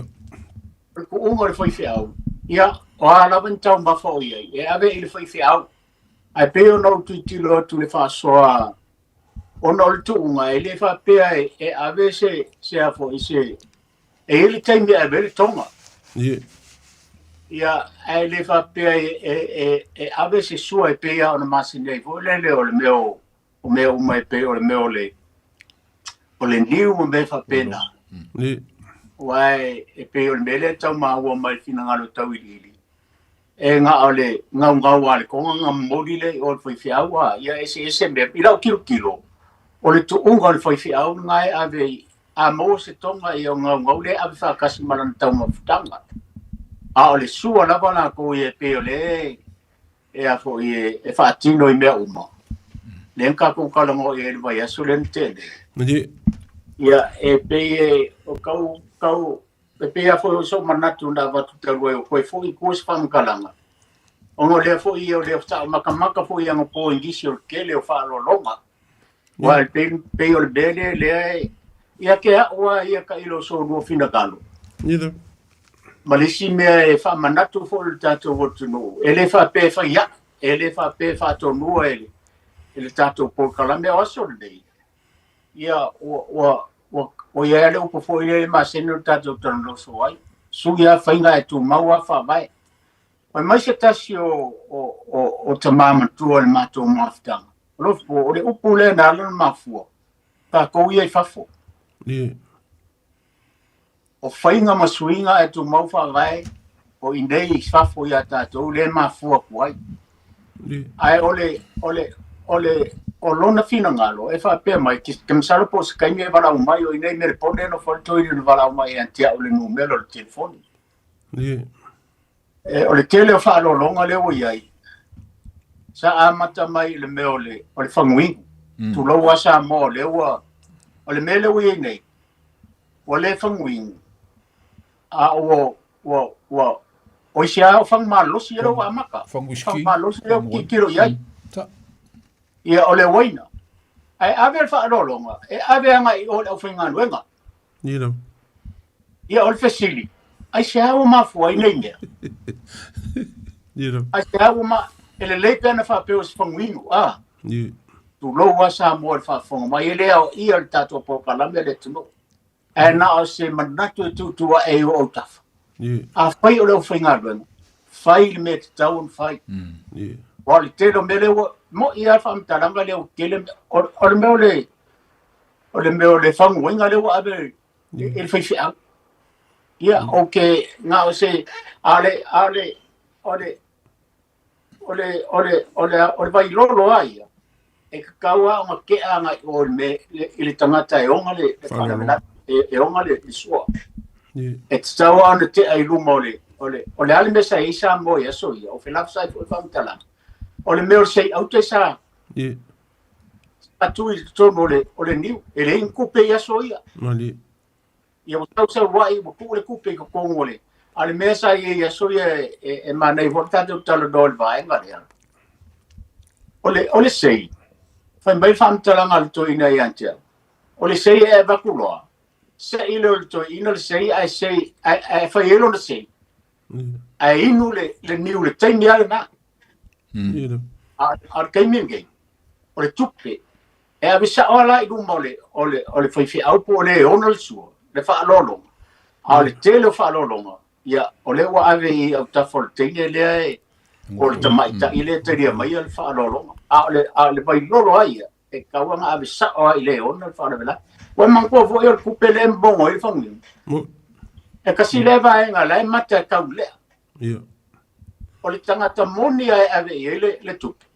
O le tuuga o le faifeau, ia, o a lava ni taumafa o i ai, e ave i le faifeau. Ae pei ona ou tilotilo atu i le faasoa ona o le tuuga, e le faapea e ave se, se a foi, se, e i ai le taimi e ave ai le toga. Ia. Ia, ae le faapea e, e, e, e ave se sua e pei lava ona masani ai foi lele o le mea o, o mea uma e pei o le mea o le, o le niu ma mea faapena. Ia. Aua e pei o le mea lea e tau maua mai le finagalo tauiliili, e na o le gaugau a le toga na momoli lea i o i le faifeau a ia eseese mea. I lau tilotilo, o le tuuga o le faifeau lena e ave i, a maua se toga ia o gaugau lea e ave faatasi ma lana taumafataga. A o le sua lava latou ia e pei o lea e a foi e faatino i mea uma. Lea na tatou talanoa i ai i le vaiaso lea na tea nei. Ia e pei e o tau tau E pei lava foi o sou manatu na avatu talu ai o koe foi i tua se faamatalaga, ona o lea foi ia o lea sa ou matamata foi i anapo i nisi o le tele o faaaloaloga. Aua e pei, pei o le mea lea, lea e, ia te au lava ia tailo o solua finagalo. Ma le isi mea e faamanatu foi i le tatou atunuu, e le faapea e fai aʻu, e le faapea e faatonua e le, e le tatou polokalame o aso lenei. Ia, ua, ua, ua, ua i ai lava le upu foi lea e masani ona tatou talanoso ai, sui lava faiga ae tumau lava faavae. Fai mai se tasi o, o, o, o tama matua o le matou mafutaga, Alofa, o le upu lea na ala ona mafua, tatou ia i fafo. Yeah. O faiga ma suiga ae tumau faavae o i nei i fafo ia tatou lea e mafua atu ai. Ae o le, o le, o le, o lona finagalo e faapea mai, ke masalo po o se taimi e valaau mai o i nei Melepone e nofo ai le toeaina na valaau mai ia te au i le numera o le telefoni. E, o le tele o faaaloaloga lea ua i ai, sa amata mai i le mea o le, o le faguinu. Tulou lava Samoa o lea ua, o le mea lea ua i ai nei, ua le faguinu, a ua, ua, ua, o isi lava o fagu malolosi lea ua amata. Fagu whisky. Fagu malolosi lea ua tilotilo i ai. Ia, o le uaina. Ae ave le faaaloaloga, e ave agai i o i le aufaigaluega. Ia. Ia, o le fesili, aisea ua mafua ai nei mea? Ia. Aisea ua ma... E lelei pe ana faapea o se faguinu, a? Ia. Tulou lava Samoa i le faafofoga mai, e le aoaia le tatou polokalame a le atunuu. Ae na o se manatu e tuutuu ae i ou autafa. Afai o le aufaigaluega, fai le mea e tatau ona fai. Aua o le tele o mea lea ua, mo'i lava le faamatalaga lea ua tele mea. O le mea o le, o le mea o le faguina lea ua ave i le faifeau. Ia, ou te, na o se, a o le, a o le, o le, o le, o le, o le, o le vailolo lava ia, e tatau lava ona tea agai i o i le mea, i le tagata e ona le faalavelave, e ona le sua. E tatau lava ona tea i luma o le, o le, o le a le mea sa i ai Samoa i aso ia, o felafosai foi faamatalaga, o le mea o le sei aute sa, sa tu i totonu o le, o le niu, e leai ni tupe i aso ia. Ia ua sausau ai, ua tuu le tupe i totonu o le... A o le mea sa i ai i aso ia e, e, e manaia foi le tatou talanoa i le vaega lea. O le, o le sei, fai mai le faamatalaga a le toeaina ia te au, o le sei e avatu loa, sei lea o le toeaina le sei ae sei, ae, ae fai ai lona sei, ae inu le, le niu i le taimi lava lena. A, a o le taimi lenei, o le tupe, E ave sao lava la i luma o le, o le, o le faifeau po o le e ona le sua, le faaaloaloga. A o le tele o faaaloaloga, ia, o lea ua ave i autafa o le teine lea e, po o le tamaitai lea e talia maia le faaaloaloga. A o le, a o le vailolo lava ia, e tatau ona ave sao lava i le e ona le faalavelave. Ua e manatua foi o le tupe lea e momono ai le faguinu. E tasi lea vaega la e mata e taulea. O le tagata moni lava e ave i ai le, le tupe,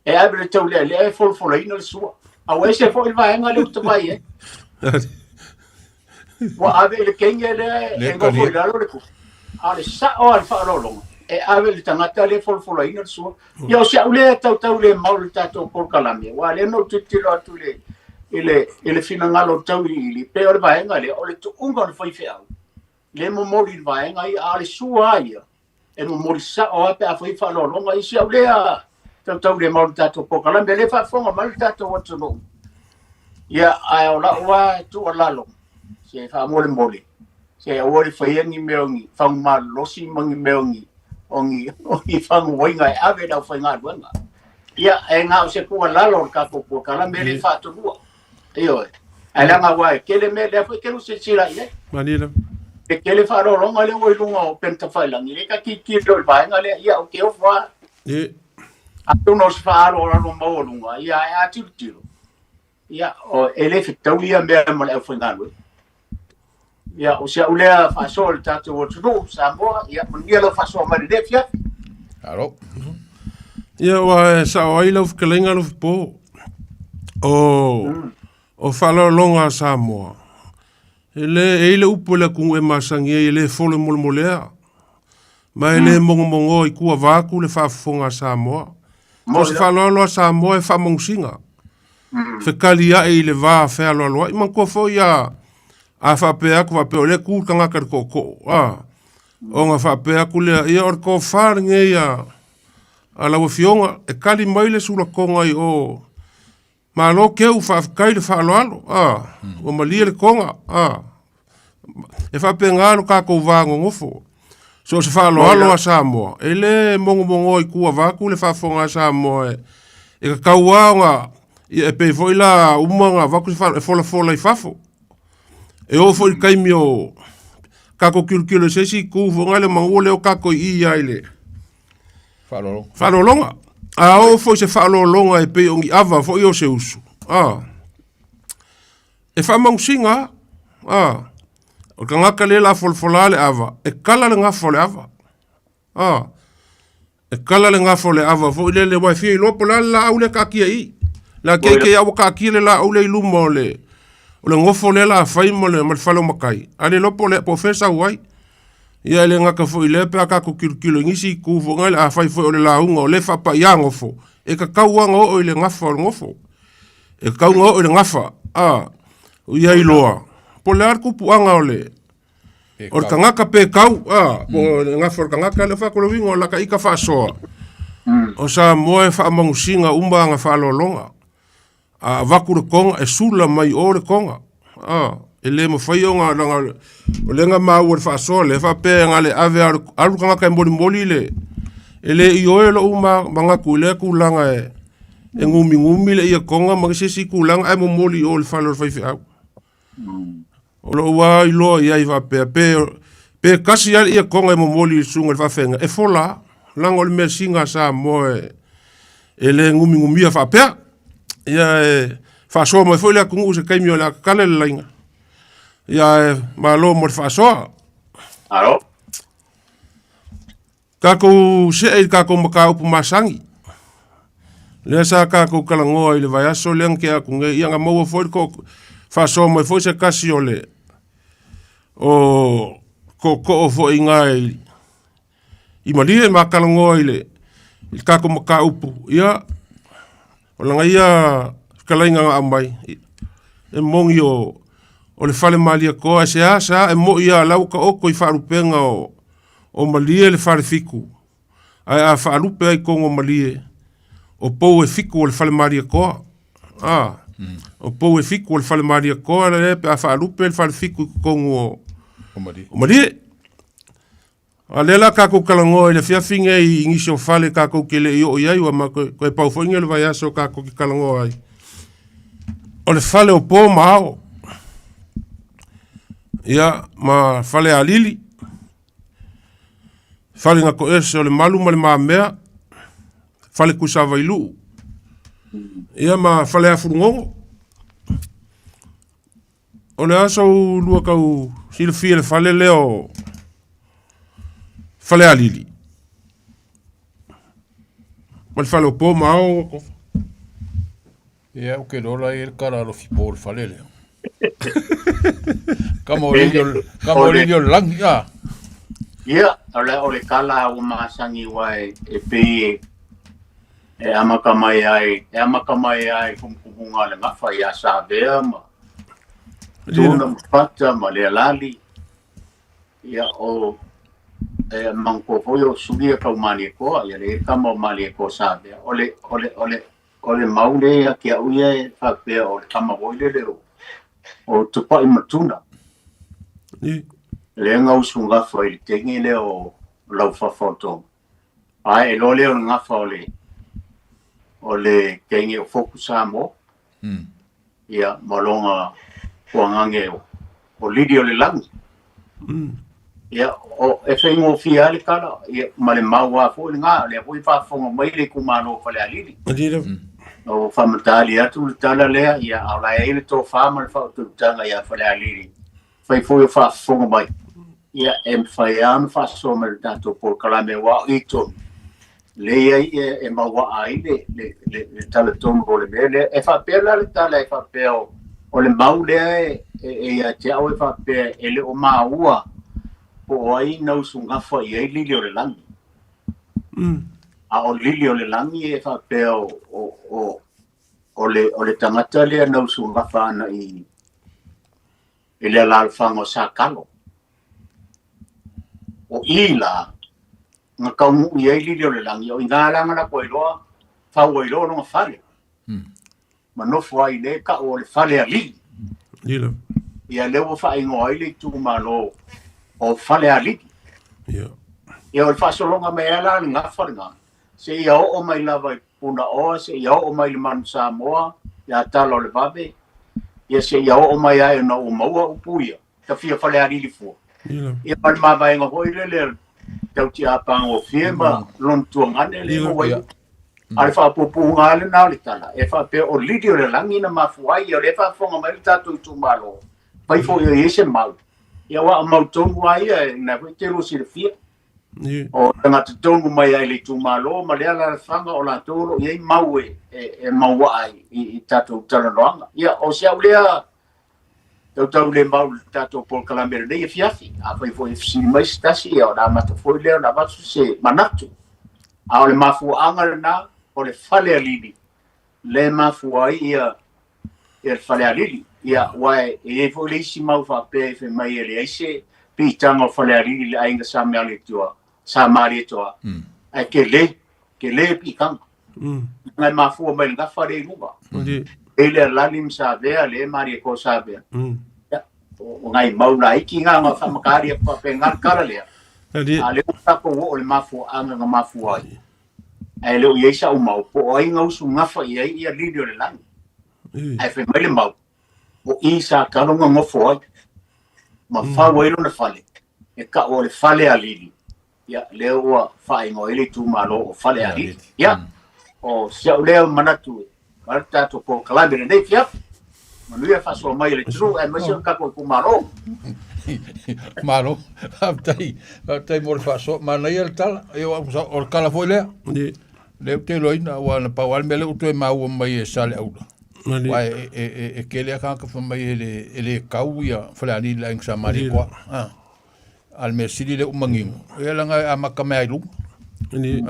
E ave le taulealea e folafolaina le sua. A ua ese foi le vaega lea ua ta vaai ai. Ua ave i le kenge lea e nofo i lalo le kupu. A o le sao lava o le faaaloaloga, e ave i le tagata lea e folafolaina le sua. Ia o si au lea tautau le mau i le tatou polokalame, aua o lea na ou tilotilo atu i le, i le, i le finagalo tauiliili, pei o le vaega lea, o le tuuga o le faifeau, lea e momoli i le vaega ia, a o le sua lava ia, e momoli sa'o lava pe a fai faaaloaloga isi au lea tautaulemau i le tatou polokalame o lea e faafofoga mai le tatou atunuu. Ia, ae o la'u lava tuualalo, se faamolemole, se aua le faia ni mea o ni fagu malolosi ma ni mea o ni o ni o ni faguaiga e ave i le aufaigaluega. Ia, e na o se tuualalo o le tatou polokalame e le faatonua. Ioe. Ae leaga aua e tele mea lea foi e te lua silasila i ai. Malie lava. E tele faaaloaloga lea ua i luga o upega tafailagi, lea ta tilotilo i le vaega lea, ia ou te ofo lava. Atonu o se faaaloalo maualuga, ia ae a tilotilo, ia o, e le fetaui ia mea ma le aufaigaluega. Ia, o si au lea faasoa i le tatou atunuu, Samoa, ia manuia lau faasoa mai i lenei afiafi. Alo. Ia, ua e sao ai lau fetalaiga Alofipo. O, o faaaloaloga a Samoa, e le, e i le upu a le atunuu e masani ai, e le folo molemolea. Ma e le mogomogoa i tua vaeatu le faafofoga a Samoa. O se faaaloalo a Samoa e faamagosiga. Fekaliai i le va fealoaloai. Manatua foi a, a faapea atu faapea o lea tu le tagata i le tootoo, a, ona faapea atu lea, ia o le tofa lenei a, a lau Afioga, e tali mai le sulatoga i o, Malo Keu, faafetai le faaaloalo, a, ua malie le toga, a. E faapena lo tatou va nonofo. So o se faaaloalo a Samoa, e le mogomogoa i tua vaeatu le faafofoga a Samoa e, e tatau lava ona, ia e pei foi la uma ona avatu se faaaloalo e folafola i fafo. E oo foi i le taimi o tatou tilotilo i se isi itu foi lea manu lea o tatou i i lava i le Faaaloaloga. Faaaloaloga. A oo foi se faaaloaloga e pei o ni ava foi o se usu, a, E faamausiga a, a, o le tagata lea o le a folafola le ava, e kala le gafa o le ava. A, e kala le gafa o le ava foi lele, aua e fia iloa po o le a le laau lea e taatia i i. La keikei lava ua taatia le laau lea i luma o le, o le gofo lea o le a fai ma le, ma le fale o matai, a le iloa po o le, po o fea e sau ai. Ia e le gata foi i lea pe a tatou tilotilo i nisi itu foi lea, afai foi o le lauga o lea e faapaia gofo, e tatau lava ona oo i le gafa o le gofo. E tatau ona oo i le gafa, a, ia iloa, po o le a le tupuaga o le, o le tagata pe tau, a, po o le gafa o le tagata, lea faatoa uiga o lata ita faasoa, o Samoa e faamanusiga uma ana faaaloaloga. A avatu le toga, e sula mai o le toga. A, e le mafai ona, leaga o lea na maua i le faasoa lea, faapea na o le ave lava o le, alu le tagata e molimoli le, e le ioe lou manatu i lea tulaga e, e gumigomi le ietoga ma se isi tulaga ae momoli i o i le fale o le faifeau. O lou lava iloa i ai faapea, pe, pe tasi lava le ietoga e momoli i le susuga i le faafeagaiga, e fola lava, leaga o le measina a Samoa e, e le gumigumia faapea. Ia e faasoa mai foi le atunuu i se taimi o le a tatala le laina. Ia e malo mo le faasoa. Alo. Tatou see i le tatou mataupu masani. Lea sa tatou talanoa i le vaiaso lea na tea atu nei, ia na maua foi le faasoa mai foi se tasi o le o tootoo foi i ina i Malie ma talanoa i le i le tatou mataupu, ia o lana ia fetalaiga na aumai, e moni o o le fale Malietoa e seasea e moi lava o la ua taoto i faalupega o o Malie le Falefitu, ae a faalupe ai totonu o Malie, o pou e fitu o le Fale Malietoa. A, o pou e fitu o le Fale Malietoa lea pe a faalupe le Falefitu i totonu o, o Malie. O Malie. A lea la tatou talanoa i le afiafi nei i nisi o fale tatou te le i oo i ai, ua ma toe pau foi nei o le vaiaso tatou te talanoa ai. O le fale o po ma ao. Ia, ma Falealili, fale na toese o Lemalu ma Le Mamea, fale Tuisavailuu, ia ma Faleafulugogo. O le a sou lua tau silafia i le fale lea o Falealili? Ma le fale o po ma ao. Ia, ou te iloa la e i ai le kala alofi po o le fale lea. Kama o le kama o le lagi, a. Ia, o le, o le kala ua masani aua e, e pei e, e amata mai ai, e amata mai ai kumukumuga o le gafa ia Savea ma Tuna ma Fata ma Lealali. Ia, o, e manatua foi o suli ia tau Malietoa, ia le tama o Malietoa sa avea. O le, o le, o le, o le mau lea ia te au ia e faapea o le tama foi lele o, o Tupai Matuna. Lea na usugafa i le teine lea o Laufafa o Tonga. Ae e loa lea o le gafa o le, o le teine o Foku Samoa. Ia, ma lona tuagage o, o Lili o le Lagi. Ia, o, e faigofie lava le tala, ia, ma le mau lava foi lena, o lea foi e faafofoga mai le itumalo o Falealili. O faamatali atu le tala lea, ia, a o la e i ai le tofa ma le faautautaga ia Falealili, fai foi o faafofoga mai, ia, e mafai lava ona faasoa mai i le tatou polokalame, aua o i tonu, lea i ai e, e mauaa ai le, le, le, le tala tonu o le mea lea. E faapea la le tala e faapea o, o le mau lea e, e, e ia te au e faapea e le o maua po o ai na usugafa i ai lili o le lagi. A o lili o le lagi e faapea o, o, o, o le, o le tagata lea na usugafa ana i, i le alaalafaga o Sakalo. O i la, na taunuu i ai lili o le lagi, o i ina la na lako ai loa, fau ai loa lona fale. Ma nofo ai le kau o le fale a lili. Lila. Ia lea ua faaigoa ai le itumalo o Falealili. Ia. Ia o le faasologa mai ai la le gafa lena, seia oo mai lava i Punaoa, seia oo mai i le Manu Samoa, ia Tala o le Vave, ia seia oo mai ai ona ua maua upu ia, tafia Falealili fua. Ia. Ia ma le mavaega foi lele tau tiapagofie ma lona tuagane le maua ai. A le faapuupuuga lava lena o le tala, e faapea o lili o le lagi na mafua ai, ia o lea e faafofoga mai le tatou itumalo, fai foi o i ai se mau, ia aua o mau tonu lava ia, lena foi e te lua silafia. O tagata tonu mai lava i le itumalo ma le alaalafaga o latou o lo o i ai mau e, e, e mauaa ai i, i tatou talanoaga. Ia, o si au lea tautau le mau i le tatou polokalame lenei afiafi. Afai foi e fesili mai se tasi, ia ona amata foi lea ona avatu se manatu. A o le mafuaaga lena, o le fale a Lili, lea e mafua ai ia, ia le Falealili. Ia, aua e i ai foi le isi mau faapea e fai mai e leai se piitaga o Falealili i le aiga Sa Malietoa, Sa Malietoa, ae tele, tele piitaga. Leaga e mafua mai le gafa lea i luga. E le alali ma Savea, le Malietoa Savea. Ia, o nai mau laiti na na faamatali atu faapena le tala lea. A lea ua tatou oo i le mafuaaga na mafua ai. Ae le o i ai sau mau, po o ai na usugafa i ai ia lili o le lagi. Ae fai mai le mau, o i sa talo na nofo ai, ma fau ai lona fale, e kau o le fale a lili. Ia, lea ua faaigoa ai le itumalo o Falealili. Ia, o si au lea manatu e ma le tatou polokalame lenei afiafi. Manuia faasoa mai e le atunuu aemaise o le tatou itumalo. Malo, faafetai, faafetai mo le faasoa. Manaia le tala, ia o le tala foi lea. Lea ou te iloaina, aua na pau lava le mea lea ua toe maua mai e Saleaula. Aua e, e, e, e tele lava tagata fai mai e le, e le kau ia Falealili i le aiga Sa Malietoa. Ah. A le mea sili lea ua manino, ia leaga e amata mai lava i luga.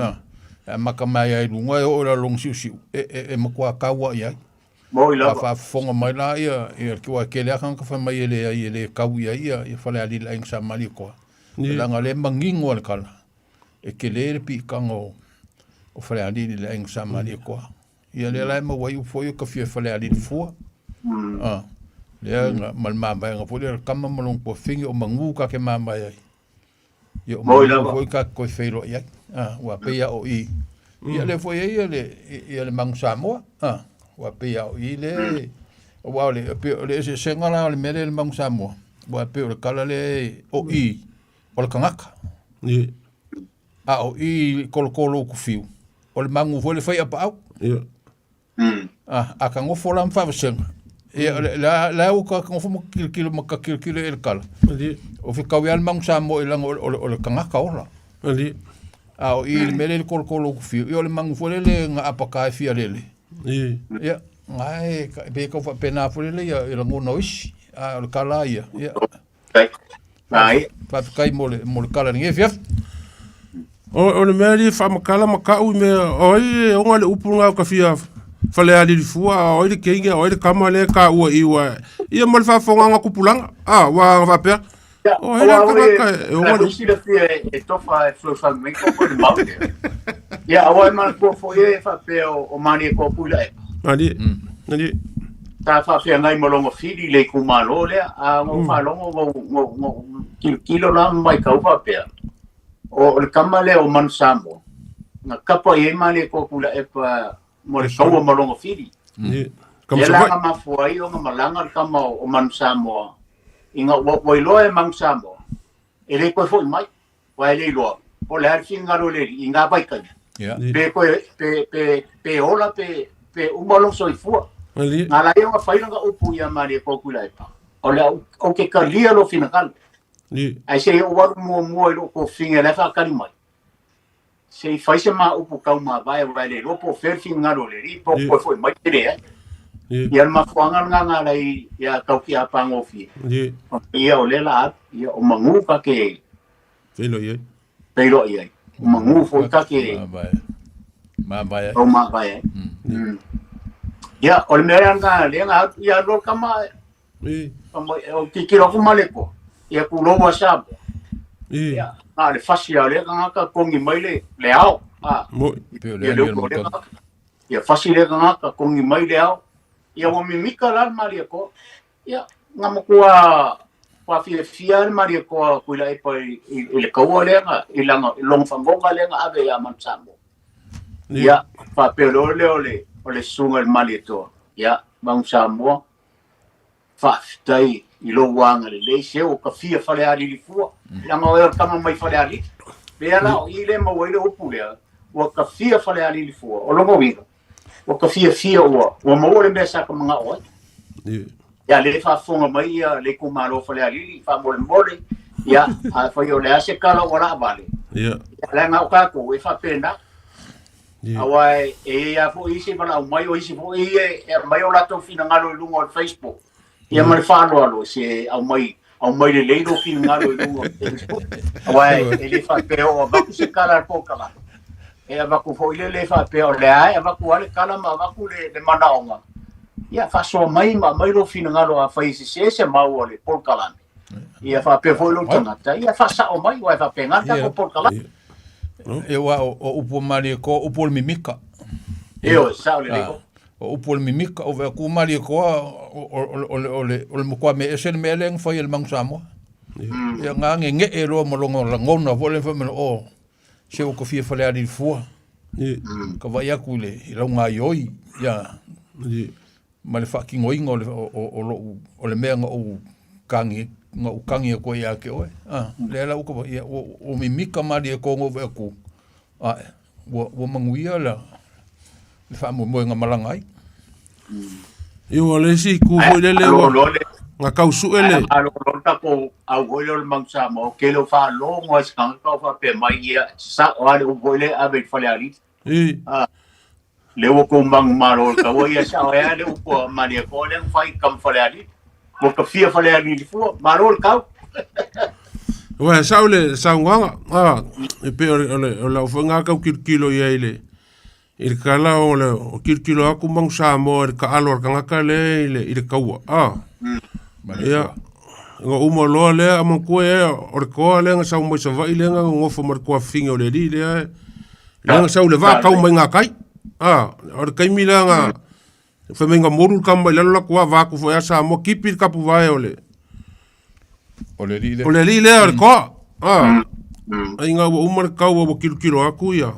Ah, e amata mai lava i luga e oo i lalo o siusiu, e, e, e matua tau lava i ai. Moi lava. A faafofoga mai la ia, ia aua e tele lava tagata fai mai e leai e le kau i ai ia, ia Falealili i le aiga Sa Malietoa. Leaga o lea e manino lava le tala, e tele le piitaga o, o Falealili i le aiga Sa Malietoa. Ia lea la e maua ai upu foi o ka fia Falealili fua. Ah, lea na, ma le mamaega foi lea o le tama ma lona tuafafine o Manu ta te mamae ai. Ia o Moi Manu lava. foi ta te toe feiloai ai. Ah, ua pei lava o i. Ia lea foi e i ai ia le, ia le Manu Samoa. Ah, ua pei lava o i lea e, aua o le, pei o le eseesega la o le mea lea i le Manu Samoa, aua pei o le tala lea e, o i, o le tagata. A o i i kolokolo o kufiu, o le magu foi le fai apaau. Ia. A, a ka gofo la ma faavasega, ia, le, la, la ua ka gofo ma kilokilo ma ka kilokilo i le kala. O fekau ia le magu Samoa i laga o, o, o le tagata ola. A o i le mea lea i le kolokolo o kufiu, ia o le magu foi lele ga apaka e fia lele. Ia, ga e, pe kau faapena foi lele ia, ia lagona o isi. A o le kala ia, ia. Ai. Faafetai mo le, mo le tala i lenei afiafi. O, o le mea li faamatala ma kau i mea, o ai e ona le upu ngā o ka fia Falealili fua, a o ai le keinge, o ai le kama lea ka ua i ua, ia ma le faafoganga kupulanga, a, ua faapea. O ai la tagata e o le silafia e tofa e fesoasoani mai ko le mau lea. Ia, aua e manatua foi e faapea o Malietoa Tuilaepa. Malie. Malie. Sa faafeagai ma lona fili i le itumalo lea, a na ou faalogo na ou tilotilo la ma matau faapea, o le tama lea o Manu Samoa, na tapa i ai Malietoa Tuilaepa mo le kaua ma lona fili. Lea la na mafua ai ona malaga le tama o Manu Samoa, ina ua iloa e Manu Samoa, e le toe foi mai, aua e le iloa po o le a le finagalo o le Alii i na vaitaimi, pe toe, pe, pe, pe ola pe, pe uma lou soifua. Na ala ai ona fai lana upu ia Malietoa Tuilaepa, o le a ou te talia lou finagalo. Ae se i ou alu muamua i lou tofiga la e faatali mai, se i fai se ma upu tau mavae, aua e le iloa po o fea le finagalo o le Alii, po o toe foi mai pe leai. Ia le mafuaaga lena na ala ai ia Taukiapagofie, ia o lea la alu, ia o manu ta te feiloai ai. Feiloai ai. O manu foi ta te mavae ai. Tau mavae ai. Ia, o le mea lena lea na alu, ia alu le tama, o tilotilo atu Malietoa, ia tulou a Samoa. Ia, na o le fasi lava o lea tagata togi mai le ao. Ia le upu o lea tagata. Ia fasi lea tagata togi mai le ao. Ia ua mimika la le Malietoa. Ia, na matua fiafia le Malietoa Tuilaepa i le kaua lea na, i lana, i lona fagoga lea na ave ia Manu Samoa. Ia, faapea loa lea o le susuga i le Malietoa. Ia, Manu Samoa, faafetai i lou agalelei, se ua tafia Falealili fua, leaga o oe o le tama mai Falealili. Lea la o i lea e maua ai le upu lea, ua tafia Falealili fua, o lona uiga, ua ta fiafia ua, ua maua le mea sa ta manao ai. Ia, lea e faafofoga mai ia le itumalo o Falealili, faamolemole, ia, afai o le a se tala ua laavale, ia, leaga o tatou e faapena. Aua e i ai lava foi isi e valaau mai, o isi foi ia e aumai o latou finagalo i luga o le Facebook. Ia ma le faaaloalo, se aumai, aumai lelei lou finagalo i luga o le Facebook. Aua e le faapea o avatu se tala a le polokalame. E avatu foi le le faapea o lea e avatu lava le tala ma avatu le manaoga. Ia faasoa mai ma aumai lou finagalo afai e sese se mau a le polokalame. Ia faapea foi lou tagata, ia faasao mai, aua e faapena le tatou polokalame. Ia aua o upu o Malietoa, o upu o le mimika. Ioe, sao lelei. O upu o le mimika, o vea ku Malietoa, o le matua mea ese le mea lea na fai e le Manu Samoa. Ia nga nge'e loa ma lona lagona foi lea fai mai, o, se ua tofia Falealili fua. Ka vaai atu i le i lau gaioi, ia, ma le faatinoina o le, o, o, lou, o le mea na ou kagi, na ou kagi atu ai ia te oe. Ah, lea la ua ka vaai, ia, ua, ua mimika malie ko ngou vaai atu, ae, ua, ua manuia la, le faamoemoe na malaga ai. Ia ua le isi itu foi lele ua na tau sue le. Ae malolo le tatou au foi lea o le Manu Samoa, ou te le o faalogo lava i se tagata o faapea mai, ia, sao lava le upu foi lea e ave i le falealili. Ah, lea ua tou manumalo i le taua, ia sao ai lava le upu a Malietoa lea na fai i tama falealili. Ua tafia falealili fua, malo le tau. Ua sao le saunoaga, ah, e pei o le, o lau foi ngā tau tilotilo i ai i le, i le tala o le, o tilotilo atu Manu Samoa i le taalo a le tagata lea i le, i le taua, ah. Ia, na uma loa lea, a manatua e, o le toa lea na sau mai Savaii lea na nonofo ma le tuafafine o le alii lea, lea na sau i le vaa tau mai gatai. A, o le taimi lea na, fai mai na molu le tama mai lalo latou ava atu foi a Samoa, tipi le tapuvae o le, O le alii lea. O le alii lea o le toa. A, ai ina ua uma le taua ua tilotilo atu ia.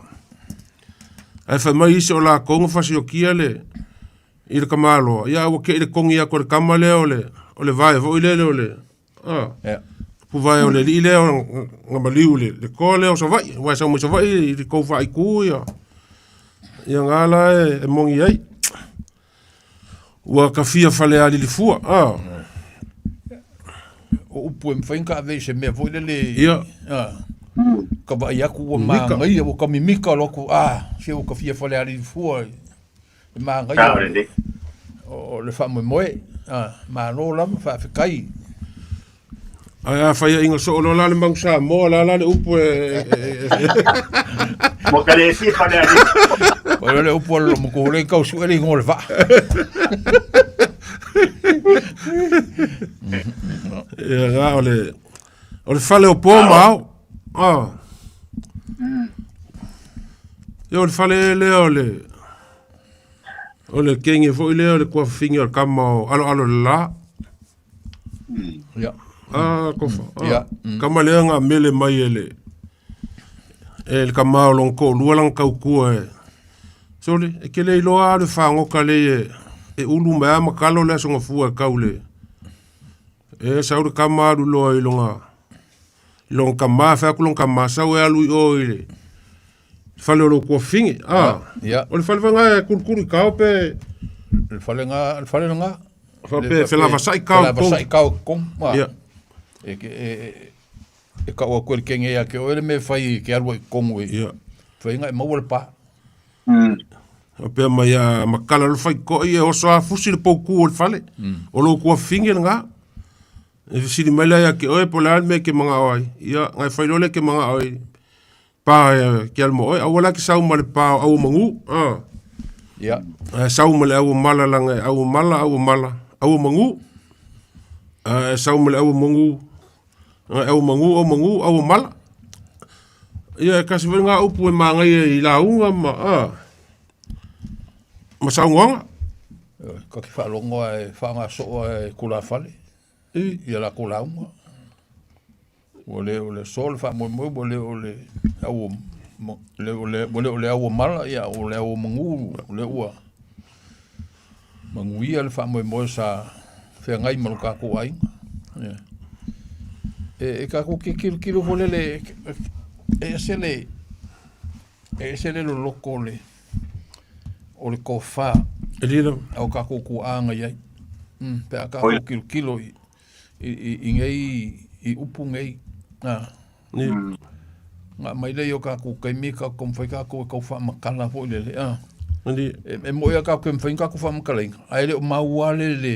Ae fai mai isi o latou na fasiokia le, i le tamaloa, ia ua tei le togi atu e le tama lea o le, o le vae foi lele o le, a, yeah. puvae o le alii lea na maliu le, le toa lea o Savaii, aua e sau mai Savaii i le tou faaitu ia, ia nga la e, e moni ai. Ua tafia Falealili fua, a. O upu e mafai ona taave i se mea foi lele, Ia. a, ka vaai atu ua manaia, ua ka mimika loa atu, a, se ua tafia Falealili fua. E manaia o le faamoemoe, a, malo lava, faafetai. Ae a faiaina soo loa la le Manu Samoa, la la le upu e... Mo ka le fia Falealili. O le upu a le matua le tau sue le igoa o le vaa. Ia, na o le... O le fale o po ma ao. Ah. Ia o le fale lea o le o le kenge foi lea o le kuafafine o le kama o Aloalo le La. Ia. Ah, kofa. Ah. Ia. Kama lea nga mele mai e le e le kama o lona toalua lana tautua e sole e ke le iloa lava le fagoka lei e e ulu mai a ma kalo le aso gafua e kau le e sau le kama alu loa i lona i lona tama fai atu lona tama sau e alu i o i le fale o lou tuafafine a Ia. o le fale foi lena e kulukulu i kao pe Le fale nga, le fale nga. Faapea e felavasai kao i totonu. Felavasai kao i totonu. Ah. Ia. E, e, e, e kau atu e le kenge ia ke oe le mea e fai e ke alu ai i totonu e. Ia. Fai nga e maua le pa. Faapea mai a makala lo faitoa ia oso a fusi le paukū o le fale. O lou tuafafine lena. E fesili mai la ia te oe po o le a le mea e te manao ai. Ia, na e fai loa lea e te manao ai. Pa e ke alu ma oe. Aua la e te sau ma le pa o Auamagu. Ah. Ia. Ae sau ma le auamala laga e auamala, auamala, auamagu. Ae sau ma le auamagu, ae auamagu, auamagu, auamala. Ia e tasi foi lena upu e magaia i lauga ma, ah, ma saunoaga. Ka te faalogo lava e faagasoo lava e tulafale ia latou lauga. Ua le o le aso le faamoemoe, ua le o le au ua le o le auamala, ia o le auamagu, o lea ua manuia le faamoemoe sa feagai ma lo tatou aiga. Ia. E, e tatou te tilotilo foi lele, e ese le, e ese le loloto o le, o le tofa E lilo. a o tatou tuaa na i ai. Pe a tatou tilotilo i, i, i, i nei, i upu nei, a. Nga mai lea i o tatou taimi, ka taumafai tatou e tau faamatala foi lele, a. E, e moni lava tatou te mafai ona tatou faamatalaina, ae le o maua le, le,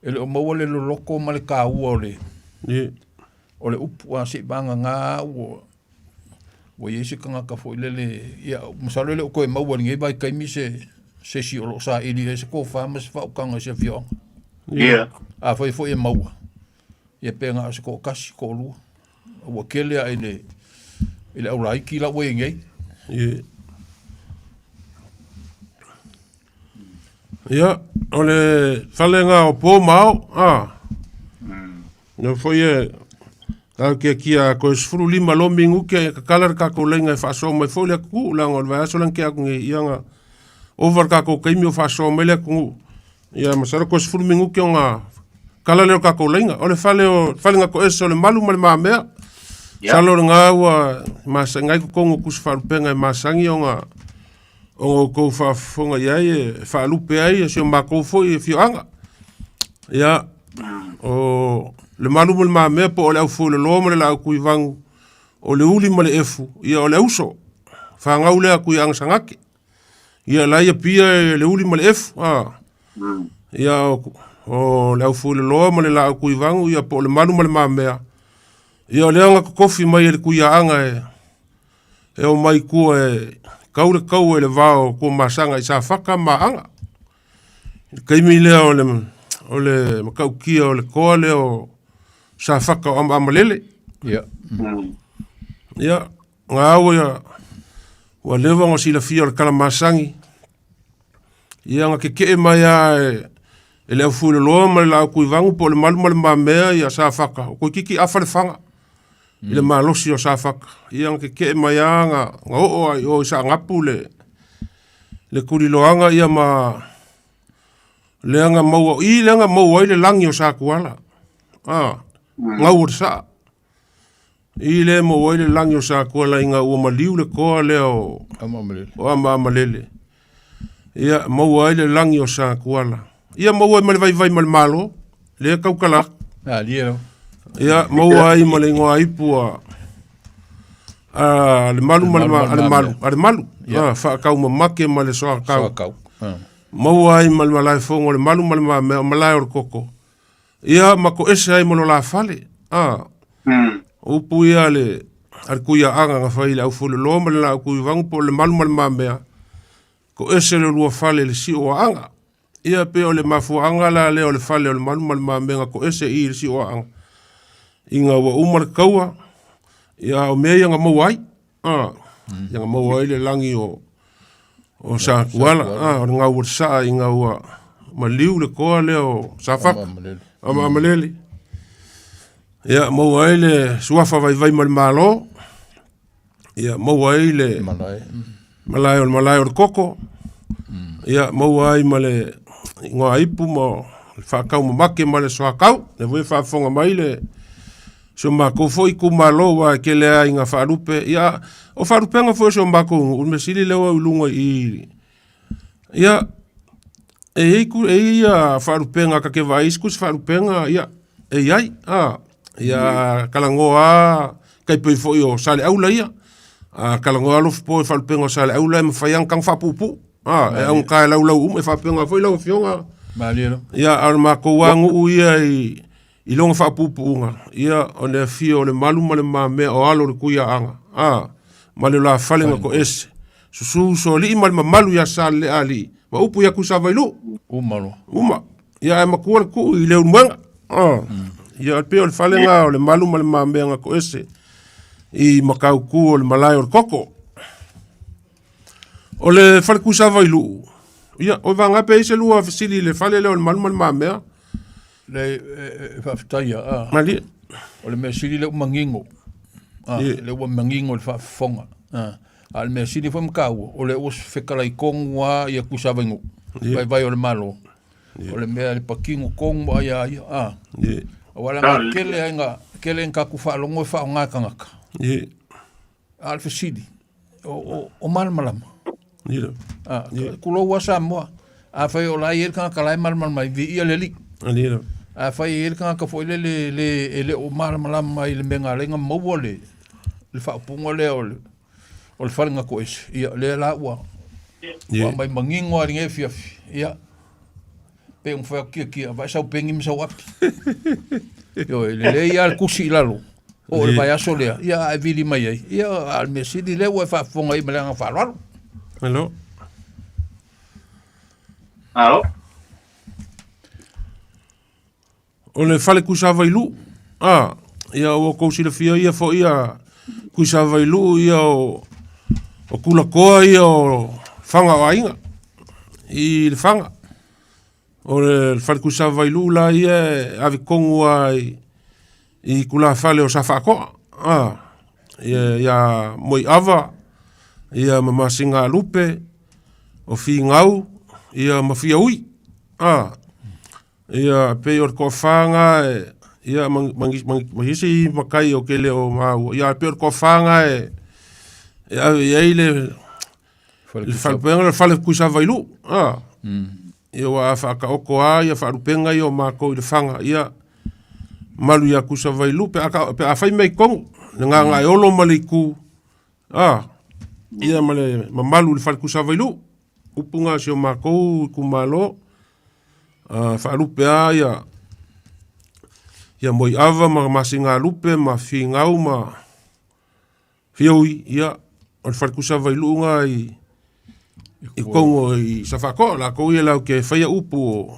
e le o maua le loloto ma le taua o le, o le upu, a se'i vagana ua, ua i ai se tagata foi lele, ia, masalo e le o toe maua i lenei vaitaimi se, se isi o lo o saili ai se tofa ma se faautaga i se afioaga. Ia. Afai foi e maua, ia pe na o se toatasi, toalua. Ua tele lava i le, i le aulaiti la ua i ai nei. Ia. Ia, o le fale lena o po ma ao, a. Lea foi e taotiatia toe 15 loa minute e tatala le tatou laina e faasoa mai foi le atunuu leaga o le vaiaso lea na tea atu nei ia na ova le tatou taimi o faasoa mai le atunuu. Ia masalo toe 10 minute ona tatala lea o le tatou laina. O le fale o fale na toese o Lemalu ma Le Mamea. Masalo lena ua masani ai totonu o Tusi Faalupega e masani ona ona outou faafofoga i ai e faalupe ai si o matou foi afioaga. Ia, o Lemalu ma Le Mamea po o le Aufueloloa ma le Laautuivanu, o le Uli ma le Efu, ia o le Auso, fanau lea a Tuiaga Sagate. Ia la ia pia e le Uli ma le Efu, a. Ia o, o le Aufueloloa ma le Laautuivanu, ia po o Lemalu ma Le Mamea, ia o lea na totofi mai e le Tuiaana e e omai i tua e kau le kaua i le va o Tuamasaga i Safata ma Aana. I le taimi lea o le, o le matautia o le toa lea o Safata o Amaamalele. Ia. Ia, na au ia, ua leva ona silafia o le Kalamasagi. Ia, na keke'e mai lava e, e le Aufueloloa ma le Laautuivanu po o Lemalu ma Le Mamea ia Safata, o toeitiiti afa le faga i le malosi o Safata. Ia na keke'e mai lava na, na oo lava i o i Saanapu le, le tuliloaga ia ma lea na maua, i lea na maua ai le lagi o Satuala, a, gau o le saa. I lea e maua ai le lagi o Satuala ina ua maliu le toa lea o Amaamalele. o Amaamalele. Ia, maua ai le lagi o Satuala. Ia, maua ai ma le vaivai ma le Malo, lea e tautala atu. Ah, lia lava. Ia, maua ai ma le igoa ipu a a Lemalu ma le ma, a Lemalu, a Lemalu. Ia. Ah, faataumamake ma le soakau. Soakau. Ah. Maua ai ma le malaefono o Lemalu ma le Mamea, o malae o le koko. Ia ma toese ai ma lo la fale. A. O upu ia a le a le Tuiaaga na fai i le Aufueloloa ma le Laautuivanu po o Lemalu ma le Mamea, toese le lua fale i le sio o Aana. Ia pei o le mafuaaga la lea o le fale o Lemalu ma le Mamea na toese i i le sio o Aana. Ina ua uma le taua, ia o mea ia na maua ai, a, ia na maua ai le lagi o, o Satuala, a, o le gau o le saa ina ua maliu le toa lea o Safata, Amaamalele. Ia maua ai le suafa vaivai ma le Malo, ia maua ai le malae, malae o le malae o le koko, ia maua ai ma le igoa ipu ma le faataumamake ma le soatau. Lea foi e faafofoga mai le si o matou foi itumalo aua e tele lava ina faalupe. Ia, o faalupega foi o si o matou nuu, o le mea sili lea ua i luga i i. Ia, e i ai e i ai ia faalupega ta te vaai i isi faalupega, ia, e i ai, a. Ia, talanoa lava, tai pei foi o Saleaula ia. A talanoa lava Alofipo i faalupega o Saleaula e mafai lava ona tago faapuupuu. A, e augata e laulau uma, e faapena foi lau Afioga. Malie lava. Ia, a o le matou lava nuu ia i lona faapuupuuga, ia, o le afio o Lemalu ma Le Mamea o alo o le Tuiaana, a, ma le Lafale na toese, susu Usoalii ma le mamalu ia Saleleaalii, ma upu ia Tuisavailuu. Uma loa. Uma. Ia, ae matua le tuu i Leulumoega. A, ia, pei o le fale lena o Lemalu ma Le Mamea na toese i Matautu o le malae o le koko. O le fale Tuisavailuu, ia, o vaega pe i ai se lua fesili i le fale lea o Lemalu ma Le Mamea. Le e faafetai a. Malie. O le mea sili lea ua manino. A, lea ua manino le faafofoga. A, a o le mea sili foi ma taua, o lea ua fetalai tonu lava ia Tuisavailuu, vaivai o le Malo. O le mea le patino tonu lava ia ia. A, aua leaga e tele lava ina, tele ina tatou faalogo e faaaoga e tagata. A o le fesili, o malamalama. A, tulou lava Samoa, afai o la e i ai le tagata la e malamalama ai, viia le Alii. Afai e i ai le tagata foi lele e le o malamalama i le mea na ala ai ona maua le faaupuga lea o le fale na toese, ia lea la ua aumai manino lava i lenei afiafi. Ia, pei ona fai atu Tiatia, vae sau peni ma sau api. Ioe, lelei lava le tusi i lalo, oo i le vaiaso lea, ia a e vili mai ai, ia a o le mea sili lea ua e faafofoga ai ma le agaga faaaloalo. Hello. Alo. O le fale Tuisavailuu, a, ia ua outou silafia ia foi ia Tuisavailuu ia o, o Tulatoa ia o Faga o Aiga i Lefaga. O le fale Tuisavailuu la ia e ave tonu lava i tulafale o Safaatoa, a, ia, ia Moiava, ia ma Masinalupe, o Finau, ia ma Fiaui, a. Ia, pei o le toafa na e, ia, ma, ma, ma, ma isi matai o ke le o maua. Ia, pei o le toafa na e, e ave i ai le, le falupenga, le fale Tuisavailuu. Ah. Ia, ua a faataoto lava ia faalupenga ia o matou i Lefaga. Ia, malu ia Tuisavailuu, pe a, pe a fai mai i totonu, le Gagaeolo ma le Itu, ah, ia ma le mamalu i le fale Tuisavailuu. Upu na o si o matou itumalo, faalupe lava ia ia Moiava ma Masinalupe ma Finau ma Fiaui, ia o le faletusa Vailuu na i i totonu i Safaatoa, latou ia latou te faia upu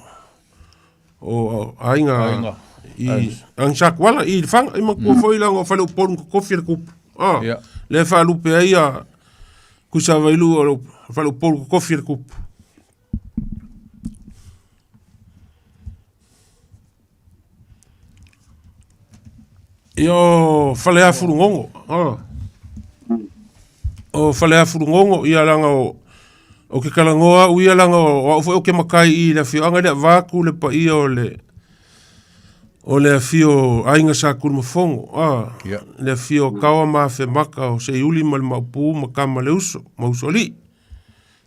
o aiga i Aiga Satuala i Lefaga. E manatua foi leaga o Faleupolu na totofi e le tupu, lea e faalupe ai ia Tuisavailuu o le Faleupolu totofi e le tupu. Ia o Faleafulugogo, o Faleafulugogo, ia leaga o, o ke talanoa au ia leaga o au foi ou te matai i le afioaga lea vaeatu le paia o le o le afio o Aiga Sa Tunumafono, le afio o Taoa ma Afemata o Seiuli ma le Maopu ma Tama le Uso ma Usoalii.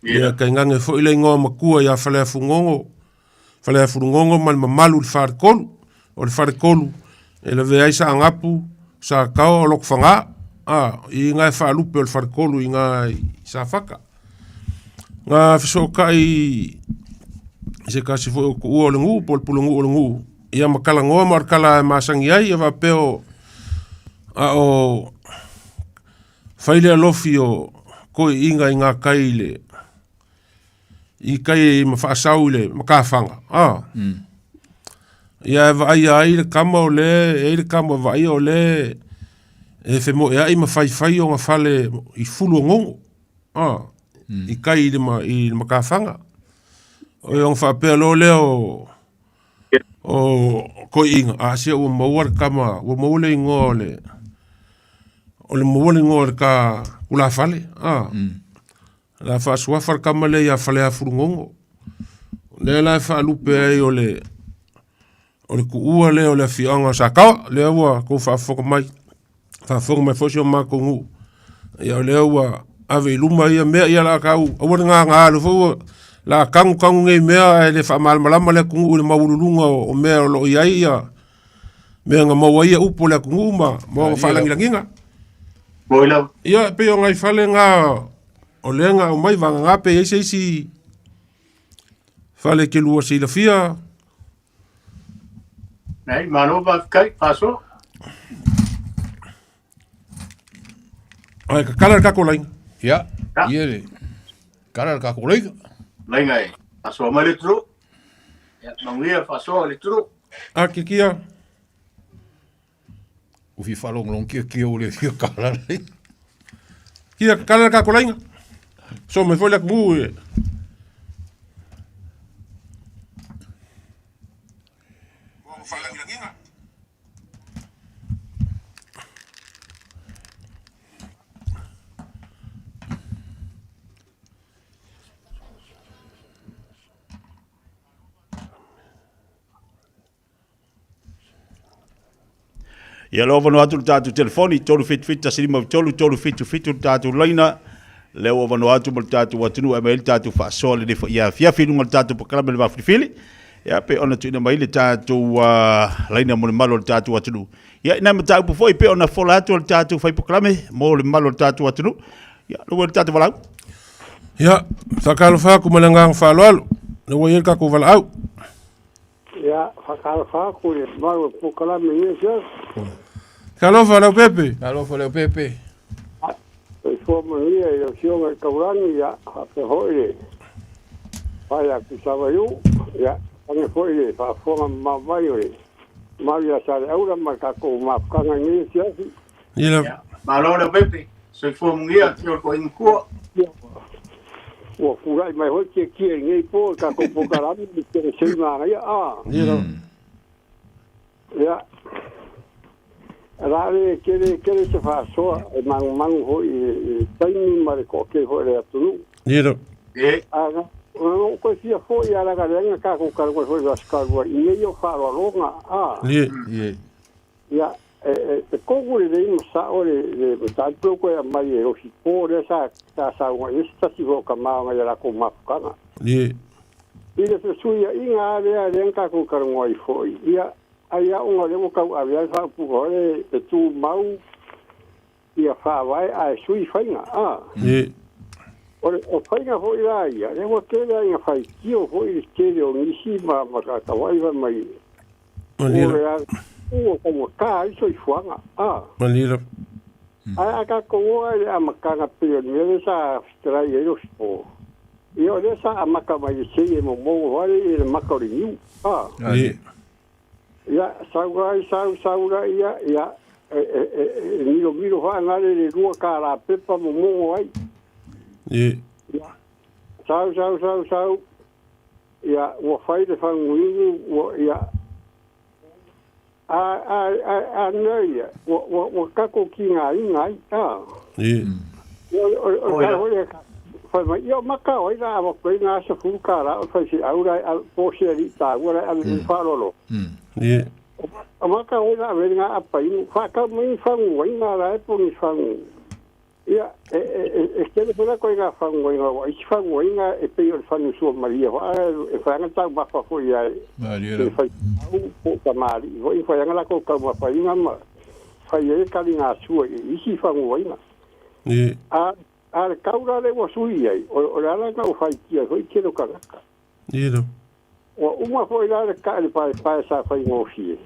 Ia tainane foi le igoa matua ia Faleafulugogo, Faleafulugogo ma le mamalu i le Faletolu. O le Faletolu e lavea ai Saanapu, Sataoa, o Lotofaga, i ina e faalupe o le Faletolu i ina i Safata. Na fesootai i se tasi foi o tuua o le nuu po o le pulenuu o le nuu, ia ma talanoa ma o le tala e masani ai, ia faapea o, a o fai le alofi o toeaiina i gatai i le i tai ma faasau i le matafaga. Ia e vaaia ai le kama o lē, e i ai le kama vaaia o lē e femoeai ma faifai ona fale i fulu o gogo, a, i kai i le, i le matafaga. O e ona faapea loa lea o, o toeaiina, a sia ua maua le kama, ua maua le igoa o le, o le maua le igoa o le ta tulafale, a. La faasuafa le kama lea ia Faleafulugogo. O lea la e faalupe ai o le o le tuua lea o le afioaga o Sataoa, lea ua tou faafofoga mai, faafofoga mai foi si o matou nuu. Ia o lea ua ave i luma ia mea, ia la tau, aua le gaga alu foi ua la tanu tanu nei mea ae le faamalamalama le atunuu i le maualuluga o mea o lo o i ai ia mea na maua ai ia upu o le atunuu ma ma ona faalagilagiga. Ia e pei o nai fale na o lea na aumai vagana pe i ai se isi fale ke lua silafia. Nei, malo faafetai, faasoa. Ai, ka kala le kako laina. Ia, ia le kala le kako laina. Laina e, faasoa mai le tulu. Ia, manuia faasoa le tulu. A kikia. Ua fia faalogologo kia kia o le fia kala laina. Kia kala le kako laina. So mai foi le atunuu e. Ia lea ua avanoa atu le tatou telefoni 377 153 377 le tatou laina. Lea ua avanoa atu mo le tatou atunuu e aumai ai le tatou faasoa lenei foi afiafi i luga o le tatou polokalame le Vafilifili. Ia pe ona tuuina mai le tatou laina mo le mamalu o le tatou atunuu. Ia i nai mataupu foi pe ona fola atu le tatou fai polokalame mo le mamalu o le tatou atunuu. Ia lua le tatou valaau. Ia, faatalofa atu ma le agaga faaaloalo, lea ua i ai le tatou valaau. Ia, faatalofa atu i le mamalu o le polokalame i lenei afiafi. Talofa Leaupepe. Talofa Leaupepe. Soifua manuia i lau Afioga i le Taulagi, ia, faapea foi le pae ia Tuisavaiu, ia, faapea foi le faafofoga mamao mai o le mamalu ia Saleaula ma le tatou mafutaga i lenei afiafi. Ia, Malo Leaupepe, soifua manuia afio le toeaina matua. Ua tulai mai foi Tietie i lenei po i le tatou polokalame i le Sei Manaia, a. Ia, o le a le tele tele se faasoa e manumanu foi i le taimi ma le toatele foi o le atunuu. Ae na ou toe fia foi lava leaga leai na tatou talanoa foi i le Aso Talu ai i mea ia o faaaloaloga, a. Ia, e tonu lelei ma sao le mataupu lea ua toe aumai e Losipo lea sa saunoa i ai se tasi foi o tama o nai a latou mafutaga. I le fesuiaiga lava lea lea na tatou talanoa ai foi, ia, ai lava ona o lea ua tauave lava le faaupuga o le e tumau ia faavae ae sui faiga, a. O le o faiga foi la ia, lea ua tele lava ina faitio foi le tele o nisi ma matata fai mai o le a ua taugata ai le soifuaga, a. Ae a tatou o lava i le amataga pei o le mea lea sa fetalai ai Losipo, ia o lea sa amata mai le sei e momono foi lea i le mata o le niu, a. Ia, sau ai, sau, sau laia, ia, e milomilo faagale le $2 pepa momono ai. Ia, sau, sau, sau, sau, ia, ua fai le faguinu, ua, ia, a, a, a, a mea ia, ua, ua, ua tatou tigaina ai, a. Ia, o le tala foi lea, fai mai, ia o maka o ai la avatu ai na $10 o le faifeau la e ave, po o se alii taua la e ave i le faaaloalo. O maka o ai la ave ai lena apainu, faatau mai ni faguaina la e po o ni fagu. Ia, e tele foi la ituaiga faguaina, aua o isi faguaina e pei o le fanu suamalie foi, a e fai lava taumafa foi a e faifeau po o tamalii foi, e fai lava latou taumafaina ma fai ai le taligasua i isi faguaina. A a le tau la lea ua sui ai, o le ala lena ua faitia ai foi le tele o tagata. Ua uma foi la le taʻi le paepae sa faigofie.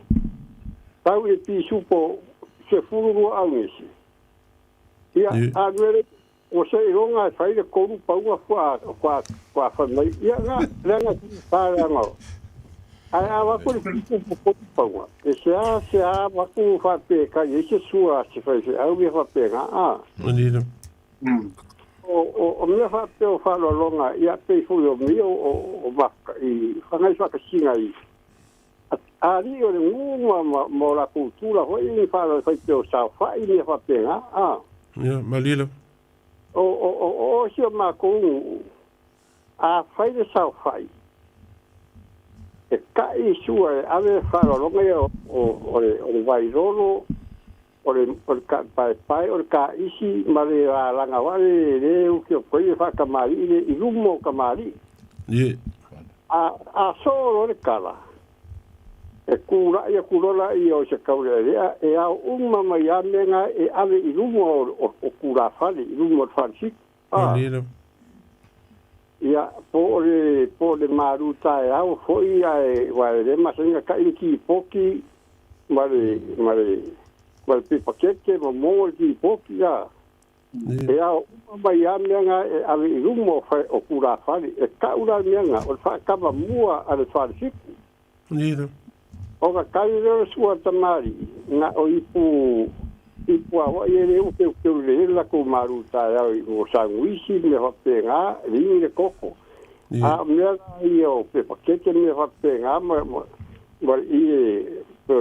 Tau i le pisupo 12 augese. Ia, a nuele ua seiloga e fai le 3 pauga fua fai mai. Ia, na, leaga pa leaga. Ae a vaku le pito po paua. E se a se a vaku whape ka i se sua se whai se au mea whape ngā a. Malie. O mea whape o whalolonga ia pe fui o mea o maka i whangai whakasinga i. A ri o le ngunga ma o la kultura hoi i whalo whai pe o sao whai mea whape ngā a. Ia, malie. O si o mākou a whai le sao whai. E kai sua e ave whalolonga ia o le wairolo, o le ka paepae, o le ka isi, ma le langa wale le uki o koe whakamari, i lumo o kamari. Ye. A solo le kala. E kura ia kurola i o se kaure rea, e au uma mai a menga e ave i lumo o kura whale, i lumo o whale Malie. Ia, po o le maru tae au, foi ae wae masenga ka i ki poki, ma le pipa keke, ma mo ki poki, ia. E au, mai a meanga e ave i lumo o kura whale, e kaura meanga, o le whaakama mua a le whale siku. Nida. O ka kai reo sua tamari, nga o ipu a wai e le uke uke le la ko maru tae au i o sanguisi me whape ngā, ringi le koko. A mea i o pepa keke me whape ngā, ma i e pe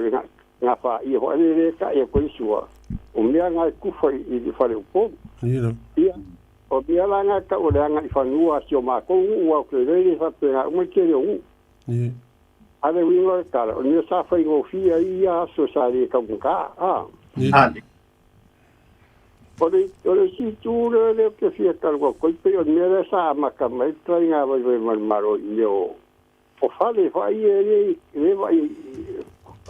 ngā wha i hoa le le ka e koe sua. O mea ngā kufa i le whare upomu. Ia, o mea la ngā ka o le anga i whanua si o mākou ua o ke rere whape ngā umai kere o ngu. A le winga le kara, o mea sa whai ngōwhia i a aso sa le kaunga, a. O le si tūre le ke fia kalua koi pe o mea le sa maka mai trai ngā vai vai mar maro i mea o whale whai e le vai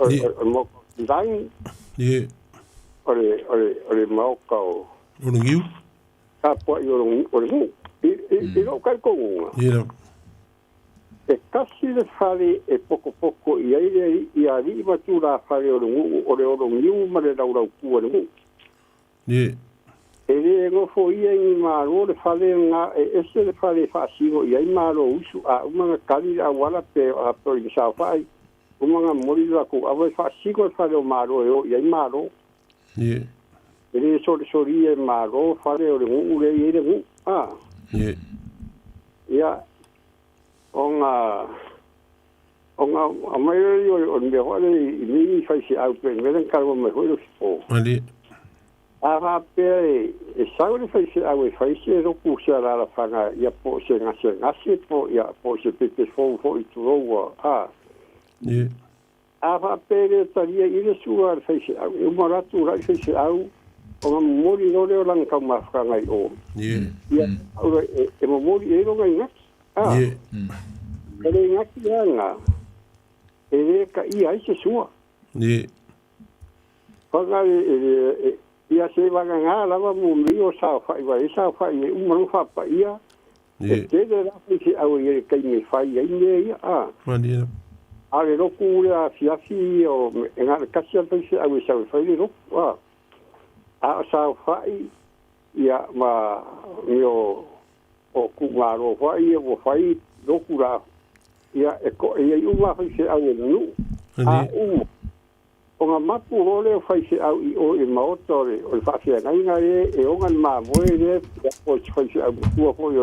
o moko rangi. O le maoka o O le ngiu? Ka pua i o le ngu. I rau kai kongunga. E kasi le whale e poko poko i aire i a ri matura whale o le ngu o le oro ngiu ma le raurau kua le ngu. E le ngofo ia i māro le whale ngā e ese le whale whaasiro i ai māro usu a umanga kari a wala pe a pe i sao whai umanga mori la ku awa whaasiro le whale o māro e o i ai māro. E le sori sori e māro whale o le ngu le i le ngu. Ia o ngā a mai o mea hoi i mingi whai se au pe mea karwa mai hoi lo o. Malie. A whapea e sau le whai se au e whai se roku se rara whanga ia po se ngase ngase po ia po se pepe fou fo i turoua a. A whapea le taria i le sua le whai se au e umaratu rai whai se au o ngā momori rore o langa kau mawhanga i o. Ia e momori e ronga i ngaki. E le ngaki anga e le ka ia i se sua. Whanga e ia se wanga ngā lawa mō mi o sao whai wa e sao whai e umaru whapa ia. E tere rā whai se au i e kai me whai ai mea ia. A le roku ure a fiafi o e ngā le kasi a whai se au e sao whai le roku. A o sao whai ia ma mi o ku ngā whai e o whai roku rā. Ia e ko e i uma whai se au e nu. A uma. O ngā mapu role o whai se au i o e maota o le whawhia ngainga e e o ngā mā moe le o te whai se au tua hoi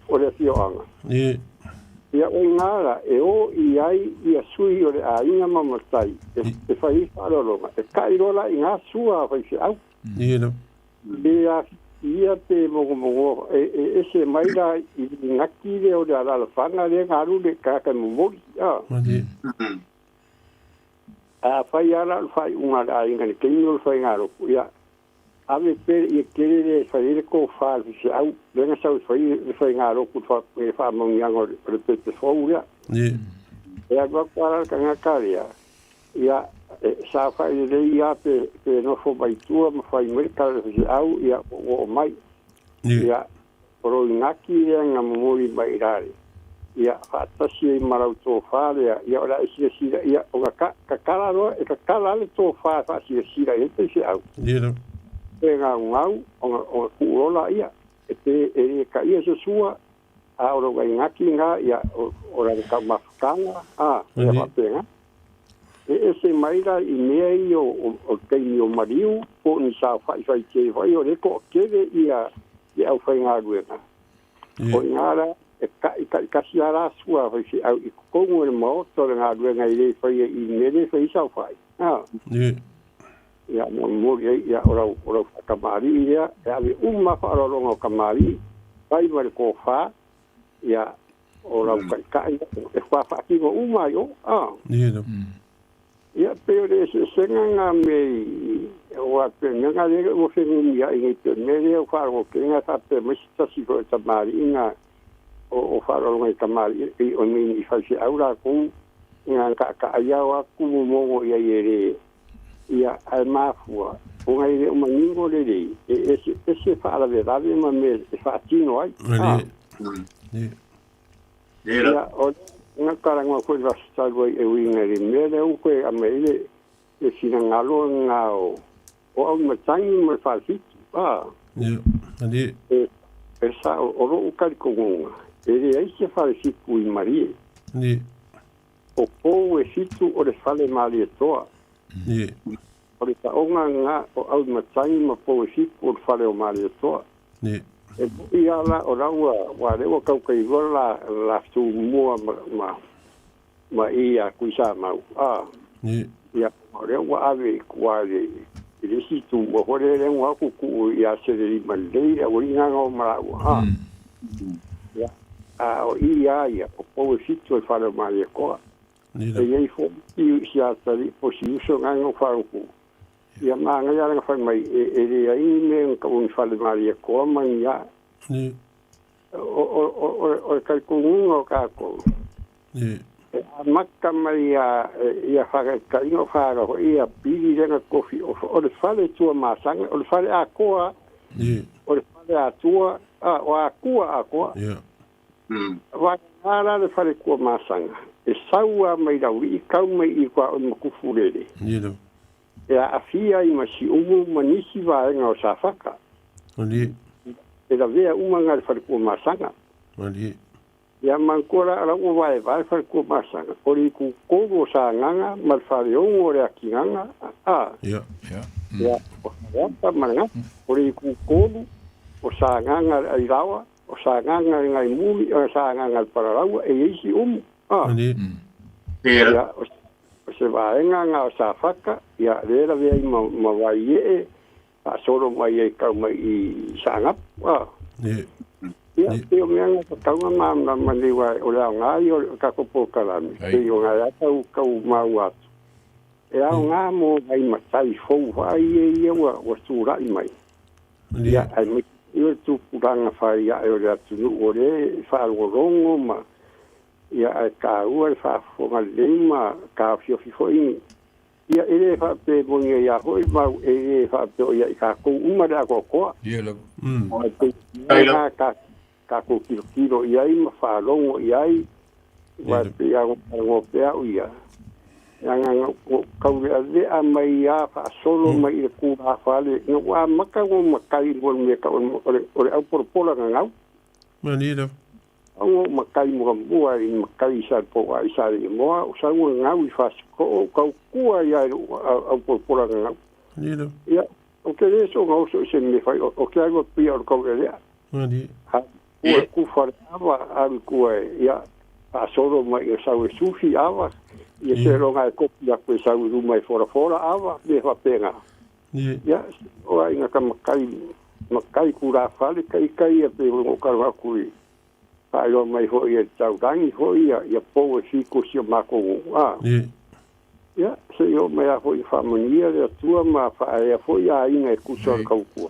o le whioanga. Ia o ngā rā e o i ai i a sui o le a inga mamatai e whai i wharolonga. E kai rola i ngā sua whai se au. E a ia te mongomongo e ese mai rā i ngaki le o le alala whanga le ngā rule kaka momori. A whai ala o whai unga rā inga ni keini o whai ngā roku. Ia, ave pere i kere le whai ere ko whāl se au, lenga sau whai ngā roku e wha maungianga o le pepe fōu rea. E a gua kuara ka ngā karea. Ia, sa whai le ia pe nofo mai tua ma whai mere kare se au, ia o mai. Ia, oro i ngaki rea ngā momori mai rāre. Ia whaatasi e marau tō whārea, ia ora e sira sira, ia o ka kakara roa, e kakara le tō whā wha sira sira e te se au. E ngā ngau, o ngā kurola ia, e te e ka ia se sua, A o lou aigaki lena, ia, o, o lana taumafataga, a, mea faapena. E ese mai la i mea ia o, o, o le taimi o maliu, po o ni saofa'i faitē foi, o lea e to'atele ia le aufaigaluega. O iná la e ta'i ta'itasi lava la sua a faife'au i totonu o le maota o le galuega e lē faia i mea lē fai ai saofa'i, a. Ia, na momoli ai, ia, o lau, o lau faakamāli'i lea, e ave uma lava faaaloaloga o kamāli'i, fai ma le tofa, ia, o lau ta'ita'i, e faatoa faatino uma ai o, a. Ia, pei o le eseesega lena me i, aua pei o le mea lena lea ua fenumia'i nei pei o le mea lea ua faalogotega e faapea mai se tasi foi o tamalii na o faaaloaloga i tamalii pei o nei i faifeau latou na taataai ao atu momono i ai e le ia ae mafua ona e le o manino lelei e eseese faalavelave ma mea e faatino ai. Ia, o na talanoa foi le vasa talu ai e uiga i le mea lea ua toe aumai ai le le finagalo lena o o Auimatagi ma le Falefitu. A. E, e sao, o lou talitonuga, e leai se Falefitu i Malie. O pou e fitu o le fale Malietoa. O le taoga lena o Auimatagi ma pou e fitu o le fale o Malietoa. E moʻi lava la o la ua aua lea ua taukailua la la tumua ma ma ma i ia Tuisamau a ia o lea ua ave i tua i le i le isi tumua foi lea lea ua tuutuu ia Selelima lelei le aualii o ma laua a ia a o i ia ia o pou e fitu o le fale o Malietoa. E i ai foi i si atalii po o si uso lena na ou faalogo Ia manaia lana fai mai e leai ni mea na tau o ni fale Malietoa ma ni a. O le talitonuga o tatou, e amata mai ia faataitaiga o fala foi ia pili lea na tofi o le fale Tuamasaga, o le fale atoa, o le fale Atua, o Atua atoa. Vagana la le fale Tuamasaga, e sau lava mai Laulii tau mai i tuaoi ma Tufulele. E aafia ai ma Siumu ma nisi vaega o Safata. E lavea uma na i le fale Tuamasaga. Ia manatua la, o la ua vaevae le fale Tuamasaga, o le itu tolu o Sagaga ma le fale ono o le Atinaga, a. Ia, o Faleata ma le Gafa. O le itu tolu o Sagaga le Ailaoa, o Sagaga le Gaimuli, o Sagaga le Palalaua, e i ai Siumu, a. Ia, o O se vaega na o Safata, ia, lea e lavea ai ma, ma Vaiee, faasolo mai ai tau mai i Saanapu, a. Ia, pei o mea na tatau ona malamalama nei, aua o le aoga ia o le tatou polokalame, pei o na lea tau, tau maua atu, e aoga mo nai matai fou foi ia ia ua, ua tulai mai. Ia, aemaise foi o le tupulaga fai ae o le atunuu o lea e faalogologo ma, Ia, ae taua le faafofoga lelei ma taofiofi foi ni. Ia, e le faapea e moni ai lava foi mau, e le faapea o ia i tatou uma le atoatoa. Ia lava. Ae pei o lena ta, tatou tilotilo i ai ma faalogo i ai, aua e pei lava ona talanoa pea au ia, leaga na ou taulealea mai lava faasolo mai i le tulafale, ina ua amata ona ou matai mo le mea e tau o le, o le aupolapola gagau. Malie lava. Au ou matai muamua i matai i Salepoa i Saleimoa, o sau gagau i Fasitoo, o tautua ai lava i lou aupolapola gagau. Ia, ou te le soona oso i se mea fai, o te alu atu ia o le taulealea. A ua kufa le ava, alu i tua e, ia, faasolo mai ia sau e sufi ava, ia seiloga e kopi atu e sau i luma e folafola ava, mea faapena. Ia, o aiga ka matai, matai tulafale, taitai ia pei ona ou talo atu i faailoa mai foi e le taulagi foi ia, ia pou e fitu o si o matou nuu, a. Ia, se i oo mai lava foi i faamanuia le Atua ma faaea foi aiga e tusa o le tautua.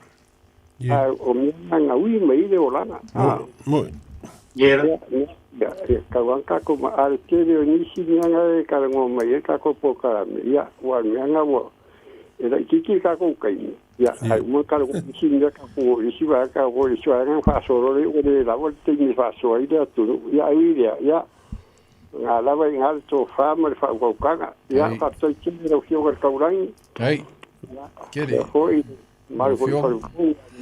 Ae o mea na na ui mai i le olaga, a. Ia, ia, e tau lava tatou ma a le tele o nisi mea na e talanoa mai ai tatou polokalame, ia, aua o le mea na ua e laitiiti le tatou taimi, ia, ae uma ona talanoa isi mea tatou o i le isi vaega, tatou o i le isi vaega ona faasolo lea ua le lava le taimi e faasoa ai le atunuu. Ia, ae ui i lea, ia, na lava i ina le tofa ma le faautautaga. Ia, faafetai tele i lau Afioga i le Taulagi. Ia, Ia foi Mamalu foi i Falefoga,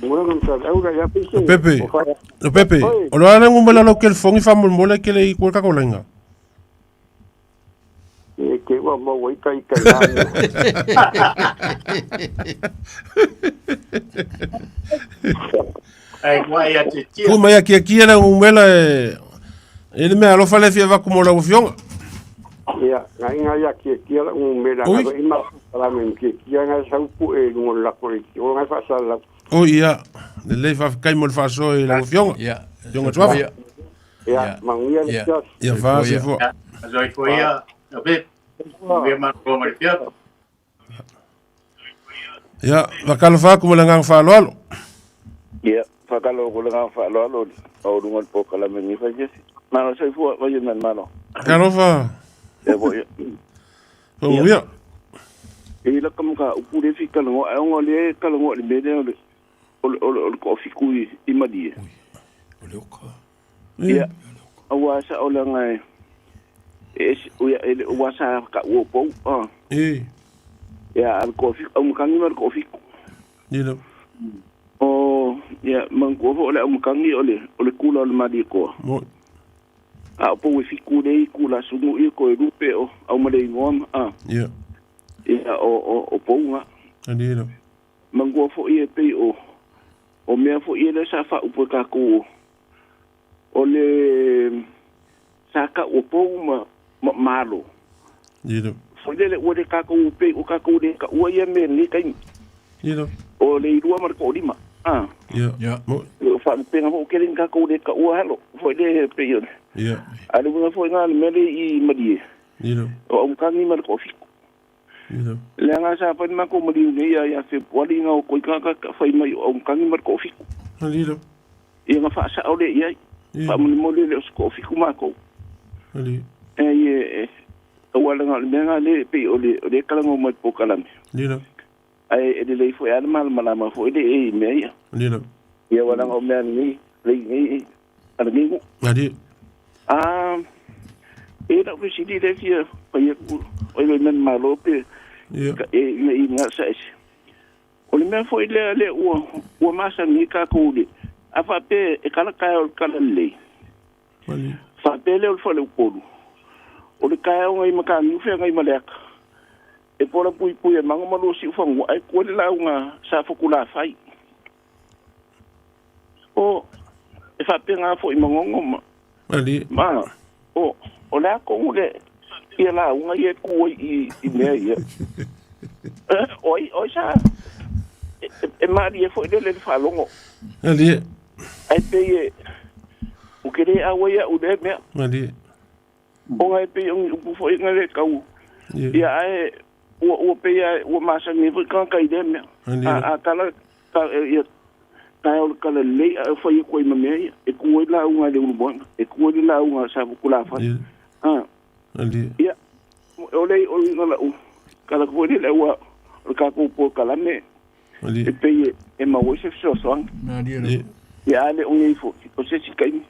Moega ma Saleaula, ia pei se Pepe, o fa- o Pepe, Oi. o lo ala ngumela lau kelefogi faamolemole e ke le i kua le takou laiga. E ke ua maua ai tai tai la. Ai kua ia te tia. Pu mai akiakia le gumela e e le mea alofa le fia avatu mo lau afioga. Ia, ngai ngai a kia kia la umela Oi. nga ima la me kia kia ngai sau pu e lungo la ko le o ngai fa sa la. O ia, lelei faafetai mo le faasoa i lau afioga. Ia. Afioga Tuafa. Ia, manuia le Ia. siasi. Ia faa soifua. Soifua ia. Pepe. Manuia malolo ma le fiafi. Ia, faatalofa atu ma le agaga faaaloalo. Ia, whakalo ko le ngā whaaloalo o runga le pōkala me ngi whai Malo soifua, vai e man malo. Talofa. E bo ia. Faamanuia. E la kam ka upu le fi kalango ai ngo le kalango le mele o le o le o le ko fiku i mali. O le oka. Ia. Awa sa o le ngai e o ia ele o sa ka o po. Ah. E. Ia al ko fiku au makangi ma ko fiku. Ia la. O ia man ko fo le au makangi o le kula o le mali ko. Mo. A o po e fiku le i kula sungu i ko e rupe o au male ingoa ma. Ah. Ia. Ia o pounga. Ali la. Mangua fo i e pei o o mea fo i e le sa fa upo ka ku o le sa ka o pou ma malo. Ia la. Fo le le ua le ka ku pei o ka ku le ka ua ia me ni kai Ia la. o le irua ma le ko lima. Ah. Ia. Ia. Mo. O fa penga fo kere ka ku le ka ua halo. Fo le pei o. Ia. A le unga fo nga le mele i malie. Ia la. O au kangi ma le ko fiku. Ia la. Le anga sa pa ma ko mali nei ia ia fe wali nga o koi ka ka fai mai o kangi ma ko fiku. Ali la. Ia nga fa sa ole ia. Fa mo mo le o ko fiku ma ko. Ali. E e o wala nga le nga le pe o le o le kala ngo ma po kala me. Ia la. Ai e le fo ya mal mala ma fo le e me ia. Ali la. Ia wala nga o me ni le ni ala ni. Ali. Ah e la ku si le fia pa ia ku o le men malo pe. Ia. E i nga sa ese. O le mea foi lea le ua masa ni ka koule. A fa pe e kala kai o le kala lei. Ali. Fa pe le o le fale upolu. O le kai o ngai maka niu fea ngai maleaka. E pola pui pui e mango malo si ufangu ai kua le launga sa fokula fai. O e fa pe ngā fo i mangongo ma. Ali. Ma o le ako ule ia launga ia kua i mea ia. Oi sa e mari e foi le le whalongo. Ali. Ai pe e o ke le awa ia u le mea. Ali. O ngai pe o upu foi ngai le kau. Ia ai ua pe ia ua masa ni foi ka kai le mea. A kala ka ia ka o kala le a foi ko i mea ia e ku la unga le ulu e ku le la unga sa ku la fa. Ah. Ali. Ia o le o ngala u kala ko le ua o ka ko po kala me. Ali. E pe e ma wo se so so. Ali. Ia ale o ngai fo o se si kai.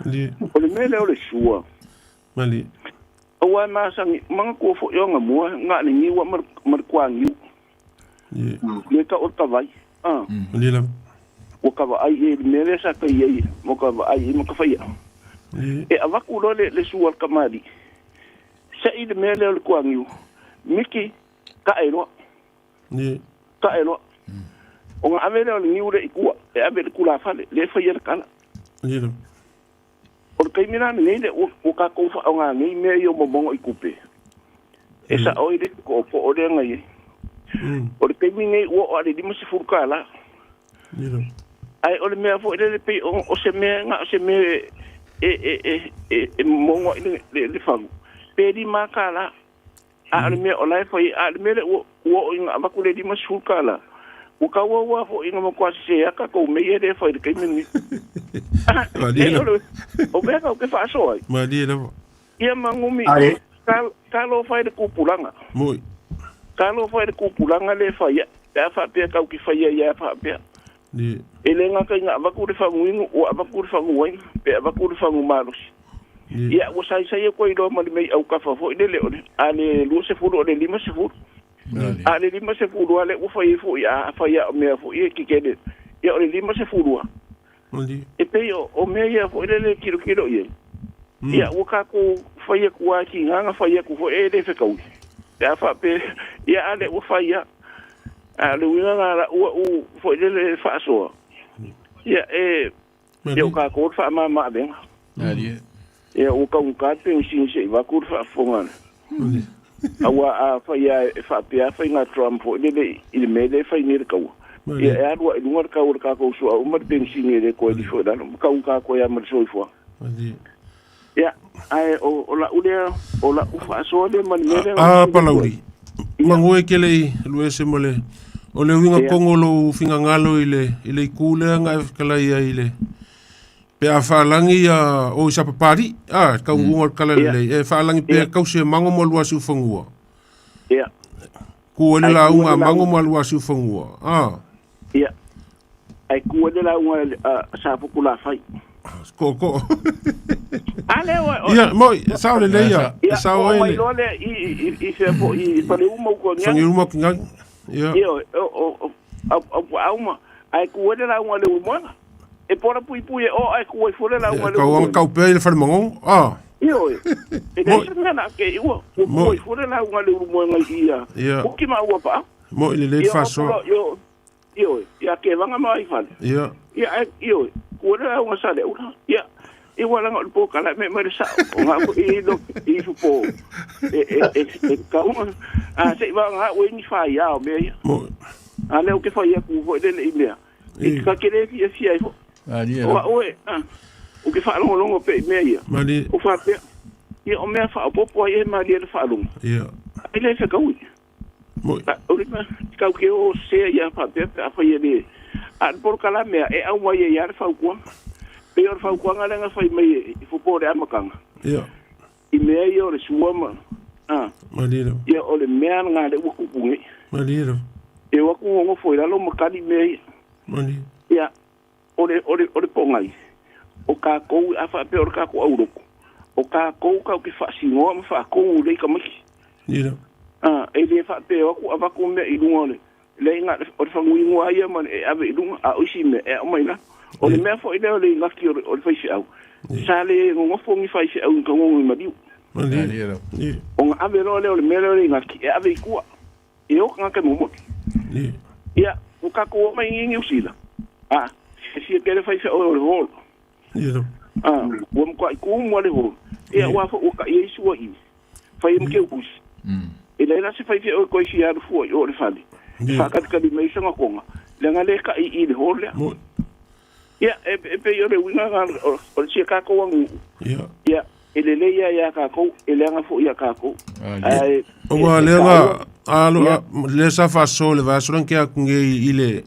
Ali. O le mele o le sua. Ali. O wa ma sangi manga ko fo yo nga mua nga ni ni wa mar kwa ngi. Le ka o tawai. Ah. Ali la. O ka va ai e mele sa kai ai mo ka va ai mo ka fa ia. E avaku lo le sua ka mali. Sa i le mele o le kwa ngi. Miki ka e lo. Ka e lo. O nga avele o le ngi ule i kua. E avele kula fale le fa ia le kala. Ali la. O le kaimina nei le o ka koufa o ngā nei mea i o momongo i kupe. E sa oi le ko o o le ngai. O le kaimi nei ua o ale 50 ka la. Ai o le mea fo le pe o se mea nga o se mea e mongo i le fangu. Pe 5 ka la. A o le mea o lai fai a le mea le ua o inga avaku le 50 ka la. O ka ua fo inga mo kwa se aka ko me e le fai le kaimi nei. O mea kau ke whaasoa ai. Malie lava. Ia mangumi, ka lo whai le kupulanga. Moi. Ka lo whai le kupulanga le whai ia. Pe a whaapea kau ki whai ia whaapea. E le ngā kai ngā avaku le whanguingu, o avaku le whanguainga, pe avaku le whangu malosi. Ia, ua sai sai e koe iloa mali mei au kafa fo i le leo le. A le 20 o le 50. A le 52 lea ua fai ai foi a fai a o mea foi e kekele. Ia o le 52. E pei o mea ia foi lele e tilotilo i ai. Ia ua tatou fai atu lava e tiga na fai atu foi e le fetaui. Pe a faapea, ia a lea ua fai lava. A o le uiga lena o lau au foi lele faasoa, ia e ia o tatou le faamama avega. Ia ua taugata le penisini se i avatu le faafofoga a le. Aua a fai lava e faapea faiga Trump foi lele i le mea lea e fai nei le taua, ia e alu lava i luga le tau o le tatou suauu ma le penisini e le toe lifo i lalo, ma taugata toe lava ma le soifuaga. Ia, ae o lau lea, o lau faasoa lea ma le mea lea. A Palauli, magu e ke lei alu ese ma le, o le uiga kogo o lou finagalo i le, i le itu lea na e fetalai ai i le, pe a faalagi ia o i Sapapalii, a, le taunuuga o le talalelei, e faalagi pea tausi e mago ma lua siufanua. Ia. Ku ai le lauga a mago ma lua siufanua, a. Ia. Ae ku ai le lauga a Safotulafai. Koko. A lea ua... Ia, moi, sao lelei ia. Ia, Sao oo ai mai le. loa lea i fea foi, i Faleuma uta o Faleuma o Ia. Ia, o Aupuaau ma... Ae ku ai le lauga a Leulumoega. E pola puipui e o ae ku ai foi le lauga a Leulumoega. Kau pea i le fale mangogo. Ah. Ioe. E leai se mea na ake i ua. Ua ku ai foi le lauga a Leulumoega i ia. Ia. Uki ma ua paa. Moi lelei le faasoa. Ioe, ia Kevaga ma Vaifale. Ia. Ia, ae, ioe, kua le lauga Saleula. Ia, i ua laga o le pōkala me mai le sao. O ngā ko i lo i fupo. E, e, e, e kaunga. A se i vā ngā ue ni whai ao mea ia. Mo. A leo ke whai aku fo le le i mea. I ka kere fia fia i fo. O a oe, a, o ke whaalongolongo pe i mea ia. Mali. O whapea. Ia o mea whaopopo ai e mali e le whaalongo. Ia. Ai le whakaui. Moi. O le mea, kau ke o sea ia faapea pe afai e le. A o le polokalame a e aumai ai lava le fautuaga. Pei o le fautuaga lea na fai mai i Fofo o le amataga. Ia. I mea ia o le sua ma, a. Malie lava. Ia o le mea lena lea ua tupu nei. Malie lava. E o atu nonofo i lalo ma kali mea ia. Malie. Ia, o le, o le, o le pogai, o kākou a faapea o le kākou aulotu, o kākou kau ke faasinoa ma faatonu lelei tamaiti. Ia. A, e le faapea o atu avatu mea i luga o le, leai na o le faguigoa ia ma e ave i luga, a o isi mea e aumai i lalo. O le mea foi lea o le igaki o le, o le faifeau, sa le nonofo ni faifeau i tagogo i maliu. Malie. Ona ave loa lea o le mea lea o le igaki e ave i tua. E o tagata e momoli. Ia, ua tatou omai i Niu Sila, a, fiafia tele faifeau o le hall. A, ua matuai tumu lava le hall. Ia, ua foi ua ta'i ai sua i, fai ai ma keukusi. E leai la se faifeau e toe fia alu fua i o i le fale, e faatalitali mai ai sana toga, leaga lea e ta'i i le hall lea. Ia, e pei o le uiga lena o le sia tatou aganuu. Ia, e lelei lava ia tatou, e leaga foi ia tatou. Ae, Aua e lea na taua. alo Ia. lea sa faasoa i le vaiaso lea na tea atu nei i le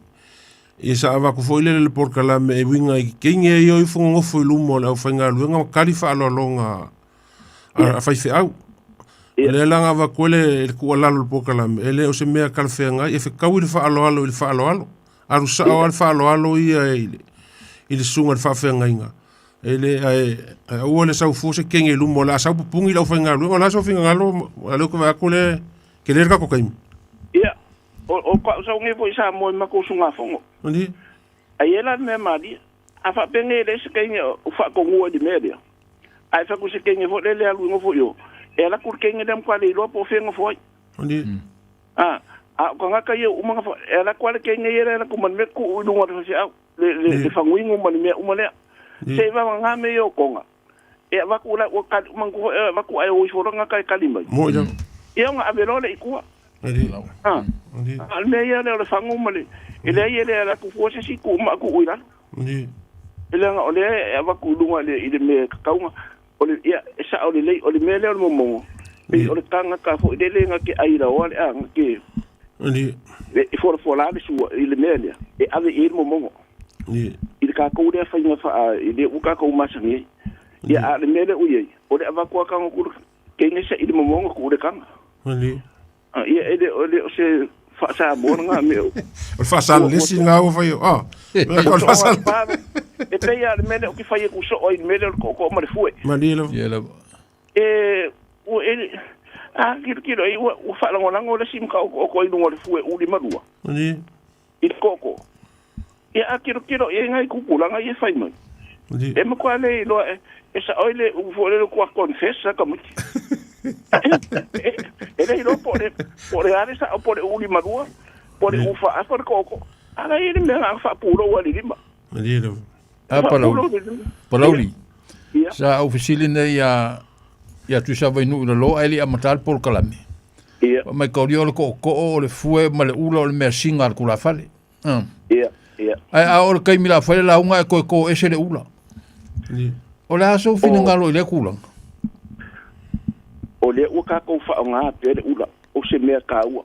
ia sa avatu foi lele le polokalame e uiga i keine ia o ifo nonofo i luma o le aufaigaluega ma tali faaaloaloga a faifeau. O lea la na avatu ai le tuualalo i le polokalame, e le o se mea talafeagai, e fetaui le faaaloalo i le faaaloalo. Alu sao lava le faaaloalo ia i le, i le susuga i le faafeagaiga. E le, ae, ae aua le sau fua se kenge i luma, o le a sau pupuni le aufaigaluega, o le a sou finagalo, a lea ou te vaai atu o lea e tele le tatou taimi. Ia, o, o ka'u sau nei foi i Samoa i matou usugafono. Malie. Ai e la le mea malie. A faapea nei e leai se kenge o faatonua i le mea lea, ae fai atu se kenge foi lele e alu i nofo i o, e alu atu le kenge lea matua le iloa po o fea e nofo ai. Malie. A, a o tagata ia ua uma ona fa, e alu atu lava le kenge ia lea e alu atu ma le mea tuu i luga o le faifeau, le, le, le faguinu ma le mea uma lea. Se i vavagā mea ia o Toga, e avatu la ua kali, manatua foi e avatu ae o ifo loa tagata e kali mai. Moi lava. Ia ona ave loa lea i tua. Malie. A, Malie. a o le mea ia lea o le fagu ma le, e leai e le alu atu fua se isi tuu ma tuu i lalo. Malie. E leaga o lea e avatu i luga i le, i le mea e tatau ona, o le, ia, e sao lelei, o le mea lea o le momono, pei o le tagata foi lele na te ai laoa le a, na te, Malie. e folafola le sua i le mea lea, e ave i ai le momono. Malie. I le tatou lea faiga faa, i le ua tatou masani ai. Ia, a o le mea lea ua i ai, o le avatu lava tago atu le teine saili momono tuu i le taga. Malie. A, ia, e le, o le o se faa-Samoa lena mea. O le faasalelesi lena ua fai o, ah. O le faasal... E pei lava o le mea lea ou te fai atu soo ai i le mea lea o le tootoo ma le fue. Malie lava. Ia lava. E, ua e, A kilokilo ai ua faalagolago le isi makaokooko i luga o le fue u52. I le kookoo. Ia a kilokilo i ai nai tupulaga ia e fai mai. E matua le iloa e sa'o ai le upu foi lele ua confess a tamaiti. E le iloa po o le a le sa'o po o le u52 po o le u faafa le kookoo. A la e i ai le mea na ona faapulou lava i le lima. A Palauli, Palauli, sa ou fesili nei ia ia Tuisavainuu i lalo ae le i amata le polokalame. Ia. Fai mai kaulia o le kookoo, o le fue ma le ula o le mea siga a le tulafale. Ia, ia. Ae a oo i le taimi o le a fai le lauga ae toe to ese le ula. O le a sou finagalo i lea tulaga? O lea ua tatou faaaoga pea le ula, o se mea taua.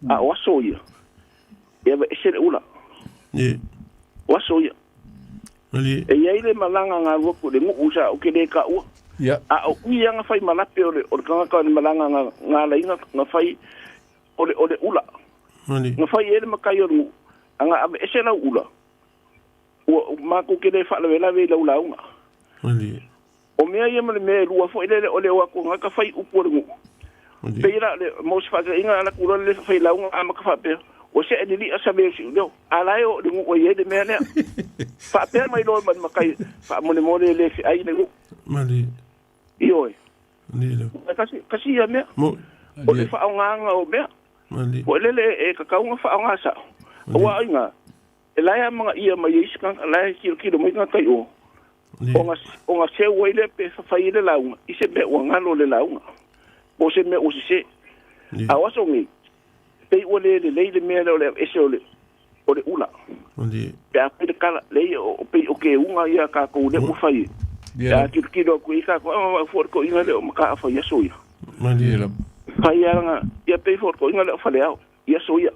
A o aso ia, e aveese le ula. O aso ia. E i ai le malaga na alu atu i le nuu sa ou te le taua. A o i lava na fai malape o le tagata o le malaga na ala ai na fai o le ula. Na fai i ai le matai o le nuu, a na aveese lau ula, ua matou te le faalavelave i lau lauga. O mea ia ma le mea e lua foi lele o le o atu o tagata fai upu o le nuu. Pei la o le mo se faataitaiga ala atu loa le fai lauga amata faapea, ua see lili'a save o Siuleo, a la e oo i le nuu e i ai le mea lea. Faapea mai loa ma le matai faamolemole e le feai le nuu. Ioe. Tasi, tasi ia mea. O le faaaogaina o mea. Foi lele e tatau ona faaaoga sao. Aua o i ina, e la e amanaia mai e isi tagata, la e tilotilo mai tagata i o, ona seu ai lea pe fai ai le lauga i se mea ua galo le lauga, po o se mea ua sese. A o aso nei, pei ua le lelei le mea lea o le aveese o le o le ula. Pe a fai le tala, leai, o pei o keuga ia a tatou lea ua fai ai. Pe a tilotilo atu i ai tatou, a vaai foi le toeaina lea o Mataafa i aso ia. Fai lava lana, ia pei foi o le toeaina lea o Faleao i aso ia.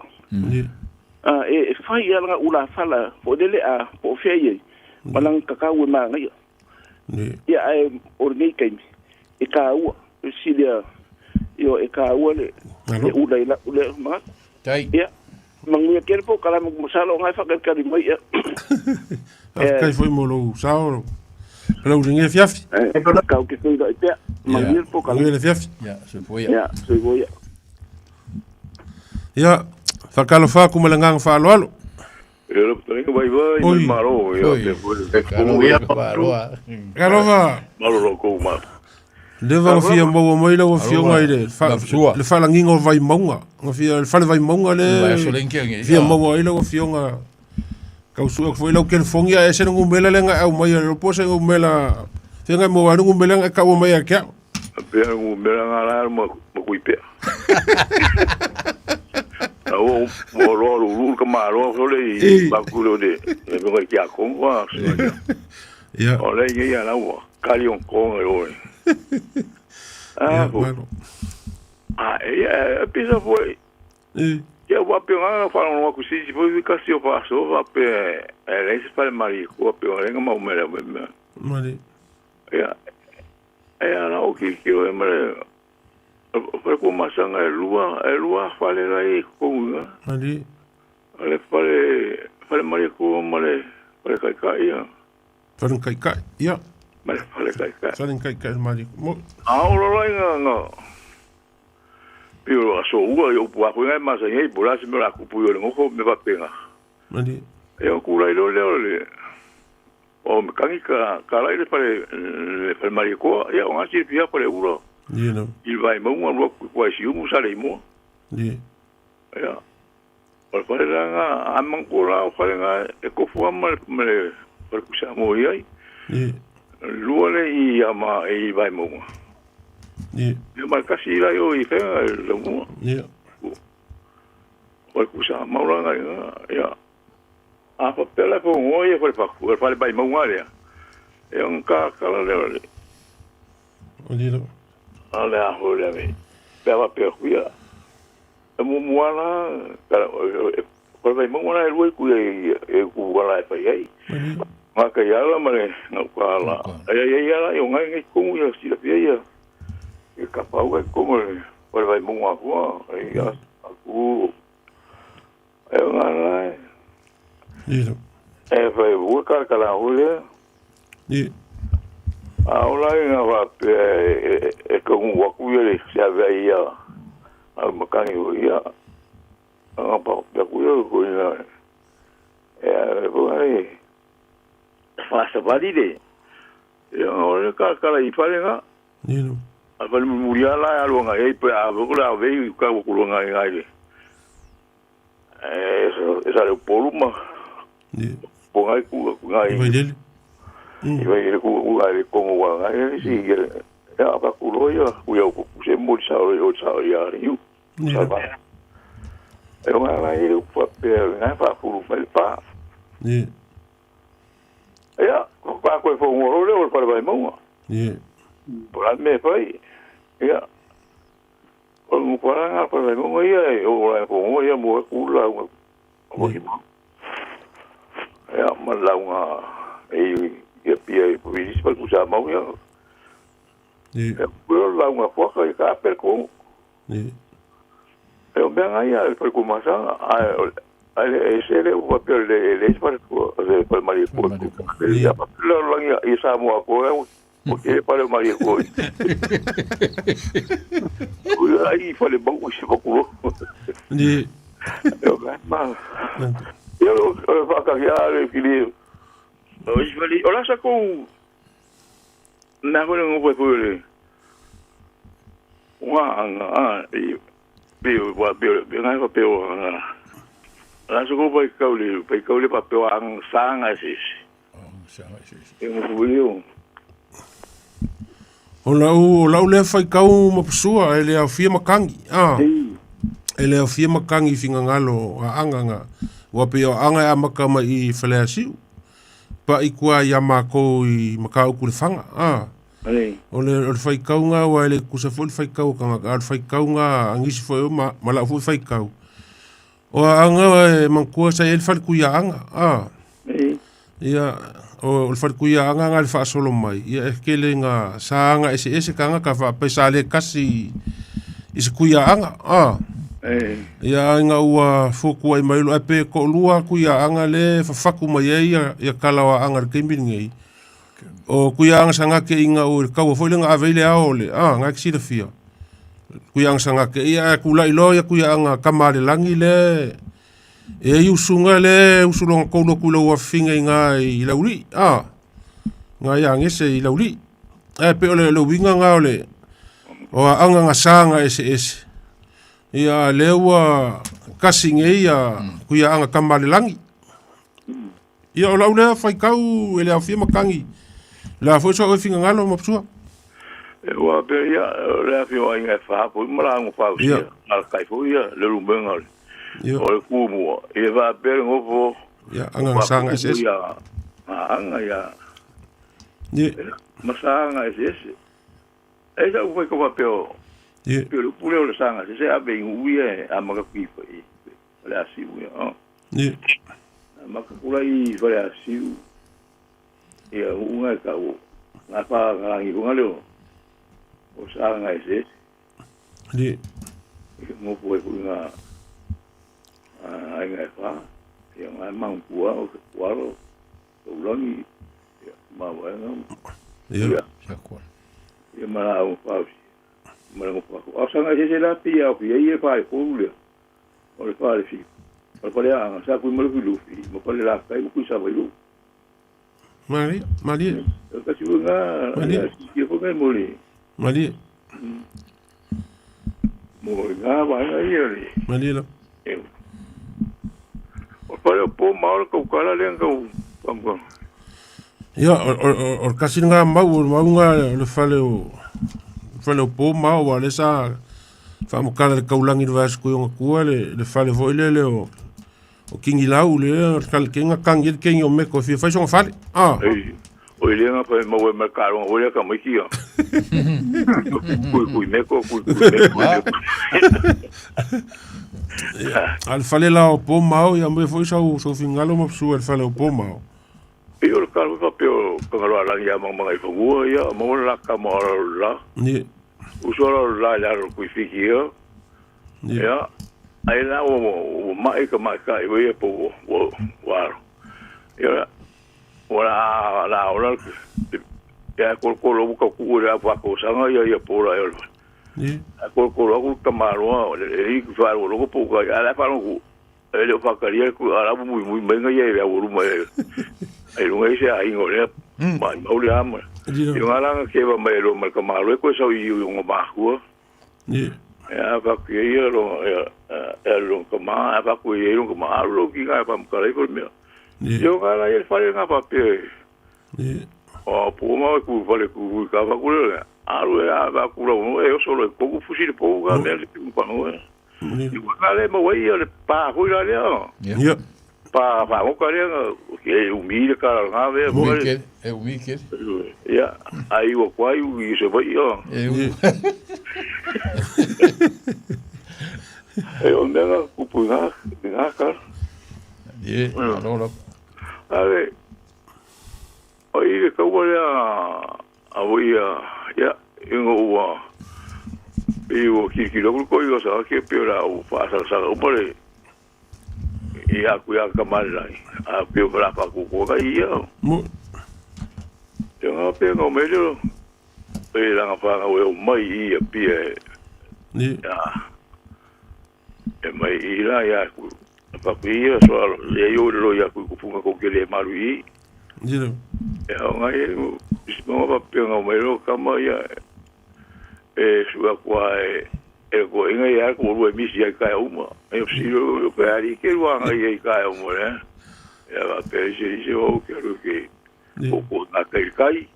E fai lava lana ulafala foi lele a po o fea i ai, ma lana tatau e manaia. Ia, ae o lenei taimi, e taua, silia, ioe, e taua le ula i lau lea manatu. Ia, manuia tele polokalame, masalo o lena e faatalitali mai. Ia. Faafetai foi mo lou sao, Palauli i lenei afiafi. Tau te feiloai pea. Manuia le polokalame. Manuia le afiafi. Ia, soifua ia. Ia, soifua ia. Ia, faatalofa atu ma le agaga faaaloalo. Ia lau fetalaiga vaivai ma le Malo, ia faapea foi le Talofa. Malo lo outou ma. Leva na fia maua mai lau afioga i le le faalagiga o Vaimauga. Na fia le fale Vaimauga le fia maua ai lau afioga. Tau sue atu foi lau telefoni ae ese le numera lea na e aumaia le po o se numera fea na e maua ai le numera na e taua mai ia te au. Pea le numera na la ma kui pea. A ua ua loa lulu le tamaloa sole i maku le le le mea i tiakono a. Ia. O le ia la ua kali on konga i oe. A ko. A e e pisa foi. Ia ua pe ngā whanau aku sisi foi fi kasi o whaso fa pe e le se fale mari ko pe o lenga mau mele me. Mari. Ia e ana o ki ki o e mare fale ko masanga e lua fale la i ko nga. Mari. Ale fale fale mari ko mare fale kai kai ia. Fale kai kai ia. Mare fale kai kai. Fale kai kai mari. Mo. A o lo nga nga. Pio aso ua i upu aku ngai masa ngai bula se mea aku puyo le ngoko me papenga. Mari. E o kula i lo leo le o me kangi ka ka lai le fale le fale mari koa ia o ngasi pia fale ura. Ia no. I vai maunga lua ku kua si umu sa le imoa. Ia. Ia. O le fale la nga a mangu la o fale nga e kofu ama le le fale kusa mo i ai. Ia. Lua le i ama e i vai maunga. Ia. Ia ma kasi i lai o i whenga e le mua. Ia. O le kusa mauranga i nga. Ia. A fa pela ko ngoi e fale paku, e fale bai maunga lea. E on ka kala lea le. O lilo. A le a ho lea me. Pea va pea kuia. E mu muala, kala, e fale bai maunga la e lua i kuia i e ku wala e pai ai. Ngā kai ala ma le ngā uka ala. Ai ai ai ala i o ngai ngai kongu ia sila pia ia. E ka pau ai kongu le fale bai maunga kua. Ai a aku. E o ngā lai. Lilo. E fai ua kala kala ho lea. Ia. A o la ina faapea e taunuu atu ia le se ave ai ia a le matagi foi ia aga faapea atu ia koina e a foi le faasavali le ia o le kalakala i fale ga a fale mulimuli a la e alu agai ai pe a ko le ave i ka ua kuluga ai gai le e sa le upolu ma po ngai ku ngai Vailele. I vai le ku ku ngai le kongo wa ngai le si ia ya ka ku lo ia ku ia ku se mo sa o sa ia ri sa ba e o ngai lai le pa pe ngai pa ku pa pa ia ko pa ko fo ngo le o pa vai mo po la me fai ia o mo pa nga pa vai mo ia e o la ko ngo ia mo ku la ngo o ki mo ia ma la nga e ia pia e po i pa ku sa mo ia ia ko la nga ko ka ka per ko e o mea ngai a pa ku ma sa a a e se le o pa le le pa ko le pa mari ko ia pa la la ia i sa mo ko e o ke pa le mari ko o ai fa le bangu se ko ko e o ma ia o fa ka ia le kili o i fali o la sa ko na ko le ngo ko le wa anga a i pe wa pe pe ngai pa pe o anga la sa ko pa kau le pa kau le pa pe o anga sanga se sanga se e mo ko le O lau lea faikau ma pasua e le aofia makangi. E le aofia makangi i figagalo aʻaga ga ua pei o aʻaga e amaka mai i Faleasiu. Pa i kua ia mākou i Makauku le faga. O le faikauga ua e le kusa foi le faikau o kagaka, a o le faikauga agisi foi o ma la'u foi faikau. O aʻaga e manatua sa i ai le falekuiaʻaga. Ia o le falekuiaʻaga ga le faasolo mai, ia e kele ga sa aga eseese kagaka faapea sa lē kasi i se kuiaʻaga. Ia aiga ua fuakuaʻi mai lo ae pe toʻalua kuiaʻaga lē fafaku mai ai ia kala o aʻaga i le taimi lenei. O kuiaʻaga sagake iga ua i le taua foi lega ave ai le ao o le ga e te silafia. Kuiaʻaga sagake ia ae kulaʻi loa ia kuiaʻaga kama a le lagi le e ai usuga le usu loga toulu atu i lau afifiga iga i lauliʻi ga ia gese i lauliʻi. Ae pe o le uiga ga o le o aʻaga gasaga eseese. Ia lea ua kasi nei ia kuiaʻaga kama a le lagi. Ia o lau lea faikau e le aofia makangi. La foi so e figagalo ma pasua. E ua pe ia le afio ai ngai fa po ma la ngo fa Ia. al kai fo ia le lumenga le. O le kumu ia va pe ngo fo. Ia anga sanga ese. Ia anga ia. Ia. Masanga ese. E sa u ko pa pe o. Ia. Pe le pule o le sanga se a be ngu ia a maka kui fo i. Le asiu ia. Ia. Maka kula i fale asiu. Ia unga ka o. Nga pa nga ngi unga leo. O sanga ese. Ia. Ngo po e nga ai ngai fa. Ia ngai mangpua o ke kuaro. O ulangi. Ia ma wa nga. Ia. Ia ma la o fa. Ma la fa. O sanga ese la pi ia pi ia fa e ko le. O le fa le fi. O le fale anga sa kui malu lufi, ma fale la kai kui sa vai lu. Malie, malie. Ka si nga, Malie. ia fo ngai mole. Malie. Mo nga wa nga ia le. Malie la. E. O fale o po ma o kau kala le kau pam. Ia o kasi nga mau o mau nga le fale o po ma o le sa fa mo kala le kaulangi le vasku yo ngakua le fale foi le le o o kingi lau le kal kenga kangi le kengi o meko fi fai songa fale. O ile nga pa mo me karo o le ka mo ki. Kui kui meko kui kui meko. Al fale la o po mao ia mo foi sa o fingalo mo su al fale o po mao. Io le karo pa pe o kangalo ala ia manga i fagua ia mo la ka mo la. Ni. Uso la la kui fiki ia. Ia. Ai la o mai ka mai ka i po o wa. Ia wala la ola Ia kolokolo aku ka kuʻu le au faakausaga ia ia pola e o le Ae kolokolo aku le tamaloa o le i faalogologo po o kai ae la e faalogo e le o faatalia le a la ua muimui mai ga ia i le aualuma e ai luga i se aiga o lea maimau le ama. I luga la na keva mai e loa ma le tamaloa e koe sau i o makua. E a faku ia ia lo e alu lona tama, a faku ia lona tama, alu lou kina e faamatala ifo le mea. Ia o la ia le fale na faapea e. O pu ma ku fale ku ka faku le alu e a faku la e oso lo ko fusi le pou ka mea le ku pa no e. I wa le ma wai le pa hui la lea. Ia. Pa fa o ka lea ke umi le ka nga ve mo. E umi ke. Ia ai o kwai u i se vai o. E u. E o mea kupu nga nga ka. Ie, alo la. Ale o i le kaua lea a o ia ia ingo ua i ua kilikili aku ko i sa ke pe la o fa sa sa o pare i aku ia ka mala a pe o la fa ku ko ka ia mo te nga pe ngo me lo e la nga fa nga o mai i a pie ni ya e mai i la ia ku pa ku ia so le yo lo ia ku ku funga ko ke le maru i ni lo e o nga e si mo pa pe nga me lo kama ia e sua kua e e ko inga ia ko ru e misi ia kai uma e si lo pe ari ke ru anga ia kai uma ne e va pe si si o ke ru ke ko ko na kai kai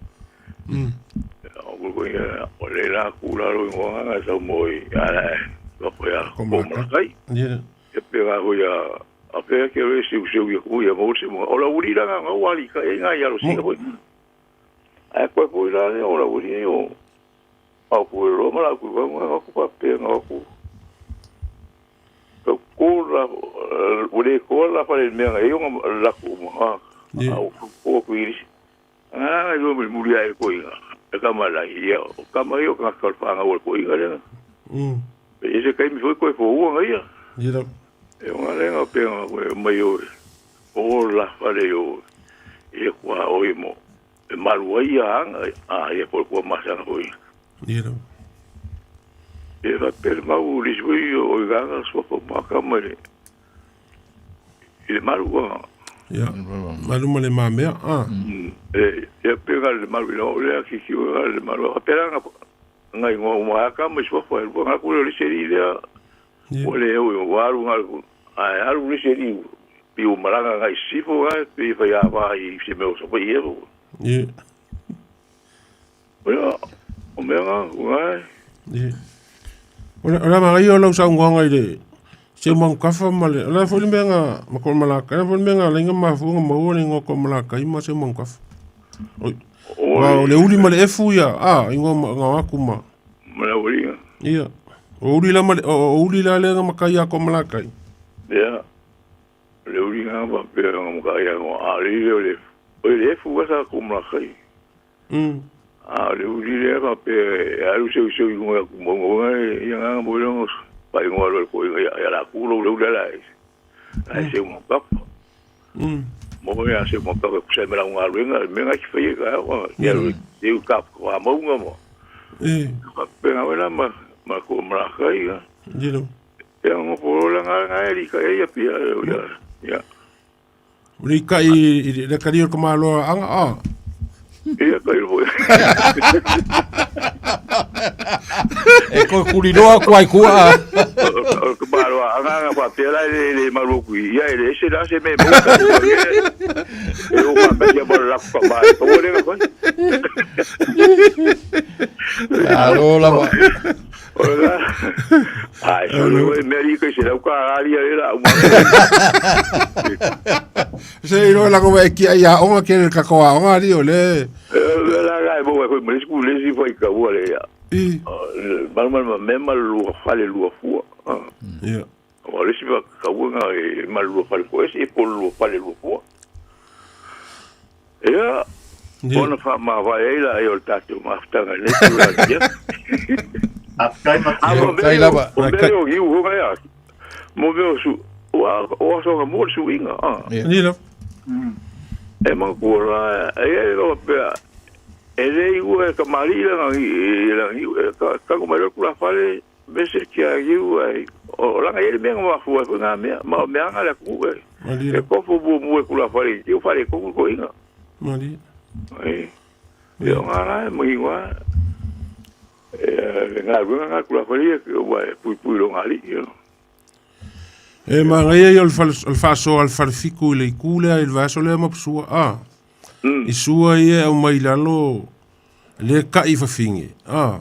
o ko ia o le la ku la ro ngo nga sa mo i ala ko ko ya ko ma kai ni e pe ga ho ya a pe ke ro si si ia ku ia mo si mo o la uri la nga wali ka e nga ia lo si ko ai ko ko ila ne o la uri o au ku ro ma la ku nga ku pa pe nga ku ko ko la uri ko la fa le me nga yo la ku ma au ku ku iri nga yo me muri ai ko inga e ka ma la ia o ka ma yo ka ka fa nga ko inga le e se kai mi foi ko fo nga ia ni lo e nga le nga pe nga ko mai yo o la fa le yo e kwa o i mo e maru ai ia a ia ko ko ma sa ko ni lo e va per mau li sui o ga so ko ma ka ma le i maru wa ia maru ma le ma mea a e e pe ga le maru lo le ki ki o le maru a pera nga nga ngo ma ka ma so ko nga ko le seri le o le o waru nga a aru le seri pi o maranga nga sifo ga pi fa ya va i se me o so po ie ni o o mea nga ni o la ma ia lau saunoaga i le se mangukafa ma le o le a foi le mea nga ma ko Malakai foi le mea nga laiga mafuga maua le igoa ko Malakai ma se mangukafa oi o le uli ma le efu ia a igoa nga aku ma ma la uli ia o uli la ma o uli la le nga makai a ko Malakai ia le uli nga pa pe nga makai a a le le o le efu wa sa ko Malakai a le uli le pa pe alu se se igoa ku mo nga ia nga mo lo pa ingoa lo ko ia la ku lo lo la ai se mo kap mo ia se mo kap ku se me la nga lo nga me nga ki fe ka o ia lo se u kap ko a mo nga mo e ka pe nga wala ma ma ko ma ka ia ni lo ia mo po la nga nga ri ka ia pi ia ia ri ka i le ka ri ko ma lo anga a ia ka i E ko kuriroa ko ai kua. O ka maloa anga anga pa pera le malu ku ia le se la se me mo. E o ka ka mo la ka ba. O le ko. Alo la ba. Ola. Ai, so le me ri ko se la ka ali e la uma. Se ro la ko e ki ia onga ke ka ko onga ri o le. La ga mo ko me sku le si foi ka o le ya. I. Mal mal me mal lu fale lu fua. Ia. O le si va ka o nga e mal lu fale ko e po lu fale lu fua. Ia. Bona fa ma va e la e o tatu ma ftanga le tu la ia. Afkai ma kai la ba. O me o giu ho ga Mo me o su o so ga mo su inga. Ni lo. E ma ko la e lo pe E le iu e kamali'i lagi e tago mai loa le tulafale mese kia iu ai o laga i ai le mea na mafua ai foi na mea ma o mea aga a le atunuu e tofu muamua e tulafale i tiu faaletonu le toeaina. E o na la e manino lava le galuega lena a le tulafale ia ua e puipui i lona alii. E manaia ia o le faasoa a le falefitu i le itu lea i le vaiaso lea ma Sua a. I sua ia e aumai i lalo le kai fafine a.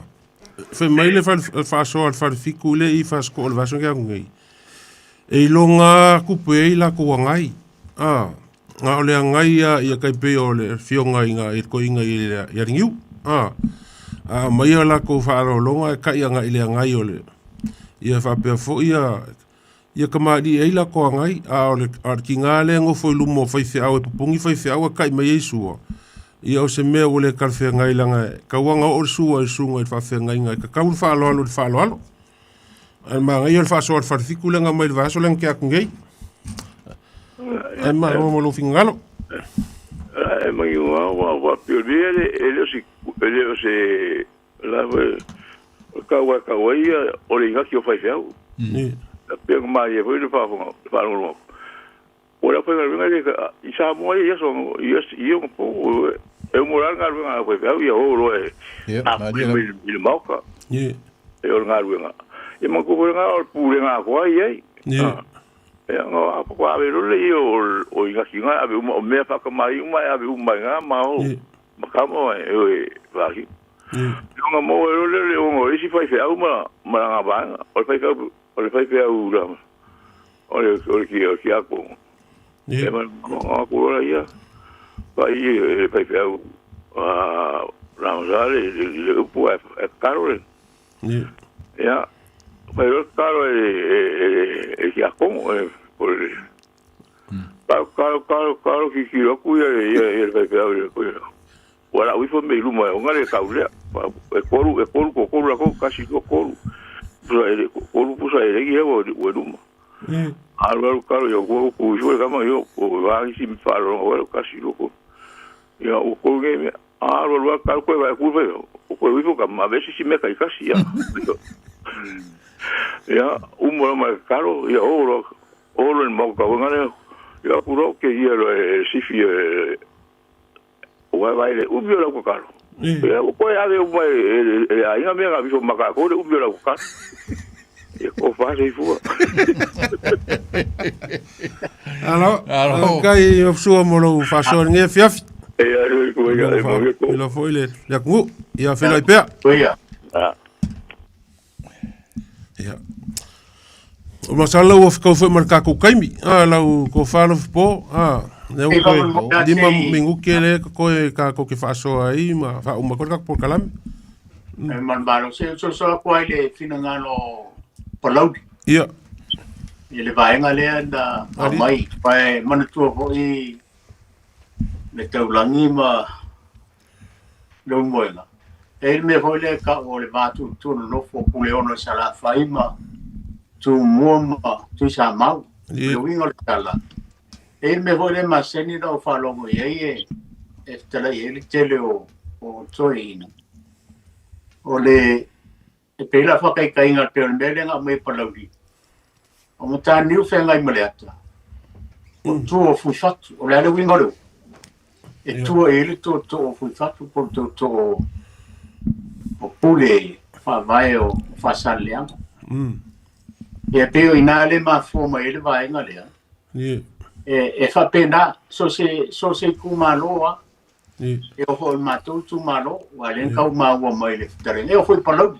Fai mai le faasoa a le falefitu i le i fasitoa o le vaiaso lea atu nei. E iloga tupe ai latou agai a. Na o le agai lava ia tai pei o le afioga i le toeaina ia Liniu a. A aumai a latou faaaloaloga e kai agai i le agai o le ia faapea foi ia ia kamali'i ai latou agai a o le tiga lea e nofo i luma o faifeau e popogi faifeau ae kai mai ai sua ia o se mea ua le talafeagai leaga e tatau lava ona oo le sua i le susuga i le faafeagaiga e tatau le faaaloalo i le faaaloalo. Ae manaia le faasoa a le falefitu lea na aumai i le vaiaso lea na tea atu nei. Ae malo mo lou finagalo. E manino ua ua piolia le e le o se e le o se la foi o tau ai tau ai ia o le inati o faifeau. E pei ona malie foi le faafofoga le faalogologo atu. O le aufaigaluega le i Samoa ia i aso i ona po e uma loa le galuega a le aufaifeau ia o loa e apuli mai i le maota. E o le galuega. Ia manatua foi lena o le pulega atoa e i ai. Ia ona faatoa ave loa lea o inasi na e ave uma o mea faatamai uma e ave uma i ina ma o ma kama e o e faasino. Ia ona maua ai loa lea o le ona o isi faifeau ma lana vaega. O le faifeau O le faifeau la, o le o le kia tiakono. Ia ma ma aku loa ia fai i le faifeau a la sa le le upu e tatalo le. Ia fai loa tatalo e e tiakono e o le talo talo talo talo tilotilo atu ia ia le faifeau i le Ua lau ifo mea i luma e ona le tau lea. E tolu, e tolu, toatolu latou, tasi, lua, tolu. Pusa ele, tolu pusa elegi lea ua i luma. Alu alu talo ia ua tu ifo le tama ia o va isi faalologa ua tasi, lua, tolu. Ia ua tolu nei mea. Alu alu alu talo koe vaai atu fai o koe ifo ka ma vesi si mea taitasi ia. Ia uma ma talo ia o lo o lo le mau ka ngale ia ku ro ke ia lo e sifi e Ua vaai le umi o lau tatalo. Ia ua toe ave uma e le aiga mea na aviso ma tatou le umi o lau tatalo. Ia tofa soifua. Alo, alo. Kai sua mo lou faasoa i lenei afiafi. Ia, soifua ia, e manuia tou. Feiloa foi le atunuu. Ia feiloai pea. Ia. Ia. O masalo ua fetau foi ma le tatou taimi. A lau tofa Alofipo, a lea ua toe 5 minute lea e totoe tatou te faasoa ai ma faauma atu ai le tatou polokalame. E malomalo, se soso atu ai le finagalo o Palauli. Ia. I le vaega lea na aumai, aua e manatua foi le taulagi ma Leulumoega. E i ai le mea foi lea e tau o le va tuututu o nonofo o Puleono i Salafai ma Tumua ma Tuisamau. O le uiga o le tala, e i ai le mea foi lea e masani ona ou faalogo i ai e fetalai ai le tele o toeaiina, o le e pei la faataitaiga e pei o le mea lea na aumai e Palauli, o Mataniu feagai ma Leata, o tua o Fuifatu. O le a le uiga o le upu? E tua i ai le tootoo o Fuifatu po o le tootoo o Pule faavae o Faasaleleaga. Ia pei o i ina lea e mafua mai ai le vaega lea. E faapena, so o se itumalo lava, E oo foi i le matou itumalo, aua o lea na tau maua mai le fetalaiga, e oo foi i Palauli.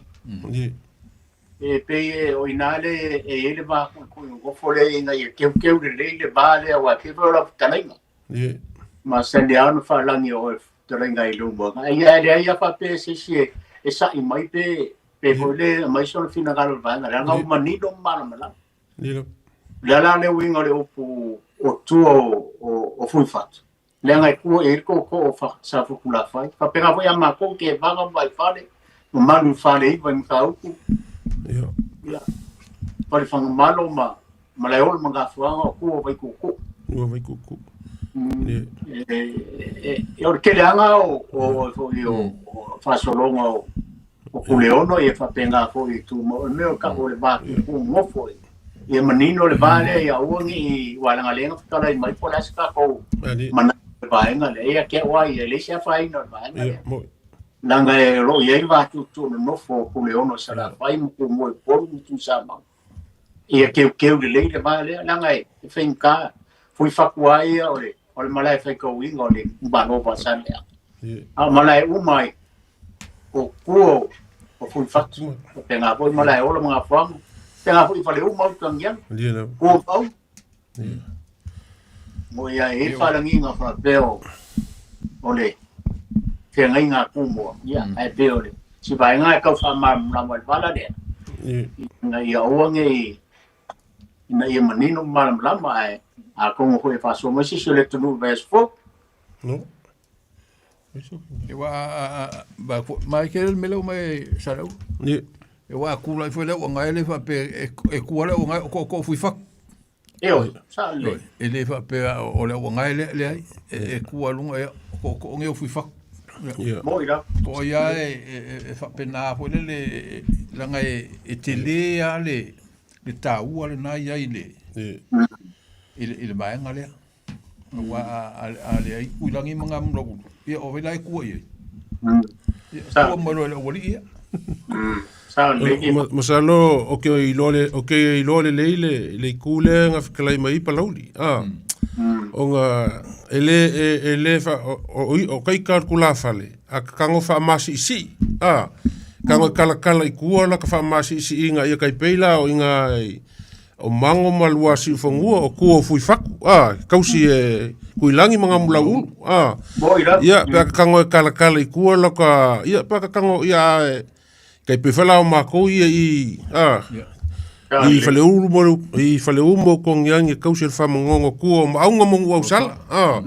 E pei o i ina lea e i ai le va kuikui nofo lea ina ia teuteu lelei le va lea, aua e pei foi o lau fetalaiga. Masani lava ona faalagi o oe fetalaiga i lou moega. Ae ia e leai lava faapea se isi e sa'i mai pe foi lea aumai sona finagalo i le vaega lea, leaga ua manino ma malamalama. O le a la le uiga o le upu o tua o Fuifatu? Leaga e tua i ai le tootoo o Safotulafai. Faapena foi ia matou, Tevaga ma Vaifale, ma Manu i Faleiva i Matautu. Ia. Falefagamalo ma Malaeola ma Gafuaga o tua o Vaituutuu. Tua o Vaituutuu. E o le keleaga o foi o faasologa o Puleono ia faapena foi i Tumau. O le mea o tau o le va tutu nofo ia manino le va lea ia aua ne i ualagalega fetalai mai po o le a se tatou manatu i le vaega lea. Ia te au lava ia e leai se afaina o le vaega lea. Leaga o lo o i ai le va tuutuu nonofo o Puleono i Salafai ma Tumua i Upolu ma Tuisamau. Ia teuteu lelei le va lea leaga e faigata fuifatu lava ia o le malae faitauina o le itumalo o Faasaleleaga. A o malae uma ai o tua o Fuifatu, faapena foi Malaeola ma Gafoaga, faapena foi i Faleuma Utagiaga, tua o Maauga. Mo ia e i ai le faalagiga faapea o le feagaiga a Tumua, ia, ae pei o le si vaega e tau faamalamalama i le vala lea, ina ia aua ne i, ina ia manino ma malamalama, ae atonu foi e faasoa mai se isi o le atunuu i le vaiaso fou. E wa ba mai ke le mele mai salau. Ni. E wa kula foi le anga le fa pe e kua le anga ko ko fui fa. E o sa le. E le fa pe o le anga le le ai e kua lunga e ko ko nge fui fa. Mo ira. Po ia e fa pe na foi le le langa e tele a le le taua le na ia i le i le vaega lea. Aua a leai Tuilagi ma Gamulaulu, ia o ai la e kua i ai? Ia, kua mai loa i le aualii ia. Masalo o ke iloa le o ke iloa lelei le le itu lea na fetalai mai ai Palauli a ona e le e le fa o o ka ika o le tulafale a ka tago faamasiisii a tago e kalakala i tua la ka faamasiisiiga ia tai pei la o iga O Mango ma lua Siufanua o tua o Fuifatu, a, kausi e Tuilagi ma Gamulauulu, a. Ia, pe a ka tago e kalakala i tua la ka, ia, pe a ka tago, ia, e, kai pe fala o makou ia i, a, i Faleulu mo, i Faleu mo Kogiagi e kausi e le faamangogo tua o Maauga ma Nuuausala, a.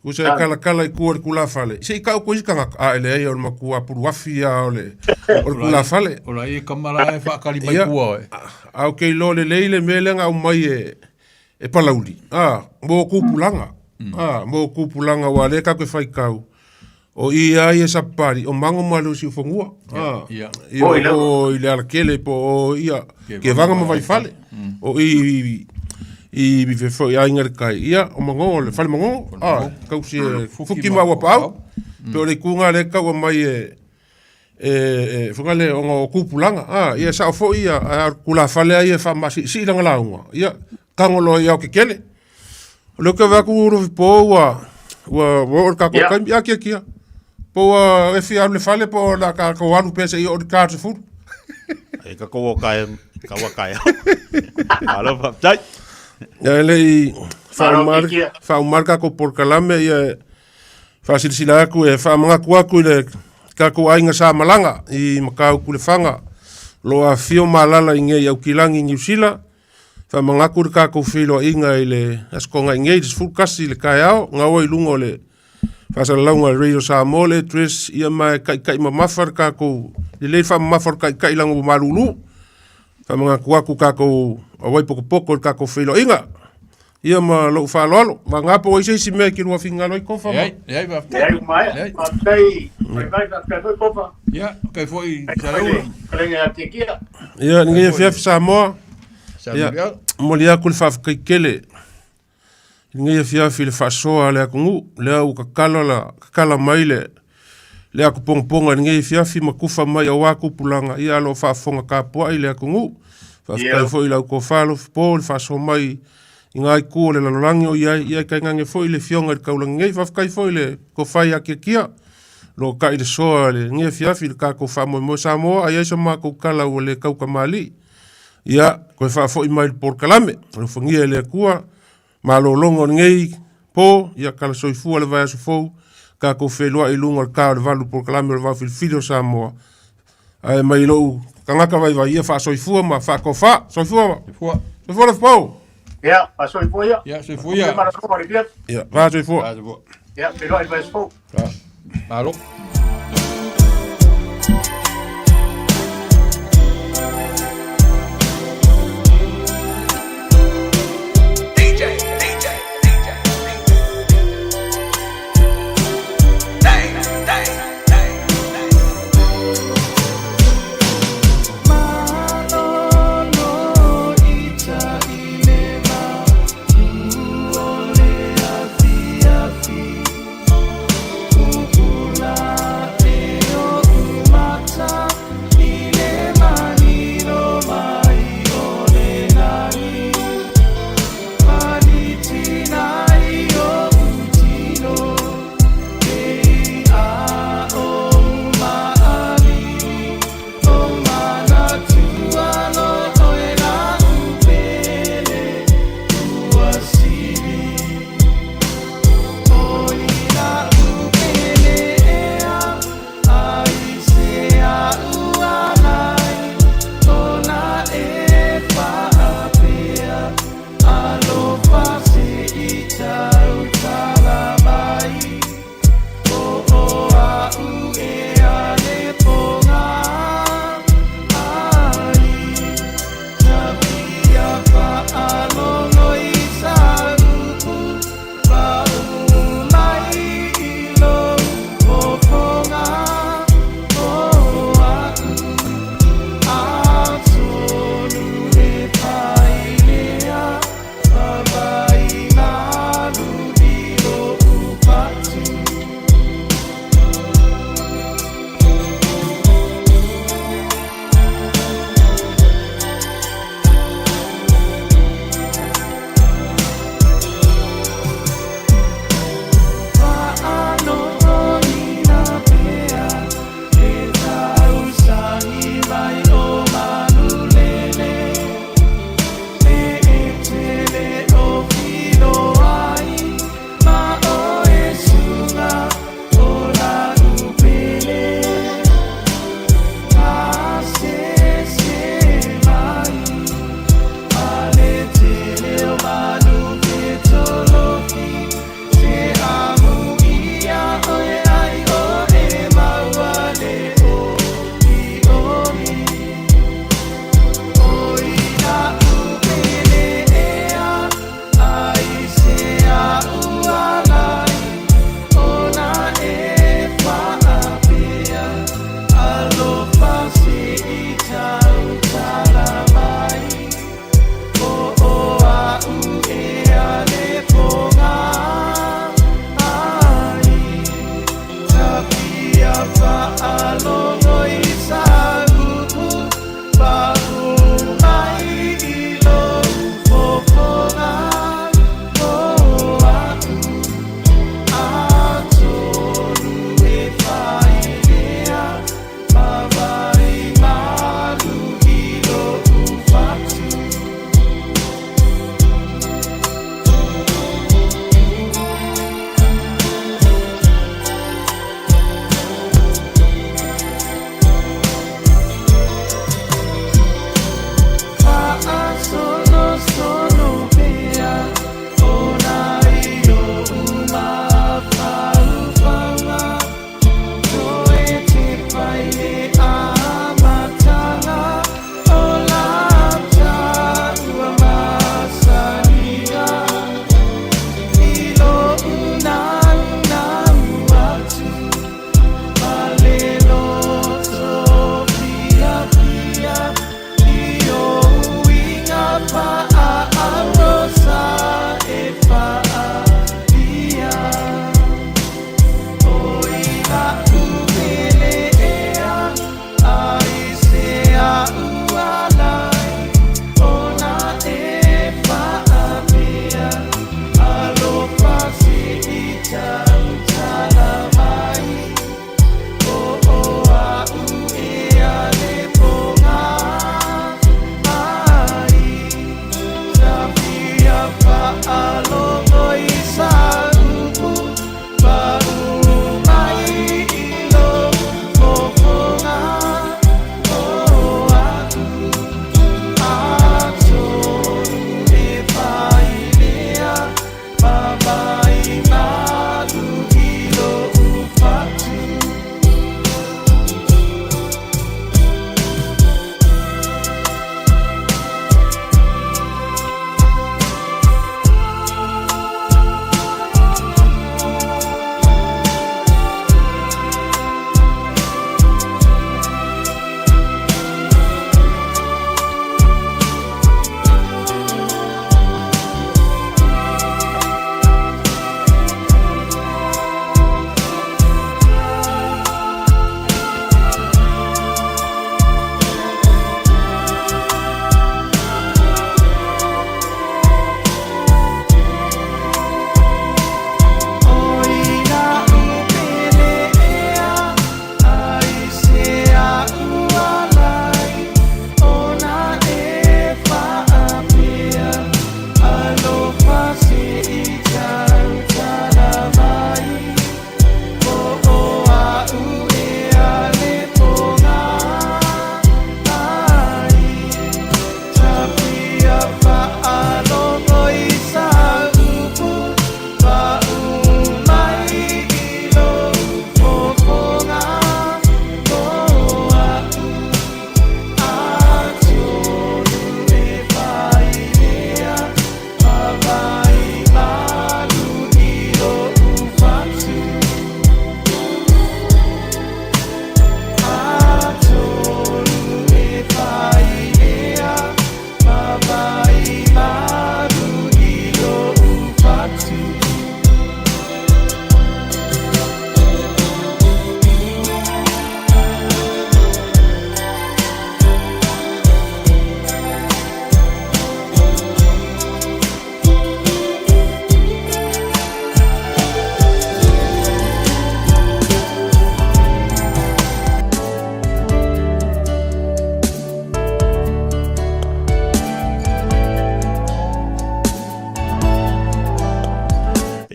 Usa e kalakala i tua o le tulafale, se i kau koe isi tagata, a e leai o le matua puluafi a o le, o le tulafale. O la e kama la e whaakari mai kua oe. A ou te iloa lelei le mea lea na aumai e, e Palauli, a, mo tupulaga, a, mo tupulaga aua o lea tatou te faitau, o i a ia sapali, o Mago ma Leusiufanua, a, ia, o i Lealakele po o ia Kevaga ma Vaifale, o i i i foi aiga le kai, ia, o Magogo, le fale Magogo, a, kausi e Fuki ma Uapaau, pe o le ituga lea e tau aumai e, e foi lea ona o tupulaga a ia sao foi ia a tulafale a ia e faamasiisii lana lauga ia tago loa i aotetele o lea ou te vaai atu Lofipo ua ua oo le tatou taimi a kiakia po ua e fia alu i le fale po o le a tatou alu pea seia oo i le ta 10. E ka kou o kae, kaua kae. Malo faafetai. Ia e le i faauma faauma le tatou polokalame ia e faasilasila atu e faamanatu atu i le tatou aiga sa malaga i Matautu Lefaga o lo o afifio ma alaala i nei Aukilagi i Niu Sila. Faamanatu le tatou feiloaiga i le Aso Toonai nei i le 11 i le taeao, gaoa i luga o le faasalalauga a le Radio Samoa le address ia ma e taitai mamafa le tatou lelei faamamafa o le taitai leaga ua malulu. Faamanatu atu tatou auai potopoto i le tatou feiloaiga. Ia ma lou faaaloalo. Vagana po o ai se isi mea e te lua finagalo ai Kofa ma. Leai, leai, faafetai. Leai, ua maea. Leai. Faafetai, vaivai, faafetai foi Kofa. Ia, okay foi Faafetai Salaua. le fetalaiga ia Tiakia. Ia, lenei afiafi Samoa. Samoa. Ia, momoli atu le faafetai tele i lenei afiafi i le faasoa a le atunuu, lea ua tatala la, tatala mai le le atu pogapoga i lenei afiafi ma tufa mai aua tupulaga, ia o lo o faafofoga tapuai le atunuu. Faafetai foi i lau tofa Alofipo i le faasoa mai i ngā itu o le lalolagi o i ai, ia e tainane foi le Afioga i le Taulagi nei. Faafetai foi i le tofa ia Tiatia, o lo o ta'i le soa i lenei afiafi i le tatou faamoemoe Samoa, a i ai so matou tala ua le tautamalii, ia toe faafoi mai i le polokalame. Alofagia e le Atua malologa o lenei po, ia tala soifua le vaiaso fou, tatou feiloai i luga o le ta o le 8 polokalame o le Vaofilifili o Samoa. Ae mai lou tagata vaivai ia faasoifua ma faatofa. Soifua. Soifua. Soifua le fou. Ia, faasoifua ia. Ia, soifua ia. Malologa o le afiafi. Ia, faasoifua. Faasoifua. Ia, feiloai i le vaiaso fou. Malo.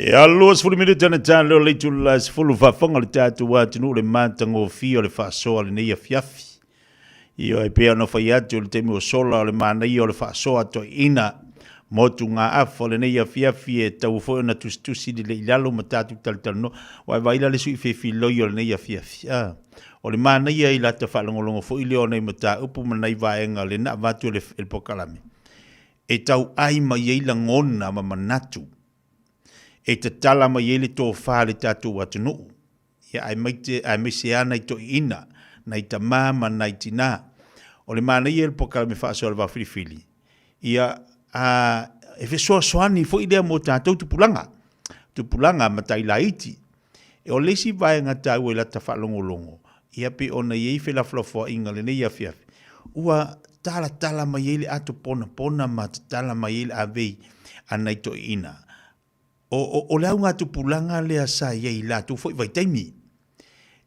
E 20 minute na tāna leo leitu la 10 faafofoga le tatou atunuu le matagofie o le faasoa lenei afiafi. Ioe, e pei ona fai atu i le taimi ua sola o le manaia o le faasoa toeaina motugaafa o lenei afiafi e tatau foi ona tusitusi lelei i lalo ma tatou talatalanoa. Aua e vaai la le sui fefiloi o lenei afiafi, a, o le manaia i lata faalogologo foi lea o nai mataupu ma nai vaega lea na avatu e le, e le polokalame e tauai mai ai lagona ma manatu e tatala mai ai le tofa a le tatou atunuu. Ia, aemaise, aemaise lava nai toeaiina, nai tama ma nai tina. O le manaia o le polokalame faasoa o le Vao Filifili, ia, a, e fesoasoani foi lea mo tatou tupulaga, tupulaga, matai laiti. O le isi vaega taua i lata faalogologo, ia pei ona i ai felafolafoaiga lenei afiafi, ua talatala mai ai le ato ponapona ma tatala mai ai le avei a nai toeaiina. O, o, o le augatupulaga lea sa i ai i latou foi vaitaimi.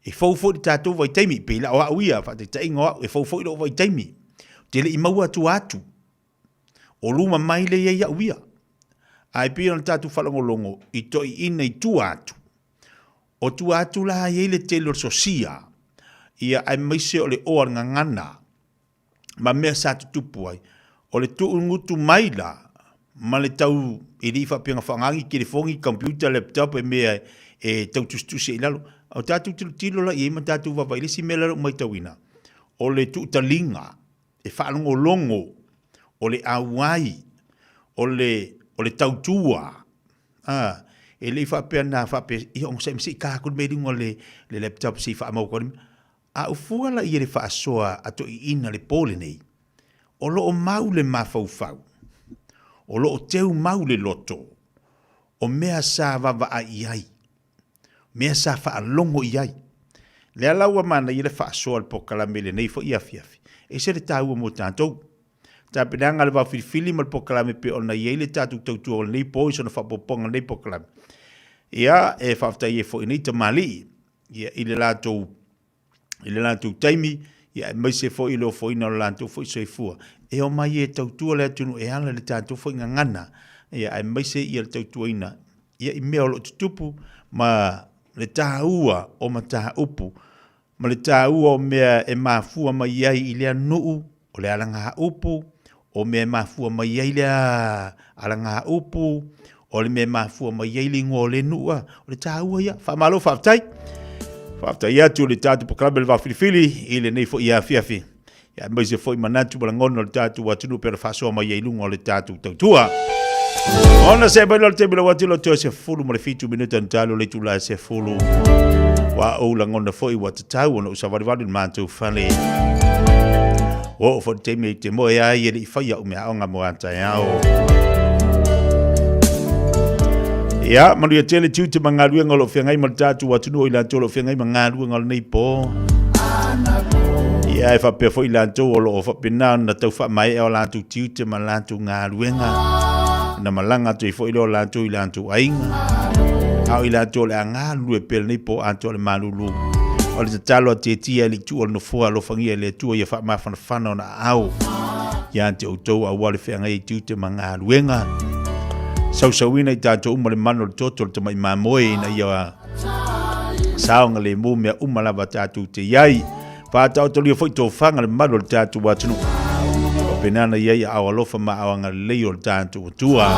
E fou foi le tatou vaitaimi, pei la o au ia, faataitaiga o au, e fou foi lou vaitaimi. Ou te le i maua tua atu. O luma mai lea i ai au ia. Ae pei ona tatou faalogologo i toeaiina i tua atu. O tua atu la i ai le tele o le sosia, ia aemaise o le oa o le gagana ma mea sa tutupu ai. O le tuugutu mai la ma le tau e le i faapea na faaaoga ni telefoni, computer, laptop e mea e tau tusitusi ai i lalo. O tatou tilotilo la i ai ma tatou vaavaai i le isi mea lea na ou matauina, o le tuutaliga e faalogologo, o le auai, o le, o le tautua. A, e le i faapea na faapea, ia onosai mai se i ta atu le mea i luga o le, le laptop se i faamau atu ai le mea. A ou fua la i ai le faasoa a toeaiina le po lenei, o lo o mau le mafaufau, o lo o teu mau le loto, o mea sa vaavaai i ai, mea sa faalogo i ai. Lea la ua manaia le faasoa o le polokalame i lenei foi afiafi. E ese le taua mo tatou. Tapenaga a le Vao Filifili ma le polokalame pei ona i ai le tatou tautua o lenei po i sona faaopoopoga o lenei polokalame. Ia, e faafetai ai foi i nei tamalii, ia, i le latou i le latou taimi, ia aemaise foi le ofoina o le latou foi soifua. E omai e tautua le atunuu e ala i le tatou foi gagana, ia aemaise ia le tautuaina ia i mea o lo o tutupu ma le taua o mataupu ma le taua o mea e mafua mai ai i lea nuu o le alagaupu, o mea e mafua mai ai lea alagaupu, o le mea e mafua mai ai le igoa o le nuu, a, o le taua ia. Faamalo faafetai. Faafetai atu le tatou polokalame le Vaafilifili i lenei foi afiafi. Ia aemaise foi manatu ma lagona o le tatou atunuu pei ona faasoa mai ai i luga o le tatou tautua. Ona se mai le taimi lau atu lo toe 17 minuta na talo le itula e 10. Ua ou lagona foi ua tatau ona ou savalivali le matou fale. Ua oo foi le taimi e te moe ai e le i fai au meaaoga mo a taeao. Ia, manuia tele tiute ma galuega o lo o feagai ma le tatou atunuu o i latou o lo o feagai ma galuega o lenei po. Ia, e faapea foi i latou o lo o faapena ona tau faamaea o latou tiute ma latou galuega, ona malaga atu ai foi lea o latou i latou aiga, a o i latou o le a galulue pea lenei po atoa le malulu. O le tatalo a Tietia i le itu o le Nofoa, alofagia e le Atua ia faamafanafana ona aao ia te outou aua le feagai ai tiute ma galuega. Sausauina i tatou uma le manu o le toto o le tamai mamoe ina ia saogalemu mea uma lava tatou te i ai. Faataotolia foi tofaga le mamalu o le tatou atunuu. Faapena ona i ai aao alofa ma aao agalelei o le tatou Atua.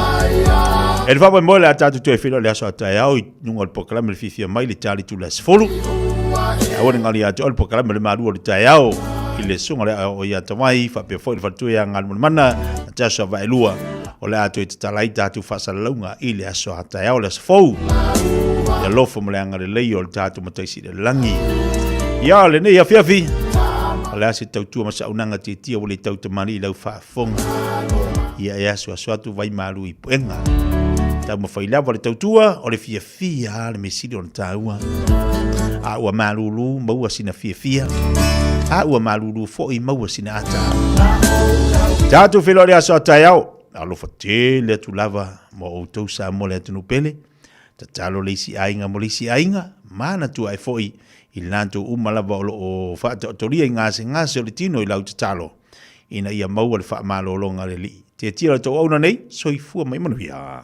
E le faamoemoe le a tatou toe feiloai i le aso a taeao i luga o le polokalame le fiafia mai le tali tula 10. Aua ne galo ia te oe le polokalame le malu o le taeao i le susuga le o ia Tawai faapea foi le faletua ia Galumalemana Natasha Vaelua o le a toe tatala ai tatou faasalalauga i le aso a taeao le aso fou. I alofa ma le agalelei o le tatou Matai Sili i le lagi. Ia lenei afiafi, o le a se tautua ma saunaga tietia ua le tau tamalii i lau faafofoga. Ia e asuasu atu vai malu i puega. Taumafai lava le tautua, o le fiafia le mea sili ona taua. A ua malulu maua sina fiafia, a ua malulu foi maua sina ata. Tatou feiloai le aso a taeao. Alofa tele atu lava mo outou Samoa le atunuu pele. Tatalo le isi aiga mo le isi aiga, manatua ai foi i latou uma lava o lo o faataotolia i gasegase o le tino i lau tatalo, ina ia maua le faamalologa a le Alii. Tiatia la outou auauna nei, soifua ma ia manuia.